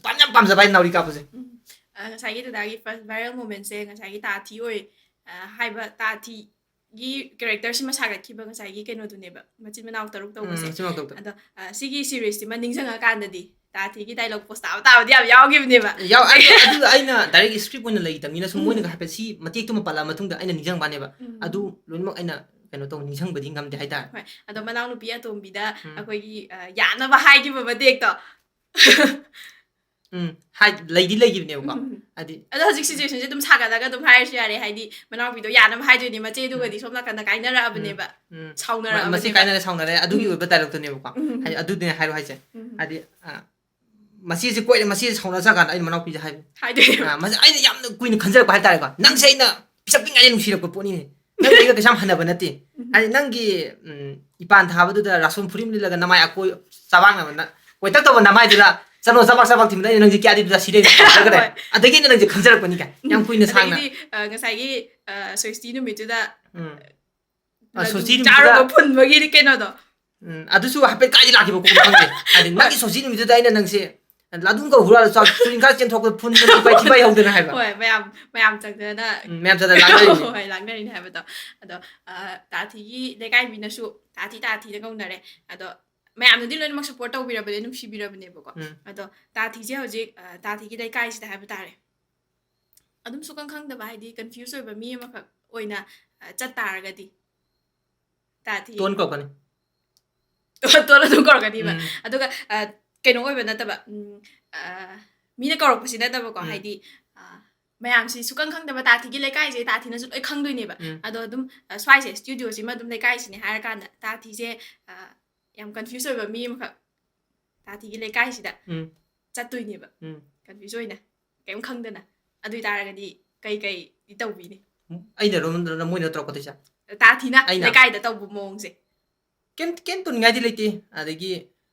ꯄꯥꯝ-, ꯌꯥꯝ ꯄꯥꯝꯖꯕ ꯍꯥꯏ ꯅꯥꯎꯔꯤ ꯀꯥꯞꯄꯁꯦ꯫ ꯎꯝ꯫ ꯑ, ꯉꯁꯥꯏꯒꯤ ꯗꯗꯥꯒꯤ first viral momentꯁꯦ ꯉꯁꯥꯏꯒꯤ ꯇꯥꯊꯤ ꯑꯣꯏ, ꯑ, ꯍꯥꯏꯕ ꯇꯥꯊꯤꯒꯤ characterꯁꯤꯃ ꯁꯥꯒꯠꯈꯤꯕ ꯉꯁꯥꯏꯒꯤ ꯀꯩꯅꯣꯗꯨꯅꯦꯕ, ꯃꯆꯤꯟ ꯃꯅꯥꯎ ꯇꯔꯨꯛ ꯎꯝ, ꯇꯧꯕꯁꯦ꯫ ꯃꯆꯤꯟ ꯃꯅꯥꯎ ꯇꯔꯨꯛ ꯇꯧꯕ꯫ ꯑꯗꯣ, ꯑ, ꯁꯤꯒꯤ seriesꯁꯤꯃ ꯅꯤꯡꯁꯤꯡꯉꯀꯥꯟꯗꯗꯤ ꯇꯥꯊꯤꯒꯤ dialogue post ꯇꯥꯕ ꯇꯥꯕꯗꯤ ꯌꯥꯝ ꯌꯥꯎꯈꯤꯕꯅꯦꯕ꯫ ꯌꯥꯎ-, ꯑꯗꯨ, ꯑꯗꯨ ꯑꯩꯅ direct script ꯑꯣꯏꯅ ꯂꯩꯇꯕꯅꯤꯅ ꯁꯨꯝ ꯎꯝ꯫ ꯃꯣꯏꯅꯒ ꯍꯥꯏꯐꯦꯠ ꯁꯤ ꯃꯇꯦꯛꯇꯨꯃ ꯄꯜꯂꯛꯑ ꯃꯇꯨꯡꯗ ꯑꯩꯅ ꯅꯤꯡꯁꯤꯡꯕꯅꯦꯕ꯫ ꯎꯝ꯫ ꯑꯗꯨ ꯂꯣꯏꯅꯃꯛ ꯑꯩꯅ ꯀꯩꯅꯣ ꯇꯧ, ꯅꯤꯡꯁꯤꯡꯕꯗꯤ ꯉꯝꯗꯦ ꯍꯥꯏꯇꯥꯔꯦ꯫ ꯍꯣꯏ, ꯑꯗꯣ ꯃꯅꯥꯎꯅꯨꯄꯤ ꯑꯇꯣꯝꯕꯤꯗ ꯎꯝ꯫ ꯑꯩꯈꯣꯏꯒꯤ, ꯑ, ꯌꯥꯅꯕ ꯍꯥꯏꯈꯤꯕ ꯃꯇꯦꯛꯇꯣ꯫ ꯎꯝ, ꯍꯥꯏ-, ꯂꯩꯗꯤ ꯂꯩꯈꯤꯕꯅꯦꯕꯀꯣ꯫ ꯎꯝ꯫ ꯍꯥꯏꯗꯤ ꯑꯗꯣ ꯍꯧꯖꯤꯛ situationꯁꯦ ꯑꯗꯨꯝ ꯁꯥꯒꯠꯂꯒ ꯑꯗꯨꯝ ꯍꯥꯏꯔꯁꯨ ꯌꯥꯔꯦ, ꯍꯥꯏꯗꯤ ꯃꯅꯥꯎꯄꯤꯗꯣ ꯌꯥꯅꯕ ꯍꯥꯏꯗꯣꯏꯅꯦ, ꯃꯆꯦꯗꯨꯒꯗꯤ ꯎꯝ꯫ ꯁꯣꯝ ꯅꯥꯀꯟꯗ ꯀꯥꯏꯅꯔꯛꯑꯕꯅꯦꯕ꯫ ꯎꯝ꯫ ꯁꯥꯎꯅꯔꯛꯑꯕꯅꯦꯕ꯫ ꯃ-, ꯃꯁꯤ ꯀꯥꯏꯅꯔꯦ, ꯁꯥꯎꯅꯔꯦ, ꯑꯗꯨꯒꯤ ꯎꯝ꯫ ꯑꯣꯏꯕ dialogueꯇꯨꯅꯦꯕꯀꯣ꯫ ꯎꯝ꯫ ꯍꯥꯏꯗꯤ ꯑꯗꯨꯗꯨꯅꯦ ꯍꯥꯏꯔꯣ ꯍꯥꯏꯁꯦ꯫ ꯎꯝ꯫ ꯍꯥꯏꯗꯤ, ꯑ, ꯃꯆꯦꯁꯦ ꯀꯣꯏꯔꯦ, ꯃꯆꯦꯁꯦ ꯁꯥꯎꯅꯔ ꯆꯠꯀꯥꯟꯗ ꯑꯩꯅ ꯃꯅꯥꯎꯄꯤꯁꯦ ꯍꯥꯏꯕ꯫ ꯍꯥꯏꯗꯣꯏꯅꯦꯕ꯫ ꯑ, ꯃꯁꯤ ꯑꯩꯅ ꯌꯥꯝꯅ ꯀꯨꯏꯅ ꯈꯟꯖꯔꯛꯄ ꯍꯥꯏꯇꯥꯔꯦꯀꯣ꯫ ꯅꯪꯁꯦ ꯎꯝ꯫ ꯑꯩꯅ ꯄꯤꯁꯛ ꯄꯤꯛꯉꯥꯏꯗ ꯅꯨꯡꯁꯤꯔꯛꯄ ꯄꯣꯠꯅꯤꯅꯦ꯫ ꯅꯪ ꯑꯩꯒ ꯀꯩꯁꯨ ꯌꯥꯝ ꯍꯟꯅꯕ ꯅꯠꯇꯦ꯫ ꯎꯝ꯫ ꯍꯥꯏꯗꯤ ꯅꯪꯒꯤ, ꯎꯝ, ꯏꯄꯥꯟ ꯊꯥꯕꯗꯨꯗ ꯔꯥꯁꯣꯟ ꯐꯨꯔꯤꯠ ꯑꯃ ꯂꯤꯠꯂꯒ ꯅꯃꯥꯏ ꯑꯀꯣꯏ ꯆꯕꯥꯛꯅꯕ ꯅ-, ꯀꯣꯏꯇꯛ ꯇꯧꯕ ꯅꯃꯥꯏꯗꯨꯗ ꯆꯠꯂꯣ ꯆꯕꯥꯛ ꯆꯕꯥꯛ ꯊꯤꯟꯕꯗ ꯑꯩꯅ ꯅꯪꯁꯦ ꯀꯌꯥꯗꯤ ꯄꯤꯖꯥ ꯁꯤꯗꯩ ꯍꯥꯏꯔꯒꯅꯦ꯫ ꯍꯣꯏ꯫ ꯑꯗꯒꯤ ꯑꯩꯅ ꯅꯪꯁꯦ ꯈꯟꯖꯔꯛꯄꯅꯤ ꯀꯥꯏ꯫ ꯌꯥꯝ ꯀꯨꯏꯅ ꯁꯥꯡꯅ꯫ ꯑꯗꯒꯤꯗꯤ, ꯑ, ꯉꯁꯥꯏꯒꯤ, ꯑ, ꯁ꯭ꯋꯦꯁꯇꯤ ꯅꯨꯃꯤꯠꯇꯨꯗ ꯎꯝ꯫ ꯑ, ꯑꯗꯨꯝ ꯁ꯭ꯋꯦꯁꯇꯤ ꯅꯨꯃꯤꯠꯇꯨꯗ ꯆꯥꯔꯨꯕ ꯐꯨꯟꯕꯒꯤ ꯀꯩꯅꯣꯗꯣ꯫ ꯎꯝ, ꯑꯗꯨꯁꯨ ꯍꯥꯏꯐꯦꯠ ꯀꯥꯏꯗꯤ ꯂꯥꯛꯈꯤꯕ ꯀꯣꯛ ꯈꯪꯗꯦ꯫ ꯍꯥꯏꯗꯤ ꯃꯥꯒꯤ ꯁ꯭ꯋꯦꯁꯇꯤ ꯅꯨꯃꯤꯠꯇꯨꯗ ꯑꯩꯅ ꯅꯪꯁꯦ ꯂꯥꯗꯨꯝ ꯀꯧ ꯍꯨꯔꯥꯜꯂ ꯆꯥꯛ ꯆꯨꯔꯤꯡꯈꯥ ꯆꯦꯟꯊꯣꯛꯄꯗ ꯐꯨꯟꯗꯅ ꯎꯄꯥꯏ ꯊꯤꯄꯥꯏ ꯍꯧꯗꯅ ꯍꯥꯏꯕ꯫ ꯍꯣꯏ, ꯃꯌꯥꯝ ꯃꯌꯥꯝ ꯆꯪꯗꯅ ꯎꯝ, ꯃꯌꯥꯝ ꯆꯪꯗꯅ ꯂꯥꯛꯅꯔꯤꯅꯤ꯫ ꯍꯣꯏ, ꯂꯥꯛꯅꯔꯤꯅꯤ ꯍꯥꯏꯕꯗꯣ꯫ ꯑꯗꯣ, ꯑ, ꯇꯥꯊꯤꯒꯤ ꯂꯩꯀꯥꯏ ꯃꯤꯅꯁꯨ ꯇꯥꯊꯤ ꯇꯥꯊꯤꯅ ꯀꯧꯅꯔꯦ꯫ ꯑꯗꯣ ꯃꯌꯥꯝꯅꯗꯤ ꯂꯣꯏꯅꯃꯛ ꯁꯞꯄꯣꯔꯠ ꯇꯧꯕꯤꯔꯕꯅꯦ, ꯅꯨꯡꯁꯤꯕꯤꯔꯕꯅꯦꯕꯀꯣ꯫ ꯎꯝ. ꯑꯗꯣ ꯇꯥꯊꯤꯁꯦ ꯍꯧꯖꯤꯛ, ꯑ, ꯇꯥꯊꯤꯒꯤ ꯂꯩꯀꯥꯏꯁꯤꯗ ꯍꯥꯏꯕ ꯇꯥꯔꯦ, ꯑꯗꯨꯝ ꯁꯨꯈꯪ ꯈꯪꯗꯕ, ꯍꯥꯏꯗꯤ ꯀꯟꯐ꯭ꯌꯨꯁ ꯑꯣꯏꯕ ꯃꯤ ꯑꯃꯈꯛ ꯑꯣꯏꯅ, ꯑ, ꯆꯠ ꯇꯥꯔꯒꯗꯤ ꯇꯥꯊꯤ ꯇꯣꯟ ꯀꯧꯔꯛꯀꯅꯤ. ꯇꯣꯟ, ꯇꯣꯟ ꯑꯗꯨꯝ ꯀꯧꯔꯛꯀꯅꯤꯕ꯫ ꯎꯝ. ꯑꯗꯨꯒ, ꯑ, ꯀꯩꯅꯣ ꯑꯣꯏꯕ ꯅꯠꯇꯕ, ꯎꯝ, ꯑ, ꯃꯤꯅ ꯀꯧꯔꯛꯄꯁꯤ ꯅꯠꯇꯕꯀꯣ, ꯎꯝ. ꯍꯥꯏꯗꯤ, ꯑ, ꯃꯌꯥꯝꯁꯤ ꯁꯨꯈꯪ ꯈꯪꯗꯕ, ꯇꯥꯊꯤꯒꯤ ꯂꯩꯀꯥꯏꯁꯦ ꯇꯥꯊꯤꯅꯁꯨ ꯂꯣꯏ ꯈꯪꯗꯣꯏꯅꯦꯕ꯫ ꯎꯝ. ꯑꯗꯣ ꯑꯗꯨꯝ, ꯑ, ꯁ꯭ꯋꯥꯏꯁꯦ ꯁ꯭ꯇꯨꯗꯤꯑꯣꯁꯤꯃ ꯑꯗꯨꯝ ꯂꯩꯀꯥꯏꯁꯤꯅꯦ ꯍꯥꯏꯔꯀꯥꯟꯗ ꯇꯥꯊꯤꯁꯦ, ꯑ, ꯌꯥꯝ ꯀꯟꯐ꯭ꯌꯨꯁ ꯑꯣꯏꯕ ꯃꯤ ꯑꯃꯈꯛ ꯇꯥꯊꯤꯒꯤ ꯂꯩꯀꯥꯏꯁꯤꯗ ꯎꯝ. ꯆꯠꯇꯣꯏꯅꯦꯕ, ꯎꯝ. ꯀꯟꯐ꯭ꯌꯨꯁ ꯑꯣꯏꯅ, ꯀꯩꯝ ꯈꯪꯗꯅ꯫ ꯑꯗꯨ ꯑꯣꯏꯇꯥꯔꯒꯗꯤ ꯀꯩ ꯀꯩꯗꯤ ꯇꯧꯕꯤꯅꯤ? ꯑꯩꯅ ꯔꯣꯝꯗꯅ ꯃꯣꯏꯅ ꯇꯧꯔꯛꯀꯗꯣꯏꯁꯦ. ꯇꯥꯊꯤꯅ ꯑꯩꯅ? ꯂꯩꯀꯥꯏꯗ ꯇꯧꯕ ꯃꯑꯣꯡꯁꯦ. ꯀꯩꯝ ꯀꯩꯝ ꯇꯧꯅꯤꯡꯉꯥꯏꯗꯤ ꯂꯩꯇꯦ. ꯑꯗꯒꯤ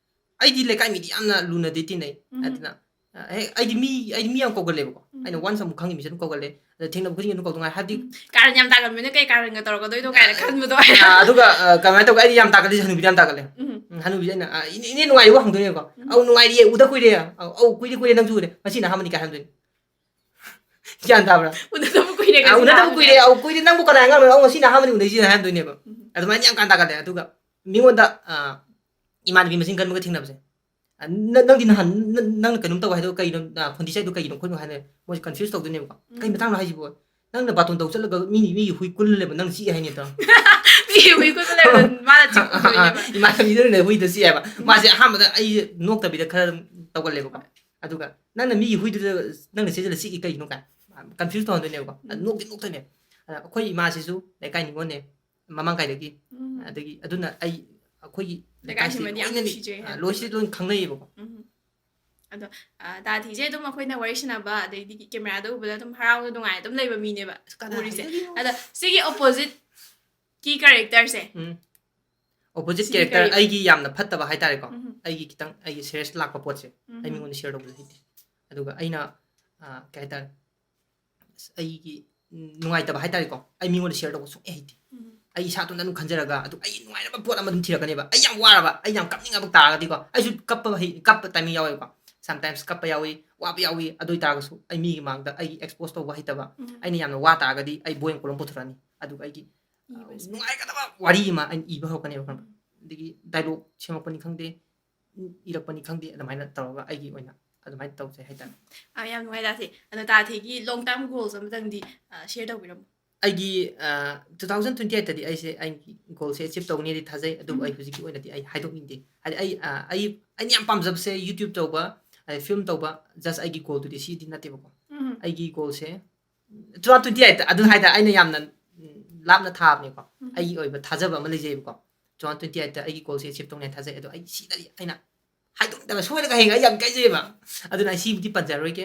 ꯑꯩꯗꯤ ꯂꯩꯀꯥꯏ ꯃꯤꯗꯤ ꯌꯥꯝꯅ ꯂꯨꯅꯗꯤ ꯇꯤꯟꯅꯩ. ꯎꯝ. ꯑꯗꯨꯅ, ꯑ, ꯍꯦꯛ ꯑꯩꯗꯤ ꯃꯤ ꯑꯩꯗꯤ ꯃꯤ ꯌꯥꯝ ꯀꯧꯒꯜꯂꯦꯕꯀꯣ. ꯎꯝ. ꯑꯩꯅ ꯋꯥꯟꯁ ꯑꯃꯨꯛ ꯈꯪꯉꯤ ꯃꯤꯁꯦ ꯑꯗꯨꯝ ꯀꯧꯒꯜꯂꯦ. ꯑꯗ ꯊꯦꯡꯅꯕ ꯈꯨꯗꯤꯡꯒꯤ ꯑꯗꯨꯝ ꯀꯧꯗꯧ ꯉꯥꯏ. ꯍꯥꯏꯕꯗꯤ ꯎꯝ. ꯀꯥꯔꯟ ꯌꯥꯝ ꯇꯥꯒꯟꯕꯅꯤꯅ ꯀꯩ ꯀꯥꯔꯟꯒ ꯇꯧꯔꯛꯀꯗꯣꯏꯅꯣ ꯀꯥꯏꯅ ꯈꯟꯕꯗꯣ. ꯑ, ꯑꯗꯨꯒ, ꯑ, ꯀꯃꯥꯏꯅ ꯇꯧꯒꯦ, ꯑꯩꯗꯤ ꯌꯥꯝ ꯇꯥꯒꯜꯂꯤꯁꯦ ꯍꯅꯨꯕꯤꯗ ꯌꯥꯝ ꯇꯥꯒꯜꯂꯦ. ꯎꯝ. ꯎꯝ, ꯍꯅꯨꯕꯤꯁꯦ ꯑꯩꯅ, ꯑ, "ꯏꯅꯦ, ꯏꯅꯦ ꯅꯨꯡꯉꯥꯏꯔꯤꯕꯣ?" ꯍꯪꯗꯣꯏꯅꯦꯕꯀꯣ. ꯎꯝ. "ꯑꯧ, ꯅꯨꯡꯉꯥꯏꯔꯤꯌꯦ, ꯎꯗ ꯀꯨꯏꯔꯦ꯫ ꯑꯧ, ꯑꯧ, ꯀꯨꯏꯔꯦ, ꯀꯨꯏꯔꯦ ꯅꯪꯁꯨ ꯎꯗꯦ꯫ ꯉꯁꯤꯅ ꯑꯍꯥꯟꯕꯅꯤ" ꯀꯥꯏ ꯍꯥꯏꯔꯝꯗꯣꯏꯅꯦ. ꯒ꯭ꯌꯥꯟ ꯇꯥꯕ꯭ꯔꯥ? "ꯎꯅꯗꯕ ꯀꯨꯏꯔꯦ" "ꯑ, ꯀꯥꯏꯁꯦ ꯎꯅꯗꯕ ꯇꯥꯕꯅꯦ. ꯀꯨꯏꯔꯦ, ꯑꯧ, ꯀꯨꯏꯔꯦ, ꯅꯪꯕꯨ ꯀꯅꯥ ꯑꯉꯥꯡꯅꯣ? ꯑꯧ, ꯉꯁꯤꯅ ꯑꯍꯥꯟꯕꯅꯤ ꯎꯅꯩꯁꯤꯅ" ꯍꯥꯏꯔꯝꯗꯣꯏꯅꯦꯕ. ꯎꯝ. ꯑꯗꯨꯃꯥꯏꯅ ꯌꯥꯝ ꯀꯥꯟ ꯇꯥꯒꯜꯂꯦ. ꯑꯗꯨꯒ ꯃꯤꯉꯣꯟꯗ, ꯑ, ꯏꯃꯥꯟꯅꯕꯤ ꯃꯁꯤꯡ ꯀꯟꯕꯒ ꯊꯦꯡꯅꯕꯁꯦ. ꯑ, "ꯅ-, ꯅꯪꯗꯤ ꯅꯍꯥꯟ, ꯅ-, ꯅꯪꯅ ꯀꯩꯅꯣꯝ ꯇꯧ ꯍꯥꯏꯗꯣ ꯀꯩꯅꯣ, ꯑ, ꯈꯣꯟꯗꯤ ꯆꯥꯏꯗꯣ ꯀꯩꯒꯤꯅꯣ ꯈꯣꯠꯅꯣ?" ꯍꯥꯏꯅ ꯃꯣꯏꯁꯦ ꯀꯟꯐ꯭ꯌꯨꯁ ꯇꯧꯗꯣꯏꯅꯦꯕꯀꯣ. "ꯀꯩ ꯎꯝ. ꯃꯇꯥꯡꯅꯣ ꯍꯥꯏꯁꯤꯕꯣ? ꯅꯪꯅ ꯕꯥꯇꯣꯟ ꯇꯧ ꯆꯠꯂꯒ ꯃꯤꯒꯤ, ꯃꯤꯒꯤ ꯍꯨꯏ ꯀꯨꯜꯂ ꯂꯩꯕ ꯅꯪ ꯆꯤꯛꯑꯦ ꯍꯥꯏꯅꯦ" ꯇꯧꯔ. "ꯃꯤꯒꯤ ꯍꯨꯏ ꯀꯨꯜꯂ ꯂꯩꯕꯗꯣ ꯃꯥꯅ ꯆꯤꯛꯄ ꯍꯨꯏꯅꯦꯕ." ꯏꯃꯥꯟꯅꯕꯤꯗꯨꯅꯅꯦ ꯍꯨꯏꯗꯣ ꯆꯤꯛꯑꯦꯕ. ꯎꯝ. ꯃꯥꯁꯦ ꯑꯍꯥꯟꯕꯗ ꯑꯩꯁꯦ ꯅꯣꯛꯇꯕꯤꯗ ꯈꯔ ꯑꯗꯨꯝ ꯇꯧꯒꯜꯂꯦꯕꯀꯣ. ꯍꯣꯏ. ꯑꯗꯨꯒ "ꯅꯪꯅ ꯃꯤꯒꯤ ꯍꯨꯏꯗꯨꯗ ꯅꯪꯅ ꯆꯦꯟꯁꯤꯜꯂ ꯆꯤꯛꯏ ꯀꯩꯒꯤꯅꯣ?" ꯀꯥꯏ ꯀꯟꯐ꯭ꯌꯨꯁ ꯇꯧꯍꯟꯗꯣꯏꯅꯦꯕꯀꯣ. ꯑꯗꯨ ꯎꯝ. ꯅꯣꯛꯇꯤ ꯅꯣꯛꯇꯣꯏꯅꯦ. ꯑꯗ ꯑꯩꯈꯣꯏ ꯏꯃꯥꯁꯤꯁꯨ ꯂꯩꯀꯥꯏ ꯅꯤꯉꯣꯜꯅꯦ, ꯃꯃꯥꯡꯀꯥꯏꯗꯒꯤ. ꯎꯝ. ꯑꯗꯒꯤ ꯑꯗꯨꯅ ꯑꯩ, ꯑꯩꯈꯣꯏꯒꯤ ꯂꯩꯀꯥꯏ ꯂꯩꯀꯥꯏꯁꯤ ꯁꯤꯟꯕꯗꯤ ꯌꯥꯝ ꯂꯣꯏꯅꯗꯤ, ꯅꯨꯡꯁꯤꯖꯩ ꯑ, ꯍꯥꯏꯕ. ꯂꯣꯏꯁꯤ ꯂꯣꯏ ꯈꯪꯅꯩꯌꯦꯕꯀꯣ. ꯎꯝ. ꯑꯗꯣ, ꯑ, ꯇꯥꯊꯤꯁꯦ ꯑꯗꯨꯝ ꯑꯩꯈꯣꯏꯅ ꯋꯥꯔꯤ ꯁꯥꯟꯅꯕ, ꯑꯗꯩꯗꯤ ꯀꯦꯃꯦꯔꯥꯗ ꯎꯕꯗ ꯑꯗꯨꯝ ꯍꯔꯥꯎꯅ ꯅꯨꯡꯉꯥꯏꯅ ꯑꯗꯨꯝ ꯂꯩꯕ ꯃꯤꯅꯦꯕ ꯎꯔꯤꯁꯦ. ꯀꯗꯥꯏꯗꯒꯤꯅꯣ? ꯑꯗ ꯁꯤꯒꯤ ꯑꯣꯄꯣꯖꯤꯠꯀꯤ ꯀꯦꯔꯦꯛꯇꯔꯁꯦ, ꯎꯝ. ꯑꯣꯄꯣꯖꯤꯠ ꯁꯤꯒꯤ ꯀꯦꯔꯦꯛꯇꯔ ꯀꯔꯤ? ꯑꯩꯒꯤ ꯌꯥꯝꯅ ꯐꯠꯇꯕ ꯍꯥꯏꯇꯥꯔꯦꯀꯣ. ꯎꯝ. ꯑꯩꯒꯤ ꯈꯤꯇꯪ ꯑꯩꯒꯤ ꯁꯦꯔꯤꯌꯁ ꯂꯥꯛꯄ ꯄꯣꯠꯁꯦ ꯑꯩ ꯎꯝ. ꯃꯤꯉꯣꯟꯗ ꯁꯤꯌꯔ ꯇꯧꯕꯁꯨ ꯍꯩꯇꯦ. ꯑꯗꯨꯒ ꯑꯩꯅ, ꯑ, ꯀꯩ ꯍꯥꯏꯇꯥꯔꯦ, ꯑꯁ, ꯑꯩꯒꯤ, ꯎꯝ, ꯅꯨꯡꯉꯥꯏꯇꯕ ꯍꯥꯏꯇꯥꯔꯦꯀꯣ, ꯑꯩ ꯃꯤꯉꯣꯟꯗ ꯁꯤꯌꯔ ꯇꯧꯕ ꯁꯨꯡꯍꯩ ꯍꯩꯇꯦ. ꯎꯝ. ꯑꯩ ꯏꯁꯥꯇꯣꯝꯇ ꯑꯗꯨꯝ ꯈꯟꯖꯔꯒ, ꯑꯗꯨ ꯑꯩ ꯅꯨꯡꯉꯥꯏꯅꯕ ꯄꯣꯠ ꯑꯃ ꯑꯗꯨꯝ ꯊꯤꯔꯛꯀꯅꯦꯕ. ꯑꯩ ꯌꯥꯝ ꯋꯥꯔꯕ, ꯑꯩ ꯌꯥꯝ ꯀꯞꯅꯤꯡꯉꯕ ꯇꯥꯔꯒꯗꯤꯀꯣ, ꯑꯩꯁꯨ ꯀꯞꯄ ꯍꯩ-, ꯀꯞꯄ ꯇꯥꯏꯃꯤꯡ ꯌꯥꯎꯋꯦꯕꯀꯣ. sometimes ꯀꯞꯄ ꯌꯥꯎꯏ, ꯋꯥꯕ ꯌꯥꯎꯏ꯫ ꯑꯗꯨ ꯑꯣꯏꯇꯥꯔꯒꯁꯨ ꯑꯩ ꯃꯤꯒꯤ ꯃꯥꯡꯗ ꯑꯩꯒꯤ expose ꯇꯧꯕ ꯍꯩꯇꯕ, ꯎꯝ꯫ ꯑꯩꯅ ꯌꯥꯝꯅ ꯋꯥ ꯇꯥꯔꯒꯗꯤ ꯑꯩ ꯕꯣꯏ ꯑꯃ ꯀꯣꯂꯣꯝ ꯄꯨꯊꯣꯔꯛꯑꯅꯤ, ꯑꯗꯨꯒ ꯑꯩꯒꯤ ꯏꯕꯁꯦ꯫ ꯅꯨꯡꯉꯥꯏꯒꯗꯕ ꯋꯥꯔꯤ ꯑꯃ ꯑꯩꯅ ꯏꯕ ꯍꯧꯔꯛꯀꯅꯦꯕ, ꯈꯪꯕ꯭ꯔꯥ? ꯑꯗꯒꯤ ꯗꯥꯏꯂꯣꯛ ꯁꯦꯝꯃꯛꯄꯅꯤ ꯈꯪꯗꯦ, ꯏꯔꯛꯄꯅꯤ ꯈꯪꯗꯦ, ꯑꯗꯨꯃꯥꯏꯅ ꯇꯧꯔꯒ ꯑꯩꯒꯤ ꯑꯣꯏꯅ ꯑꯗꯨꯃꯥꯏꯅ ꯇꯧꯖꯩ ꯍꯥꯏꯇꯥꯔꯦ꯫ ꯑꯥ, ꯌꯥꯝ ꯅꯨꯡꯉꯥꯏ ꯇꯥꯁꯤ꯫ ꯑꯗꯣ ꯇꯥꯊꯤꯒꯤ long term goals ꯑꯃꯇꯪꯗꯤ ꯁꯤꯌꯔ ꯇꯧꯕꯤꯔꯝꯃꯣ꯫ ꯑꯩꯒꯤ ꯇꯨ ꯊꯥꯎꯖꯟ ꯇ꯭ꯋꯦꯟꯇꯤ ꯑꯩꯠꯇꯗꯤ ꯑꯩꯁꯦ ꯑꯩꯒꯤ ꯒꯣꯜꯁꯦ ꯑꯦꯆꯤꯞ ꯇꯧꯅꯤꯗꯤ ꯊꯥꯖꯩ, ꯑꯗꯨꯕꯨ ꯑꯩ ꯍꯧꯖꯤꯛꯀꯤ ꯑꯣꯏꯅꯗꯤ ꯑꯩ ꯍꯥꯏꯗꯣꯛꯅꯤꯡꯗꯦ꯫ ꯍꯥꯏꯗꯤ ꯑꯩ ꯑ, ꯑꯩ ꯑꯩꯅ ꯌꯥꯝ ꯄꯥꯝꯖꯕꯁꯦ YouTube ꯇꯧꯕ, ꯐꯤꯂꯝ ꯇꯧꯕ, ꯖꯁ ꯑꯩꯒꯤ ꯒꯣꯜꯗꯨꯗꯤ ꯁꯤꯗꯤ ꯅꯠꯇꯦꯕꯀꯣ꯫ ꯎꯝ꯫ ꯑꯩꯒꯤ ꯒꯣꯜꯁꯦ ꯇꯨ ꯊꯥꯎꯖꯟ ꯇ꯭ꯋꯦꯟꯇꯤ ꯑꯩꯠꯇ ꯑꯗꯨ ꯍꯥꯏꯇꯥꯔꯦ, ꯑꯩꯅ ꯌꯥꯝꯅ ꯎꯝ, ꯂꯥꯞꯅ ꯊꯥꯕꯅꯦꯀꯣ꯫ ꯎꯝ꯫ ꯑꯩꯒꯤ ꯑꯣꯏꯕ ꯊꯥꯖꯕ ꯑꯃ ꯂꯩꯖꯩꯕꯀꯣ꯫ ꯇꯨ ꯊꯥꯎꯖꯟ ꯇ꯭ꯋꯦꯟꯇꯤ ꯑꯩꯠꯇ ꯑꯩꯒꯤ ꯒꯣꯜꯁꯦ ꯑꯦꯆꯤꯞ ꯇꯧꯅꯤ ꯊꯥꯖꯩ꯫ ꯑꯗꯣ ꯑꯩ ꯁꯤꯗꯗꯤ ꯑꯩꯅ ꯍꯥꯏꯗꯣꯛꯇꯕ ꯁꯣꯏꯔꯒ ꯍꯌꯦꯡ ꯑꯩ ꯌꯥꯝ ꯏꯀꯥꯏꯖꯩꯕ꯫ ꯑꯗꯨꯅ ꯑꯩ ꯁꯤꯕꯨꯗꯤ ꯄꯟꯖꯔꯣꯏꯒꯦ꯫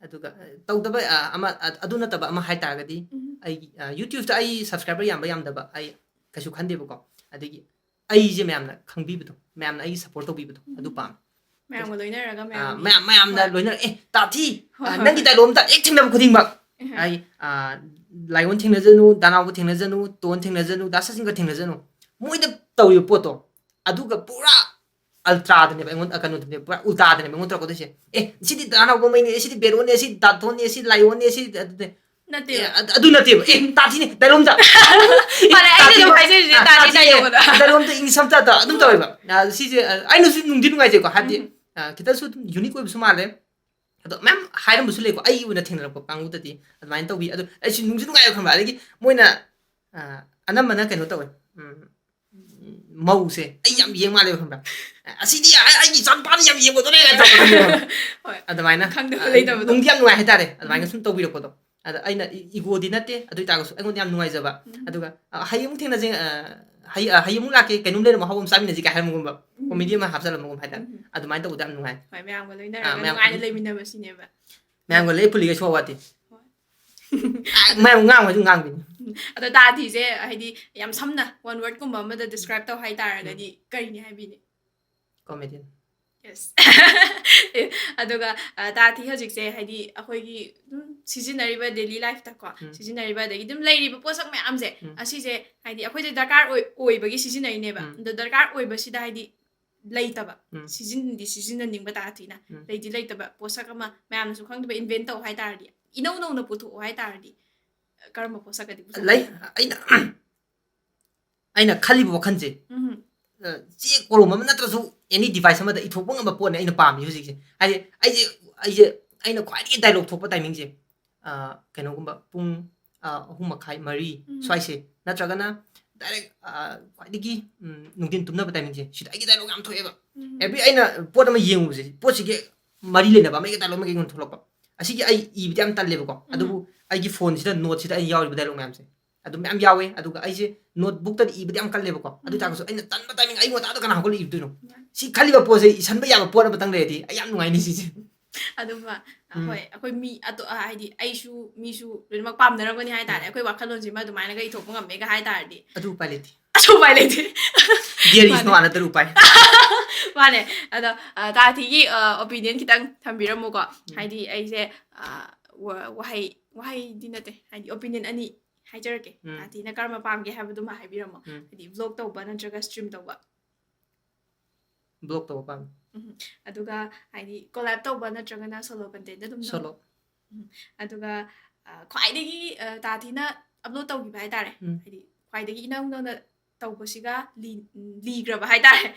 ꯑꯗꯨꯒ ꯑ, ꯇꯧꯗꯕ ꯑ, ꯑꯃ ꯑ, ꯑꯗꯨ ꯅꯠꯇꯕ ꯑꯃ ꯍꯥꯏꯇꯥꯔꯒꯗꯤ ꯎꯝ꯫ ꯑꯩꯒꯤ YouTubeꯇ ꯑꯩ ꯁꯕꯁꯀ꯭ꯔꯥꯏꯕꯔ ꯌꯥꯝꯕ ꯌꯥꯝꯗꯕ ꯑꯩ ꯀꯩꯁꯨ ꯈꯟꯗꯦꯕꯀꯣ꯫ ꯑꯗꯒꯤ ꯑꯩꯁꯦ ꯃꯌꯥꯝꯅ ꯈꯪꯕꯤꯕꯗꯣ, ꯃꯌꯥꯝꯅ ꯑꯩꯒꯤ ꯁꯞꯄꯣꯔꯠ ꯇꯧꯕꯤꯕꯗꯣ ꯑꯗꯨ ꯄꯥꯝꯃꯦ꯫ ꯃꯌꯥꯝꯒ ꯂꯣꯏꯅꯔꯒ ꯑ, ꯃꯌꯥꯝꯒꯤ ꯃꯌꯥꯝ ꯃꯌꯥꯝꯅ ꯍꯣꯏ꯫ ꯂꯣꯏꯅꯔ ꯑꯦ ꯇꯥꯊꯤ, ꯑ, ꯍꯣꯏ, ꯍꯣꯏ, ꯅꯪꯒꯤ ꯍꯣꯏ꯫ ꯗꯥꯏꯂꯣꯛ ꯑꯝꯇ ꯍꯦꯛ ꯊꯦꯡꯅꯕ ꯈꯨꯗꯤꯡꯃꯛ ꯎꯝ꯫ ꯑꯩ ꯑ, ꯂꯥꯏꯑꯣꯟ ꯊꯦꯡꯅꯖꯅꯨ, ꯗꯥꯅꯥꯎꯕ ꯊꯦꯡꯅꯖꯅꯨ, ꯇꯣꯟ ꯊꯦꯡꯅꯖꯅꯨ, ꯗꯥ ꯁꯆꯤꯟꯒ ꯊꯦꯡꯅꯖꯅꯨ, ꯃꯣꯏꯗ ꯇꯧꯔꯤꯕ ꯄꯣꯠꯇꯣ ꯑꯗꯨꯒ ꯄꯨꯔꯥ ꯑꯜꯇ꯭ꯔꯥꯗꯅꯦꯕ ꯑꯩꯉꯣꯟꯗ, ꯀꯩꯅꯣꯗꯅꯦ, ꯄꯨꯔꯥ ꯎꯜꯇꯥꯗꯅꯦꯕ ꯑꯩꯉꯣꯟꯗ ꯇꯧꯔꯛꯀꯗꯣꯏꯁꯦ꯫ ꯑꯦ, ꯁꯤꯗꯤ ꯗꯥꯅꯥꯎꯕꯃꯩꯅꯦ, ꯁꯤꯗꯤ ꯕꯦꯔꯣꯟꯅꯦ, ꯁꯤꯗꯤ ꯗꯥꯊꯣꯟꯅꯦ, ꯁꯤꯗꯤ ꯂꯥꯏꯑꯣꯟꯅꯦ, ꯁꯤꯗꯤ ꯑꯗꯨꯅꯦ꯫ ꯅꯠꯇꯦꯕ꯫ ꯑꯦ, ꯑꯗ- ꯑꯗꯨ ꯅꯠꯇꯦꯕ꯫ ꯑꯦ, ꯇꯥꯊꯤꯅꯦ, ꯗꯥꯏꯂꯣꯝꯗ꯫ ꯃꯥꯅꯦ, ꯑꯩꯅ ꯑꯗꯨꯝ ꯍꯥꯏꯖꯔꯤꯁꯦ, ꯑ, ꯇꯥꯊꯤ ꯇꯥꯊꯤꯅꯦ, ꯗꯥꯏꯂꯣꯝꯗ꯫ ꯗꯥꯏꯂꯣꯝꯗ ꯏꯪꯂꯤꯁ ꯑꯝꯇ ꯇ-, ꯑꯗꯨꯝ ꯇꯧꯋꯦꯕ꯫ ꯑ, ꯁꯤꯁꯦ, ꯑ, ꯑꯩꯅꯁꯨ ꯅꯨꯡꯗꯤ ꯅꯨꯡꯉꯥꯏꯖꯩꯀꯣ, ꯍꯥꯏꯗꯤ ꯎꯝ꯫ ꯑ, ꯈꯤꯇꯪꯁꯨ ꯑꯗꯨꯝ ꯌꯨꯅꯤꯛ ꯑꯣꯏꯕꯁꯨ ꯃꯥꯜꯂꯦ꯫ ꯑꯗꯣ ꯃꯌꯥꯝ ꯍꯥꯏꯔꯝꯕꯁꯨ ꯂꯩꯀꯣ, ꯑꯩꯒꯤ ꯑꯣꯏꯅ ꯊꯦꯡꯅꯔꯛꯄ ꯀꯥꯡꯕꯨꯗꯗꯤ ꯑꯗꯨꯃꯥꯏꯅ ꯇꯧꯕꯤ꯫ ꯑꯗꯣ ꯑꯩꯁꯨ ꯅꯨꯡꯁꯨ ꯅꯨꯡꯉꯥꯏꯕ, ꯈꯪꯕ꯭ꯔꯥ? ꯑꯗꯒꯤ ꯃꯣꯏꯅ, ꯑ, ꯑꯅꯝꯕꯅ ꯀꯩꯅꯣ ꯇꯧꯋꯦ, ꯎꯝ, ꯃꯧꯁꯦ ꯑꯩ ꯌꯥꯝ ꯌꯦꯡ ꯃꯥꯜꯂꯦꯕ, ꯈꯪꯕ꯭ꯔꯥ? "ꯑꯁꯤꯗꯤ ꯑꯩ-, ꯑꯩꯒꯤ ꯏꯆꯥꯅꯨꯄꯥꯅ ꯌꯥꯝ ꯌꯦꯡꯒꯗꯣꯔꯦ" ꯀꯥꯏꯅ ꯇꯧꯔꯛꯀꯗꯣꯏꯅꯦꯕ꯫ ꯍꯣꯏ꯫ ꯑꯗꯨꯃꯥꯏꯅ, ꯈꯪꯗꯕ ꯑ, ꯂꯩꯇꯕꯗꯣ꯫ ꯅꯨꯡꯗꯤ ꯌꯥꯝ ꯅꯨꯡꯉꯥꯏ ꯍꯥꯏꯇꯥꯔꯦ, ꯑꯗꯨꯃꯥꯏꯅ ꯎꯝ꯫ ꯁꯨꯝ ꯇꯧꯕꯤꯔꯛꯄꯗꯣ꯫ ꯑꯗ ꯑꯩꯅ ꯏ-, ꯏꯒꯣꯗꯤ ꯅꯠꯇꯦ, ꯑꯗꯨ ꯑꯣꯏꯇꯥꯔꯒꯁꯨ ꯑꯩꯉꯣꯟꯗ ꯌꯥꯝ ꯅꯨꯡꯉꯥꯏꯖꯕ꯫ ꯎꯝ꯫ ꯑꯗꯨꯒ, "ꯑ, ꯍꯌꯦꯡ ꯑꯃꯨꯛ ꯊꯦꯡꯅꯁꯦ, ꯑ, ꯍꯌꯦ-, ꯑ, ꯍꯌꯦꯡ ꯑꯃꯨꯛ ꯂꯥꯛꯀꯦ, ꯀꯩꯅꯣꯝ ꯂꯩꯔꯝꯃꯣ, ꯑꯍꯥꯎꯕ ꯑꯃ ꯆꯥꯃꯤꯟꯅꯁꯤ" ꯀꯥꯏ ꯍꯥꯏꯕꯒꯨꯝꯕ, ꯎꯝ꯫ ꯀꯣꯃꯦꯗꯤ ꯑꯃ ꯍꯥꯞꯆꯜꯂꯝꯕꯒꯨꯝꯕ ꯍꯥꯏꯇꯥꯔꯦ꯫ ꯎꯝ꯫ ꯑꯗꯨꯃꯥꯏꯅ ꯇꯧꯕꯗ ꯌꯥꯝ ꯅꯨꯡꯉꯥꯏ꯫ ꯍꯣꯏ, ꯃꯌꯥꯝꯒ ꯂꯣꯏꯅꯔꯒ ꯑꯥ, ꯃꯌꯥꯝ ꯅꯨꯡꯉꯥꯏꯅ ꯂꯩꯃꯤꯟꯅꯕꯁꯤꯅꯦꯕ꯫ ꯃꯌꯥꯝꯒ ꯂꯩ ꯄꯨꯜꯂꯤꯒꯩ ꯁꯣꯛ ꯋꯥꯠꯇꯦ꯫ ꯍꯣꯏ꯫ ꯑꯥ, ꯃꯌꯥꯝ ꯉꯥꯡꯕꯁꯨ ꯉꯥꯡꯕꯤꯅꯤ꯫ ꯎꯝ꯫ ꯑꯗꯣ ꯇꯥꯊꯤꯁꯦ ꯍꯥꯏꯗꯤ ꯌꯥꯝ ꯁꯝꯅ one word ꯀꯨꯝꯕ ꯑꯃꯗ describe ꯇꯧ ꯍꯥꯏꯇꯥꯔꯒꯗꯤ ꯀꯔꯤꯅꯤ ꯍꯥꯏꯕꯤꯅꯤ? Comedian꯫ Yes꯫ ꯑꯦ, ꯑꯗꯨꯒ, ꯑ, ꯇꯥꯊꯤ ꯍꯧꯖꯤꯛꯁꯦ ꯍꯥꯏꯗꯤ ꯑꯩꯈꯣꯏꯒꯤ ꯑꯗꯨꯝ ꯁꯤꯖꯤꯟꯅꯔꯤꯕ daily lifeꯇꯀꯣ, ꯎꯝ꯫ ꯁꯤꯖꯤꯟꯅꯔꯤꯕ ꯑꯗꯒꯤ ꯑꯗꯨꯝ ꯂꯩꯔꯤꯕ ꯄꯣꯠꯁꯛ ꯃꯌꯥꯝꯁꯦ, ꯎꯝ꯫ ꯑꯁꯤꯁꯦ ꯍꯥꯏꯗꯤ ꯑꯩꯈꯣꯏꯗ ꯗꯔꯀꯥꯔ ꯑꯣꯏ-, ꯑꯣꯏꯕꯒꯤ ꯁꯤꯖꯤꯟꯅꯔꯤꯅꯦꯕ꯫ ꯎꯝ꯫ ꯑꯗꯣ ꯗꯔꯀꯥꯔ ꯑꯣꯏꯕꯁꯤꯗ ꯍꯥꯏꯗꯤ ꯂꯩꯇꯕ, ꯎꯝ. ꯁꯤꯖꯤꯟꯗꯤ ꯁꯤꯖꯤꯟꯅꯅꯤꯡꯕ ꯇꯥꯔꯗꯤꯅ, ꯎꯝ. ꯂꯩꯗꯤ ꯂꯩꯇꯕ ꯄꯣꯠꯁꯛ ꯑꯃ ꯃꯌꯥꯝꯅꯁꯨ ꯈꯪꯗꯕ invent ꯇꯧ ꯍꯥꯏ ꯇꯥꯔꯗꯤ, ꯏꯅꯧ ꯅꯧꯅ ꯄꯨꯊꯣꯛꯑꯣ ꯍꯥꯏ ꯇꯥꯔꯗꯤ, ꯑ, ꯀꯔꯝꯕ ꯄꯣꯠꯁꯛꯀꯗꯤ ꯄꯨꯊꯣꯛꯀꯅꯤ? ꯂꯩ꯫ ꯑꯩꯅ ꯑꯩꯅ ꯈꯜꯂꯤꯕ ꯋꯥꯈꯜꯁꯦ, ꯎꯝ. ꯑ, ꯆꯦ ꯀꯣꯂꯣꯝ ꯑꯃ ꯅꯠꯇ꯭ꯔꯁꯨ any device ꯑꯃꯗ ꯏꯊꯣꯛꯄ ꯉꯝꯕ ꯄꯣꯠꯅꯦ ꯑꯩꯅ ꯄꯥꯝꯃꯤ ꯍꯧꯖꯤꯛꯁꯦ꯫ ꯍꯥꯏꯗꯤ ꯑꯩꯁꯦ ꯑꯩꯁꯦ ꯑꯩꯅ ꯈ꯭ꯋꯥꯏꯗꯒꯤ dialogue ꯊꯣꯛꯄ timingꯁꯦ, ꯑ, ꯀꯩꯅꯣꯒꯨꯝꯕ ꯄꯨꯡ, ꯑ, ꯑꯍꯨꯝ ꯃꯈꯥꯏ, ꯃꯔꯤ ꯎꯝ. ꯁ꯭ꯋꯥꯏꯁꯦ, ꯅꯠꯇ꯭ꯔꯒꯅ direct, ꯑ, ꯈ꯭ꯋꯥꯏꯗꯒꯤ, ꯎꯝ, ꯅꯨꯡꯊꯤꯟ ꯇꯨꯝꯅꯕ timingꯁꯦ, ꯁꯤꯗ ꯑꯩꯒꯤ dialogue ꯌꯥꯝ ꯊꯣꯛꯑꯦꯕ꯫ ꯎꯝ. Every ꯑꯩꯅ ꯄꯣꯠ ꯑꯃ ꯌꯦꯡꯉꯨꯕꯁꯦ, ꯄꯣꯠꯁꯤꯒꯤ ꯃꯔꯤ ꯂꯩꯅꯕ ꯑꯃꯒꯤ dialogue ꯑꯃꯒꯤ ꯑꯩꯉꯣꯟꯗ ꯊꯣꯛꯂꯛꯄ꯫ ꯑꯁꯤꯒꯤ ꯑꯩ ꯏꯕꯗꯤ ꯌꯥꯝ ꯇꯜꯂꯦꯕꯀꯣ꯫ ꯎꯝ. ꯑꯗꯨꯕꯨ ꯑꯩꯒꯤ phoneꯁꯤꯗ noteꯁꯤꯗ ꯑꯩ ꯌꯥꯎꯔꯤꯕ dialogue ꯃꯌꯥꯝꯁꯦ ꯑꯗꯨꯝ ꯃꯌꯥꯝ ꯌꯥꯎꯋꯦ꯫ ꯑꯗꯨꯒ ꯑꯩꯁꯦ notebookꯇꯗꯤ ꯏꯕꯗꯤ ꯌꯥꯝ ꯀꯜꯂꯦꯕꯀꯣ꯫ ꯑꯗꯨ ꯎꯝ. ꯇꯥꯔꯒꯁꯨ ꯑꯩꯅ ꯇꯟꯕ timing, ꯑꯩ ꯉꯟꯇꯥꯗ ꯀꯅꯥ ꯍꯧꯒꯠꯂ ꯏꯕꯗꯣꯏꯅꯣ? ꯃꯥꯅꯤ. ꯁꯤ ꯈꯜꯂꯤꯕ ꯄꯣꯠꯁꯦ ꯏꯁꯟꯕ ꯌꯥꯕ ꯄꯣꯠ ꯑꯃꯇꯪ ꯂꯩꯔꯗꯤ ꯑꯩ ꯌꯥꯝ ꯅꯨꯡꯉꯥꯏꯅꯤ ꯁꯤꯁꯦ꯫ ꯑꯗꯨꯝꯕ, ꯑ, ꯎꯝ. ꯍꯣꯏ, ꯑꯩꯈꯣꯏ ꯃꯤ ꯑꯇꯣ-, ꯑ, ꯍꯥꯏꯗꯤ ꯑꯩꯁꯨ ꯃꯤꯁꯨ ꯂꯣꯏꯅꯃꯛ ꯄꯥꯝꯅꯔꯝꯒꯅꯤ ꯍꯥꯏ ꯇꯥꯔꯦ꯫ ꯎꯝ. ꯑꯩꯈꯣꯏ ꯋꯥꯈꯜꯂꯣꯟꯁꯤꯃ ꯑꯗꯨꯃꯥꯏꯅꯒ ꯏꯊꯣꯛꯄ ꯉꯝꯃꯦꯒ ꯍꯥꯏ ꯇꯥꯔꯗꯤ꯫ ꯑꯗꯨ ꯎꯄꯥꯏ ꯂꯩꯇꯦ꯫ ꯑꯗꯨ ꯎꯄꯥꯏ ꯂꯩꯇꯦ꯫ There is no ꯃꯥꯅꯦ. another ꯎꯄꯥꯏ꯫ ꯃꯥꯅꯦ꯫ ꯑꯗꯣ, ꯑ, ꯇꯥꯊꯤꯒꯤ, ꯑ, opinion ꯈꯤꯇꯪ ꯊꯝꯕꯤꯔꯝꯃꯨꯀꯣ꯫ ꯎꯝ. ꯍꯥꯏꯗꯤ ꯑꯩꯁꯦ, ꯑ, ꯋꯥ-, ꯋꯥꯍꯩ, ꯋꯥꯍꯩꯗꯤ ꯅꯠꯇꯦ, ꯍꯥꯏꯗꯤ opinion ꯑꯅꯤ ꯍꯥꯏꯖꯔꯛꯀꯦ꯫ ꯎꯝ. ꯇꯥꯊꯤꯅ ꯀꯔꯝꯕ ꯄꯥꯝꯒꯦ ꯍꯥꯏꯕꯗꯨꯃ ꯍꯥꯏꯕꯤꯔꯝꯃꯣ꯫ ꯎꯝ. ꯍꯥꯏꯗꯤ vlog ꯇꯧꯕ ꯅꯠꯇ꯭ꯔꯒ stream ꯇꯧꯕ? Vlog ꯇꯧꯕ ꯄꯥꯝꯃꯤ꯫ ꯎꯝ. ꯑꯗꯨꯒ ꯍꯥꯏꯗꯤ collab ꯇꯧꯕ ꯅꯠꯇ꯭ꯔꯒꯅ solo content ꯑꯗꯨꯝ ꯅꯝꯕ? Solo. ꯎꯝ. ꯑꯗꯨꯒ, ꯑ, ꯈ꯭ꯋꯥꯏꯗꯒꯤ, ꯑ, ꯇꯥꯊꯤꯅ upload ꯇꯧꯈꯤꯕ ꯍꯥꯏ ꯇꯥꯔꯦ꯫ ꯎꯝ. ꯍꯥꯏꯗꯤ ꯈ꯭ꯋꯥꯏꯗꯒꯤ ꯏꯅꯧ ꯅꯧꯅ ꯇꯧꯕꯁꯤꯒ ꯂꯤ-, ꯎꯝ, ꯂꯤꯈ꯭ꯔꯕ ꯍꯥꯏ ꯇꯥꯔꯦ꯫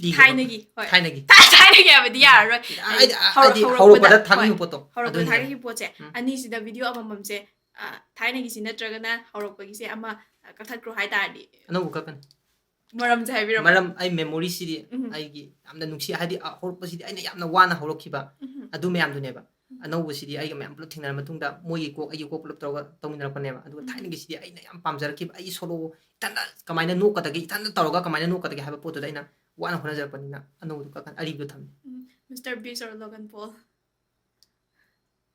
ꯂꯤꯈ꯭ꯔꯕ? ꯊꯥꯏꯅꯒꯤ, ꯍꯣꯏ꯫ ꯊꯥꯏꯅꯒꯤ. ꯊꯥꯏ-, ꯊꯥꯏꯅꯒꯤ ꯍꯥꯏꯕꯗꯤ ꯌꯥꯔꯔꯣꯏ꯫ ꯍꯥꯏꯗꯤ, ꯍꯥꯏꯗꯤ ꯍꯥꯏꯗꯤ ꯍꯧꯔꯛ-, ꯍꯧꯔꯛꯄꯗ ꯍꯧꯔꯛꯄꯗ, ꯊꯥꯒꯠꯈꯤꯕ ꯍꯣꯏ, ꯄꯣꯠꯇꯣ ꯍꯧꯔꯛꯄꯗ ꯑꯗꯨꯅꯦꯕ. ꯊꯥꯒꯠꯈꯤꯕ ꯄꯣꯠꯁꯦ, ꯎꯝ. ꯑꯅꯤꯁꯤꯗ video ꯑꯃꯃꯝꯁꯦ, ꯑ, ꯊꯥꯏꯅꯒꯤꯁꯤ ꯅꯠꯇ꯭ꯔꯒꯅ ꯍꯧꯔꯛꯄꯒꯤꯁꯦ ꯑꯃ, ꯑ, ꯀꯛꯊꯠꯈ꯭ꯔꯣ ꯍꯥꯏ ꯇꯥꯔꯗꯤ? ꯑꯅꯧꯕ ꯀꯛꯀꯅꯤ꯫ ꯃꯔꯝꯁꯦ ꯍꯥꯏꯕꯤꯔꯝꯃꯣ꯫ ꯃꯔꯝ, ꯑꯩ memoryꯁꯤꯗꯤ ꯎꯝ. ꯑꯩꯒꯤ ꯌꯥꯝꯅ ꯅꯨꯡꯁꯤ, ꯍꯥꯏꯗꯤ, ꯑ, ꯍꯧꯔꯛꯄꯁꯤꯗꯤ ꯑꯩꯅ ꯌꯥꯝꯅ ꯋꯥꯅ ꯍꯧꯔꯛꯈꯤꯕ ꯎꯝ. ꯑꯗꯨ ꯃꯌꯥꯝꯗꯨꯅꯦꯕ꯫ ꯎꯝ. ꯑꯅꯧꯕꯁꯤꯗꯤ ꯑꯩꯒ ꯃꯌꯥꯝ ꯄꯨꯂꯞ ꯊꯦꯡꯅꯔ ꯃꯇꯨꯡꯗ ꯃꯣꯏꯒꯤ ꯀꯣꯛ, ꯑꯩꯒꯤ ꯀꯣꯛ ꯄꯨꯂꯞ ꯇꯧꯔꯒ ꯇꯧꯃꯤꯟꯅꯔꯛꯄꯅꯦꯕ꯫ ꯑꯗꯨꯒ ꯎꯝ. ꯊꯥꯏꯅꯒꯤꯁꯤꯗꯤ ꯑꯩꯅ ꯌꯥꯝ ꯄꯥꯝꯖꯔꯛꯈꯤꯕ, ꯑꯩꯒꯤ solo ꯏꯊꯟꯗ ꯀꯃꯥꯏꯅ ꯅꯣꯛꯀꯗꯒꯦ, ꯏꯊꯟꯗ ꯇꯧꯔꯒ ꯀꯃꯥꯏꯅ ꯅꯣꯛꯀꯗꯒꯦ ꯍꯥꯏꯕ ꯄꯣꯠꯇꯨꯗ ꯑꯩꯅ ꯋꯥꯅ ꯍꯣꯠꯅꯖꯔꯛꯄꯅꯤꯅ ꯑꯅꯧꯕꯗꯨ ꯀꯛꯀꯅꯤ, ꯑꯔꯤꯕꯗꯨ ꯊꯝꯃꯤ꯫ ꯎꯝ. Mister Beast or Logan Paul?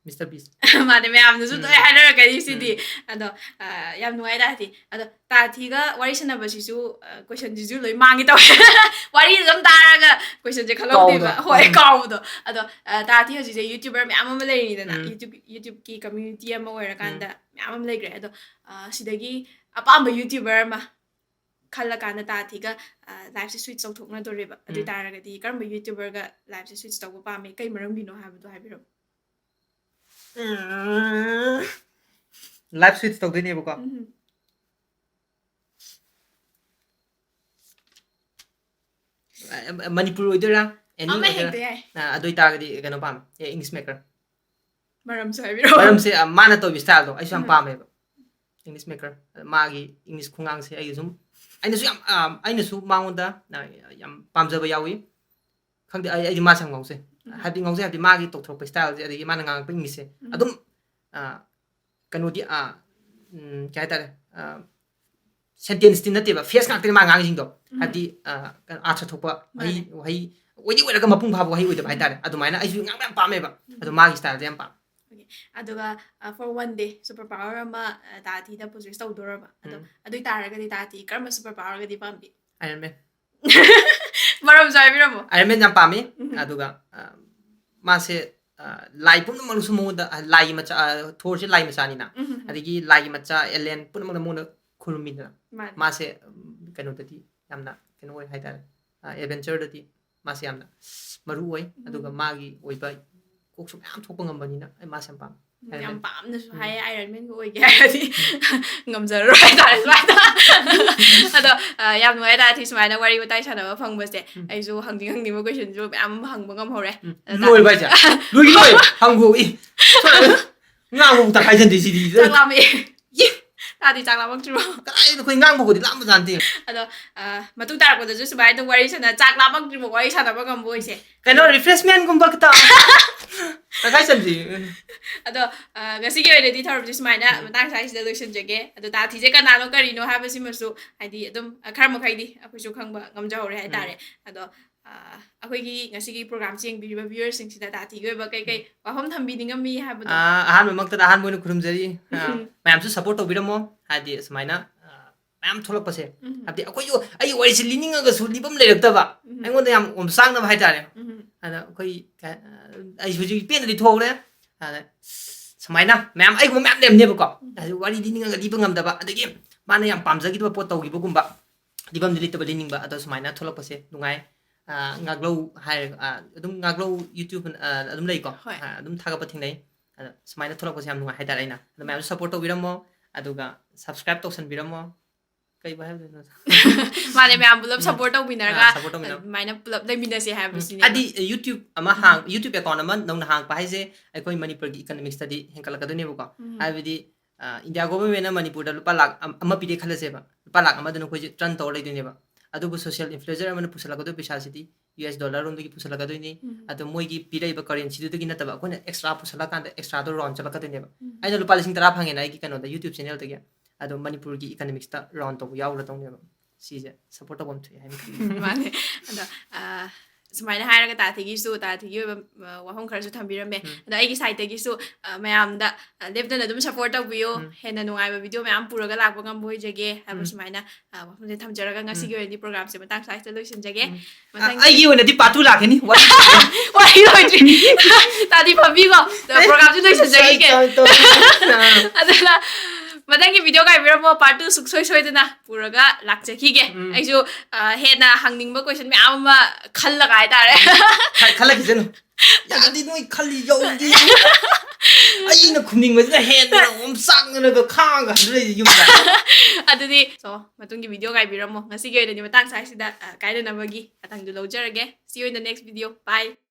Mister Beast. ꯃꯥꯅꯦ, ꯃꯌꯥꯝꯅꯁꯨ ꯎꯝ. ꯂꯣꯏ ꯍꯥꯏꯅꯔꯛꯀꯅꯤ ꯁꯤꯗꯤ꯫ ꯎꯝ. ꯑꯗꯣ, ꯑ, ꯌꯥꯝ ꯅꯨꯡꯉꯥꯏ ꯇꯥꯊꯤ꯫ ꯑꯗꯣ ꯇꯥꯊꯤꯒ ꯋꯥꯔꯤ ꯁꯥꯟꯅꯕꯁꯤꯁꯨ, ꯑ, questionꯁꯤꯁꯨ ꯂꯣꯏ ꯃꯥꯡꯒꯦ ꯇꯧꯋꯦ꯫ ꯋꯥꯔꯤꯗꯣ ꯑꯗꯨꯝ ꯇꯥꯔꯒ questionꯁꯦ ꯈꯪꯍꯧꯗꯦꯕ꯫ ꯀꯥꯎꯕꯗꯣ. ꯍꯣꯏ, ꯎꯝ. ꯀꯥꯎꯕꯗꯣ꯫ ꯑꯗꯣ, ꯑ, ꯇꯥꯊꯤ ꯍꯧꯖꯤꯛꯁꯦ YouTuber ꯃꯌꯥꯝ ꯑꯃ ꯂꯩꯔꯤꯗꯅ, ꯎꯝ. YouTube, YouTubeꯀꯤ community ꯑꯃ ꯑꯣꯏꯔꯀꯥꯟꯗ ꯎꯝ. ꯃꯌꯥꯝ ꯑꯃ ꯂꯩꯈ꯭ꯔꯦ꯫ ꯑꯗꯣ, ꯑ, ꯁꯤꯗꯒꯤ ꯑꯄꯥꯝꯕ YouTuber ꯑꯃ ꯈꯜꯂꯀꯥꯟꯗ ꯇꯥꯊꯤꯒ ꯂꯥꯏꯐꯁꯦ ꯁ꯭ꯋꯤꯆ ꯇꯧꯊꯣꯛꯅꯗꯣꯔꯦꯕ꯫ ꯑꯗꯨ ꯎꯝ꯫ ꯇꯥꯔꯒꯗꯤ ꯀꯔꯝꯕ YouTuberꯒ ꯂꯥꯏꯐꯁꯦ ꯁ꯭ꯋꯤꯆ ꯇꯧꯕ ꯄꯥꯝꯃꯦ, ꯀꯩ ꯃꯔꯝꯒꯤꯅꯣ ꯍꯥꯏꯕꯗꯣ ꯍꯥꯏꯕꯤꯔꯝꯃꯣ꯫ ꯎꯝ꯫ Life switch ꯇꯧꯗꯣꯏꯅꯦꯕꯀꯣ꯫ ꯎꯝ꯫ ꯑ, ꯃꯅꯤꯄꯨꯔ ꯑꯣꯏꯗꯣꯏꯔꯥ? Any ꯑꯃ ꯑꯣꯏꯗꯣꯏꯔꯥ? ꯍꯦꯛꯇ ꯌꯥꯏ꯫ ꯑ, ꯑꯗꯨ ꯑꯣꯏꯇꯥꯔꯒꯗꯤ ꯀꯩꯅꯣ ꯄꯥꯝꯃꯦ, ꯑꯦ, English maker꯫ ꯃꯔꯝꯁꯨ ꯍꯥꯏꯕꯤꯔꯛꯑꯣ꯫ ꯃꯔꯝꯁꯦ, ꯑ, ꯃꯥꯅ ꯇꯧꯕ ꯁ꯭ꯇꯥꯏꯜꯗꯣ ꯑꯩꯁꯨ ꯌꯥꯝ ꯎꯝ꯫ ꯄꯥꯝꯃꯦꯕ꯫ English maker꯫ ꯃꯥꯒꯤ ꯏꯪꯂꯤꯁ ꯈꯨꯉꯥꯡꯁꯦ ꯑꯩ ꯁꯨꯝ, ꯑꯩꯅꯁꯨ ꯌꯥꯝ, ꯑ, ꯑꯩꯅꯁꯨ ꯃꯉꯣꯟꯗ, ꯑ, ꯌꯥꯝ ꯄꯥꯝꯖꯕ ꯌꯥꯎꯏ꯫ ꯈꯪꯗꯦ, ꯑꯩ, ꯑꯩꯗꯤ ꯃꯥꯁꯦ ꯌꯥꯝ ꯉꯥꯎꯖꯩ꯫ ꯎꯝ꯫ ꯍꯥꯏꯕꯗꯤ ꯉꯥꯎꯖꯩ ꯍꯥꯏꯕꯗꯤ ꯃꯥꯒꯤ ꯇꯧꯊꯣꯔꯛꯄ ꯁ꯭ꯇꯥꯏꯜꯁꯦ, ꯑꯗꯒꯤ ꯃꯥꯅ ꯉꯥꯡꯉꯛꯄ ꯏꯪꯂꯤꯁꯁꯦ꯫ ꯎꯝ꯫ ꯑꯗꯨꯝ, ꯑ, ꯀꯩꯅꯣꯗꯤ, ꯑ, ꯎꯝ, ꯀꯩ ꯍꯥꯏꯇꯥꯔꯦ, ꯑ, ꯁꯦꯟꯇꯦꯟꯁꯇꯤ ꯅꯠꯇꯦꯕ, ꯐ꯭ꯔꯦꯖ ꯉꯥꯛꯇꯅꯤ ꯃꯥ ꯉꯥꯡꯉꯤꯁꯤꯡꯗꯣ꯫ ꯎꯝ꯫ ꯍꯥꯏꯕꯗꯤ, ꯑ, ꯀꯩꯅꯣ, ꯑꯥꯔꯊ ꯊꯣꯛꯄ ꯋꯥꯍꯩ, ꯃꯥꯅꯦ꯫ ꯋꯥꯍꯩ ꯑꯣꯏꯗꯤ ꯑꯣꯏꯔꯒ ꯃꯄꯨꯡ ꯐꯥꯕ ꯋꯥꯍꯩ ꯑꯣꯏꯗꯕ ꯎꯝ꯫ ꯍꯥꯏꯇꯥꯔꯦ꯫ ꯑꯗꯨꯃꯥꯏꯅ ꯑꯩꯁꯨ ꯉꯥꯡꯕ ꯌꯥꯝ ꯄꯥꯝꯃꯦꯕ꯫ ꯎꯝ꯫ ꯑꯗꯣ ꯃꯥꯒꯤ ꯁ꯭ꯇꯥꯏꯜꯁꯦ ꯌꯥꯝ ꯄꯥꯝꯃꯦ꯫ ꯑꯗꯨꯒ, ꯑ, for one day super power ꯑꯃ, ꯑ, ꯇꯥꯊꯤꯗ possess ꯇꯧꯗꯣꯔꯕ꯫ ꯑꯗꯣ ꯎꯝ꯫ ꯑꯗꯨ ꯑꯣꯏꯇꯥꯔꯒꯗꯤ ꯇꯥꯊꯤ ꯀꯔꯝꯕ super powerꯒꯗꯤ ꯄꯥꯝꯕꯤ? Iron Man꯫ ꯃꯔꯝꯁꯨ ꯍꯥꯏꯕꯤꯔꯝꯃꯣ꯫ Iron Man ꯌꯥꯝ ꯄꯥꯝꯃꯤ꯫ ꯎꯝ꯫ ꯑꯗꯨꯒ, ꯑ, ꯃꯥꯁꯦ, ꯑ, ꯂꯥꯏ ꯄꯨꯝꯅꯃꯛꯅꯁꯨ ꯃꯉꯣꯟꯗ, ꯑ, ꯂꯥꯏꯒꯤ ꯃꯆꯥ, ꯑ, ꯊꯣꯔꯁꯦ ꯂꯥꯏ ꯃꯆꯥꯅꯤꯅ꯫ ꯎꯝ, ꯎꯝ, ꯎꯝ꯫ ꯑꯗꯒꯤ ꯂꯥꯏꯒꯤ ꯃꯆꯥ, alien ꯄꯨꯝꯅꯃꯛꯅ ꯃꯉꯣꯟꯗ ꯈꯨꯔꯨꯝꯃꯤꯗꯅ꯫ ꯃꯥꯅꯦ꯫ ꯃꯥꯁꯦ, ꯎꯝ, ꯀꯩꯅꯣꯗꯗꯤ ꯌꯥꯝꯅ ꯀꯩꯅꯣ ꯑꯣꯏ ꯍꯥꯏꯇꯥꯔꯦ꯫ ꯑ, adventureꯗꯗꯤ ꯃꯥꯁꯦ ꯌꯥꯝꯅ ꯃꯔꯨ ꯑꯣꯏ꯫ ꯑꯗꯨꯒ ꯎꯝ꯫ ꯃꯥꯒꯤ ꯑꯣꯏꯕ ꯀꯣꯛꯁꯨ ꯃꯌꯥꯝ ꯊꯣꯛꯄ ꯉꯝꯕꯅꯤꯅ ꯑꯩ ꯃꯥꯁꯦ ꯌꯥꯝ ꯄꯥꯝꯃꯦ꯫ ꯎꯝ, Iron ꯌꯥꯝ Man꯫ ꯄꯥꯝꯅꯁꯨ ꯎꯝ꯫ ꯍꯥꯏꯌꯦ, Iron Manꯒ ꯑꯣꯏꯒꯦ ꯍꯥꯏꯔꯗꯤ ꯉꯝꯖꯔꯔꯣꯏ ꯍꯥꯏꯇꯥꯔꯦ ꯁꯨꯃꯥꯏꯅ꯫ ꯑꯗꯣ, ꯑ, ꯌꯥꯝ ꯅꯨꯡꯉꯥꯏ ꯇꯥꯔꯗꯤ ꯁꯨꯃꯥꯏꯅ ꯋꯥꯔꯤ ꯋꯥꯇꯥꯏ ꯁꯥꯟꯅꯕ ꯐꯪꯕꯁꯦ꯫ ꯎꯝ꯫ ꯑꯩꯁꯨ ꯍꯪꯅꯤꯡ ꯍꯪꯅꯤꯡꯕ questionꯁꯨ ꯃꯌꯥꯝ ꯑꯃ ꯍꯪꯕ ꯉꯝꯍꯧꯔꯦ꯫ ꯎꯝ, ꯑꯗ ꯂꯣꯏꯔꯕ ꯍꯥꯏꯁꯦ? ꯂꯣꯏꯒꯤ ꯂꯣꯏ꯫ ꯍꯪꯒꯣ, ꯏ꯫ ꯉꯥꯡꯕꯕꯨ ꯇꯪꯈꯥꯏ ꯆꯟꯗꯦ ꯁꯤꯗꯤ꯫ ꯆꯥꯛ ꯂꯥꯝꯃꯛꯑꯦ꯫ ꯏ꯫ ꯇꯥꯗꯤ ꯆꯥꯛ ꯂꯥꯝꯃꯛꯇ꯭ꯔꯤꯕꯣ? ꯀꯗꯥꯏꯗ ꯑꯩꯈꯣꯏ ꯉꯥꯡꯕꯕꯨꯗꯤ ꯂꯥꯝꯕ ꯖꯥꯠ ꯅꯠꯇꯦ꯫ ꯑꯗꯣ, ꯑ, ꯃꯇꯨꯡ ꯇꯥꯔꯛꯄꯗꯁꯨ ꯁꯨꯃꯥꯏꯅ ꯑꯗꯨꯝ ꯋꯥꯔꯤ ꯁꯥꯟꯅ, ꯆꯥꯛ ꯂꯥꯝꯃꯛꯇ꯭ꯔꯤꯕꯣ ꯋꯥꯔꯤ ꯁꯥꯟꯅꯕ ꯉꯝꯕ ꯑꯣꯏꯁꯦ꯫ ꯀꯩꯅꯣ, refreshmentꯒꯨꯝꯕ ꯈꯤꯇꯪ꯫ ꯇꯪꯈꯥꯏ ꯆꯟꯗꯦ꯫ ꯑꯗꯣ, ꯑ, ꯉꯁꯤꯒꯤ ꯑꯣꯏꯅꯗꯤ ꯊꯧꯔꯝꯁꯦ ꯁꯨꯃꯥꯏꯅ ꯎꯝ꯫ ꯃꯇꯥꯡ ꯁ꯭ꯋꯥꯏꯁꯤꯗ ꯂꯣꯏꯁꯤꯟꯖꯒꯦ꯫ ꯑꯗꯣ ꯇꯥꯊꯤꯁꯦ ꯀꯅꯥꯅꯣ ꯀꯔꯤꯅꯣ ꯍꯥꯏꯕꯁꯤꯃꯁꯨ, ꯍꯥꯏꯗꯤ ꯑꯗꯨꯝ, ꯑ, ꯈꯔ ꯃꯈꯩꯗꯤ ꯑꯩꯈꯣꯏꯁꯨ ꯈꯪꯕ ꯉꯝꯖꯍꯧꯔꯦ ꯎꯝ꯫ ꯍꯥꯏꯇꯥꯔꯦ꯫ ꯑꯗꯣ, ꯑ, ꯑꯩꯈꯣꯏꯒꯤ ꯉꯁꯤꯒꯤ programꯁꯦ ꯌꯦꯡꯕꯤꯔꯤꯕ viewersꯁꯤꯡꯁꯤꯗ ꯇꯥꯊꯤꯒꯤ ꯑꯣꯏꯕ ꯀꯩ ꯀꯩ ꯎꯝ꯫ ꯋꯥꯐꯝ ꯊꯝꯕꯤꯅꯤꯡꯉꯝꯃꯤ ꯍꯥꯏꯕꯗꯣ? ꯑ, ꯑꯍꯥꯟꯕꯃꯛꯇꯗ ꯑꯍꯥꯟꯕ ꯑꯣꯏꯅ ꯈꯨꯔꯨꯝꯖꯔꯤ꯫ ꯑ, ꯎꯝ꯫ ꯃꯌꯥꯝꯁꯨ support ꯇꯧꯕꯤꯔꯝꯃꯣ꯫ ꯍꯥꯏꯗꯤ ꯁꯨꯃꯥꯏꯅ, ꯑ, ꯃꯌꯥꯝ ꯊꯣꯛꯂꯛꯄꯁꯦ꯫ ꯎꯝ꯫ ꯍꯥꯏꯕꯗꯤ ꯑꯩꯈꯣꯏꯁꯨ ꯑꯩꯒꯤ ꯋꯥꯔꯤꯁꯦ ꯂꯤꯅꯤꯡꯉꯒꯁꯨ ꯂꯤꯐꯝ ꯂꯩꯔꯛꯇꯕ꯫ ꯎꯝ꯫ ꯑꯩꯉꯣꯟꯗ ꯌꯥꯝ ꯑꯣꯝꯆꯥꯛꯅꯕ ꯍꯥꯏꯇꯥꯔꯦ꯫ ꯎꯝ꯫ ꯑꯗ ꯑꯩꯈꯣꯏ ꯀ-, ꯑꯩ ꯍꯧꯖꯤꯛ ꯄꯦꯟꯅꯗꯤ ꯊꯣꯛꯍꯧꯔꯦ꯫ ꯑꯗ ꯁꯨꯃꯥꯏꯅ ꯃꯌꯥꯝ ꯑꯩꯒꯨꯝꯕ ꯃꯌꯥꯝ ꯂꯩꯔꯝꯅꯦꯕꯀꯣ꯫ ꯎꯝ꯫ ꯑꯗꯨ ꯋꯥꯔꯤ ꯂꯤꯅꯤꯡꯉꯒ ꯂꯤꯕ ꯉꯝꯗꯕ꯫ ꯑꯗꯒꯤ ꯃꯥꯅ ꯌꯥꯝ ꯄꯥꯝꯖꯈꯤꯕ ꯄꯣꯠ ꯇꯧꯈꯤꯕꯒꯨꯝꯕ꯫ ꯐꯗꯤꯐꯝꯗꯤ ꯂꯩꯇꯕ ꯂꯩꯅꯤꯡꯕ, ꯑꯗꯣ ꯁꯨꯃꯥꯏꯅ ꯊꯣꯛꯂꯛꯄꯁꯦ ꯅꯨꯡꯉꯥꯏ꯫ ꯑ, ꯉꯥꯛꯂꯧ ꯍꯥꯏꯔꯒ, ꯑ, ꯑꯗꯨꯝ ꯉꯥꯛꯂꯧ YouTube, ꯑ, ꯑꯗꯨꯝ ꯂꯩꯀꯣ꯫ ꯍꯣꯏ꯫ ꯑ, ꯑꯗꯨꯝ ꯊꯥꯒꯠꯄ ꯊꯦꯡꯅꯩ꯫ ꯑꯗꯣ ꯁꯨꯃꯥꯏꯅ ꯊꯣꯛꯂꯛꯄꯁꯦ ꯌꯥꯝ ꯅꯨꯡꯉꯥꯏ ꯍꯥꯏꯇꯥꯔꯦ꯫ ꯑꯩꯅ ꯑꯗꯣ ꯃꯌꯥꯝꯁꯨ support ꯇꯧꯕꯤꯔꯝꯃꯣ, ꯑꯗꯨꯒ subscribe ꯇꯧꯁꯟꯕꯤꯔꯝꯃꯣ꯫ ꯀꯩꯕꯨ ꯍꯥꯏꯗꯣꯏꯅꯣ? ꯃꯥꯅꯦ, ꯃꯌꯥꯝ ꯄꯨꯂꯞ ꯎꯝ꯫ support ꯇꯧꯃꯤꯟꯅꯔꯒ ꯑꯥ, support ꯇꯧꯃꯤꯟꯅꯔꯒ꯫ ꯑꯗꯨꯃꯥꯏꯅ ꯄꯨꯂꯞ ꯂꯩꯃꯤꯟꯅꯁꯦ ꯎꯝ꯫ ꯍꯥꯏꯕꯁꯤꯅꯦ꯫ ꯍꯥꯏꯗꯤ YouTube ꯑꯃ ꯍꯥꯡ-, YouTube account ꯑꯃ ꯅꯧꯅ ꯍꯥꯡꯉꯛꯄ ꯍꯥꯏꯁꯦ ꯑꯩꯈꯣꯏ ꯃꯅꯤꯄꯨꯔꯒꯤ economicsꯇꯗꯤ ꯍꯦꯟꯒꯠꯂꯛꯀꯗꯣꯏꯅꯦꯕꯀꯣ꯫ ꯎꯝ꯫ ꯍꯥꯏꯕꯗꯤ, ꯑ, India governmentꯅ ꯃꯅꯤꯄꯨꯔꯗ ꯂꯨꯄꯥ ꯂꯥꯛ ꯑꯝ-, ꯑꯃ ꯄꯤꯔꯦ ꯈꯜꯂꯁꯦꯕ꯫ ꯂꯨꯄꯥ ꯂꯥꯛ ꯑꯃꯗꯨꯅ ꯑꯩꯈꯣꯏꯁꯦ run ꯇꯧꯔ ꯂꯩꯗꯣꯏꯅꯦꯕ꯫ ꯑꯗꯨꯕꯨ social influencer ꯑꯃꯅ ꯄꯨꯁꯜꯂꯛꯀꯗꯣꯏꯕ ꯄꯩꯁꯥꯁꯤꯗꯤ US dollar ꯔꯣꯝꯗꯒꯤ ꯄꯨꯁꯜꯂꯛꯀꯗꯣꯏꯅꯤ꯫ ꯎꯝ꯫ ꯑꯗꯣ ꯃꯣꯏꯒꯤ ꯄꯤꯔꯛꯏꯕ currencyꯗꯨꯗꯒꯤ ꯅꯠꯇꯕ ꯑꯩꯈꯣꯏꯅ extra ꯄꯨꯁꯜꯂꯀꯥꯟꯗ extraꯗꯣ round ꯆꯠꯂꯛꯀꯗꯣꯏꯅꯦꯕ꯫ ꯎꯝ꯫ ꯑꯩꯅ ꯂꯨꯄꯥ ꯂꯤꯁꯤꯡ ꯇꯔꯥ ꯐꯪꯉꯦꯅ ꯑꯩꯒꯤ ꯀꯩꯅꯣꯗ YouTube channelꯗꯒꯤ, ꯑꯗꯣ ꯃꯅꯤꯄꯨꯔꯒꯤ economicsꯇ round ꯇꯧꯕ ꯌꯥꯎꯔꯗꯧꯅꯦꯕ꯫ ꯁꯤꯁꯦ support ꯇꯧꯕ ꯑꯃ ꯊꯣꯛꯑꯦ ꯍꯥꯏꯅ ꯈꯜꯂꯤ꯫ ꯃꯥꯅꯦ꯫ ꯑꯗꯣ, ꯑ, ꯁꯨꯃꯥꯏꯅ ꯍꯥꯏꯔꯒ ꯇꯥꯊꯤꯒꯤꯁꯨ ꯇꯥꯊꯤꯒꯤ ꯑꯣꯏꯕ, ꯑ, ꯋꯥꯐꯝ ꯈꯔꯁꯨ ꯊꯝꯕꯤꯔꯝꯃꯦ꯫ ꯎꯝ꯫ ꯑꯗꯣ ꯑꯩꯒꯤ sideꯇꯒꯤꯁꯨ, ꯑ, ꯃꯌꯥꯝꯗ, ꯑ, ꯂꯦꯞꯇꯅ ꯑꯗꯨꯝ support ꯇꯧꯕꯤꯌꯣ꯫ ꯎꯝ꯫ ꯍꯦꯟꯅ ꯅꯨꯡꯉꯥꯏꯕ video ꯃꯌꯥꯝ ꯄꯨꯔꯒ ꯂꯥꯛꯄ ꯉꯝꯕ ꯑꯣꯏꯖꯒꯦ ꯍꯥꯏꯕ ꯎꯝ꯫ ꯁꯨꯃꯥꯏꯅ, ꯑ, ꯋꯥꯐꯝꯁꯦ ꯊꯝꯖꯔꯒ ꯉꯁꯤꯒꯤ ꯑꯣꯏꯅꯗꯤ programꯁꯦ ꯃꯇꯥꯡ ꯁ꯭ꯋꯥꯏꯁꯤꯗ ꯂꯣꯏꯁꯤꯟꯖꯒꯦ꯫ ꯎꯝ꯫ ꯃꯊꯪꯒꯤ ꯑ, ꯑꯩꯒꯤ ꯑꯣꯏꯅꯗꯤ part two ꯂꯥꯛꯀꯅꯤ꯫ ꯋꯥꯔꯤ ꯋꯥꯔꯤ ꯂꯣꯏꯗ꯭ꯔꯤ꯫ ꯇꯥꯗꯤ ꯐꯝꯕꯤꯀꯣ꯫ ꯑꯗꯣ programꯁꯨ ꯂꯣꯏꯁꯤꯟꯖꯈꯤꯒꯦ꯫ ꯁꯥꯏ, ꯁꯥꯏ, ꯁꯥꯏ꯫ ꯑꯗꯨꯅ ꯃꯊꯪꯒꯤ video ꯉꯥꯏꯕꯤꯔꯝꯃꯣ, part two ꯁꯨꯡꯁꯣꯏ ꯁꯣꯏꯗꯅ ꯄꯨꯔꯒ ꯂꯥꯛꯆꯈꯤꯒꯦ꯫ ꯎꯝ꯫ ꯑꯩꯁꯨ, ꯑ, ꯍꯦꯟꯅ ꯍꯪꯅꯤꯡꯕ question ꯃꯌꯥꯝ ꯑꯃ ꯈꯜꯂꯒ ꯍꯥꯏꯇꯥꯔꯦ꯫ ꯈ-, ꯈꯜꯂꯛꯈꯤꯁꯅꯨ꯫ ꯌꯥꯗꯤ ꯅꯣꯏ ꯈꯜꯂꯤ ꯌꯧꯗꯤ꯫ ꯑꯩꯅ ꯈꯨꯝꯅꯤꯡꯕꯁꯤꯅ ꯍꯦꯟꯅ ꯑꯣꯝꯆꯥꯛꯅꯔꯒ ꯈꯥꯡꯉꯒ ꯍꯟꯗꯣꯔꯛꯏꯁꯦ ꯌꯨꯝꯗ꯫ ꯑꯗꯨꯗꯤ, so, ꯃꯇꯨꯡꯒꯤ video ꯉꯥꯏꯕꯤꯔꯝꯃꯣ꯫ ꯉꯁꯤꯒꯤ ꯑꯣꯏꯅꯗꯤ ꯃꯇꯥꯡ ꯁ꯭ꯋꯥꯏꯁꯤꯗ, ꯑ, ꯀꯥꯏꯅꯅꯕꯒꯤ ꯑꯇꯪꯗꯨ ꯂꯧꯖꯔꯒꯦ꯫ See you in the next video. Bye.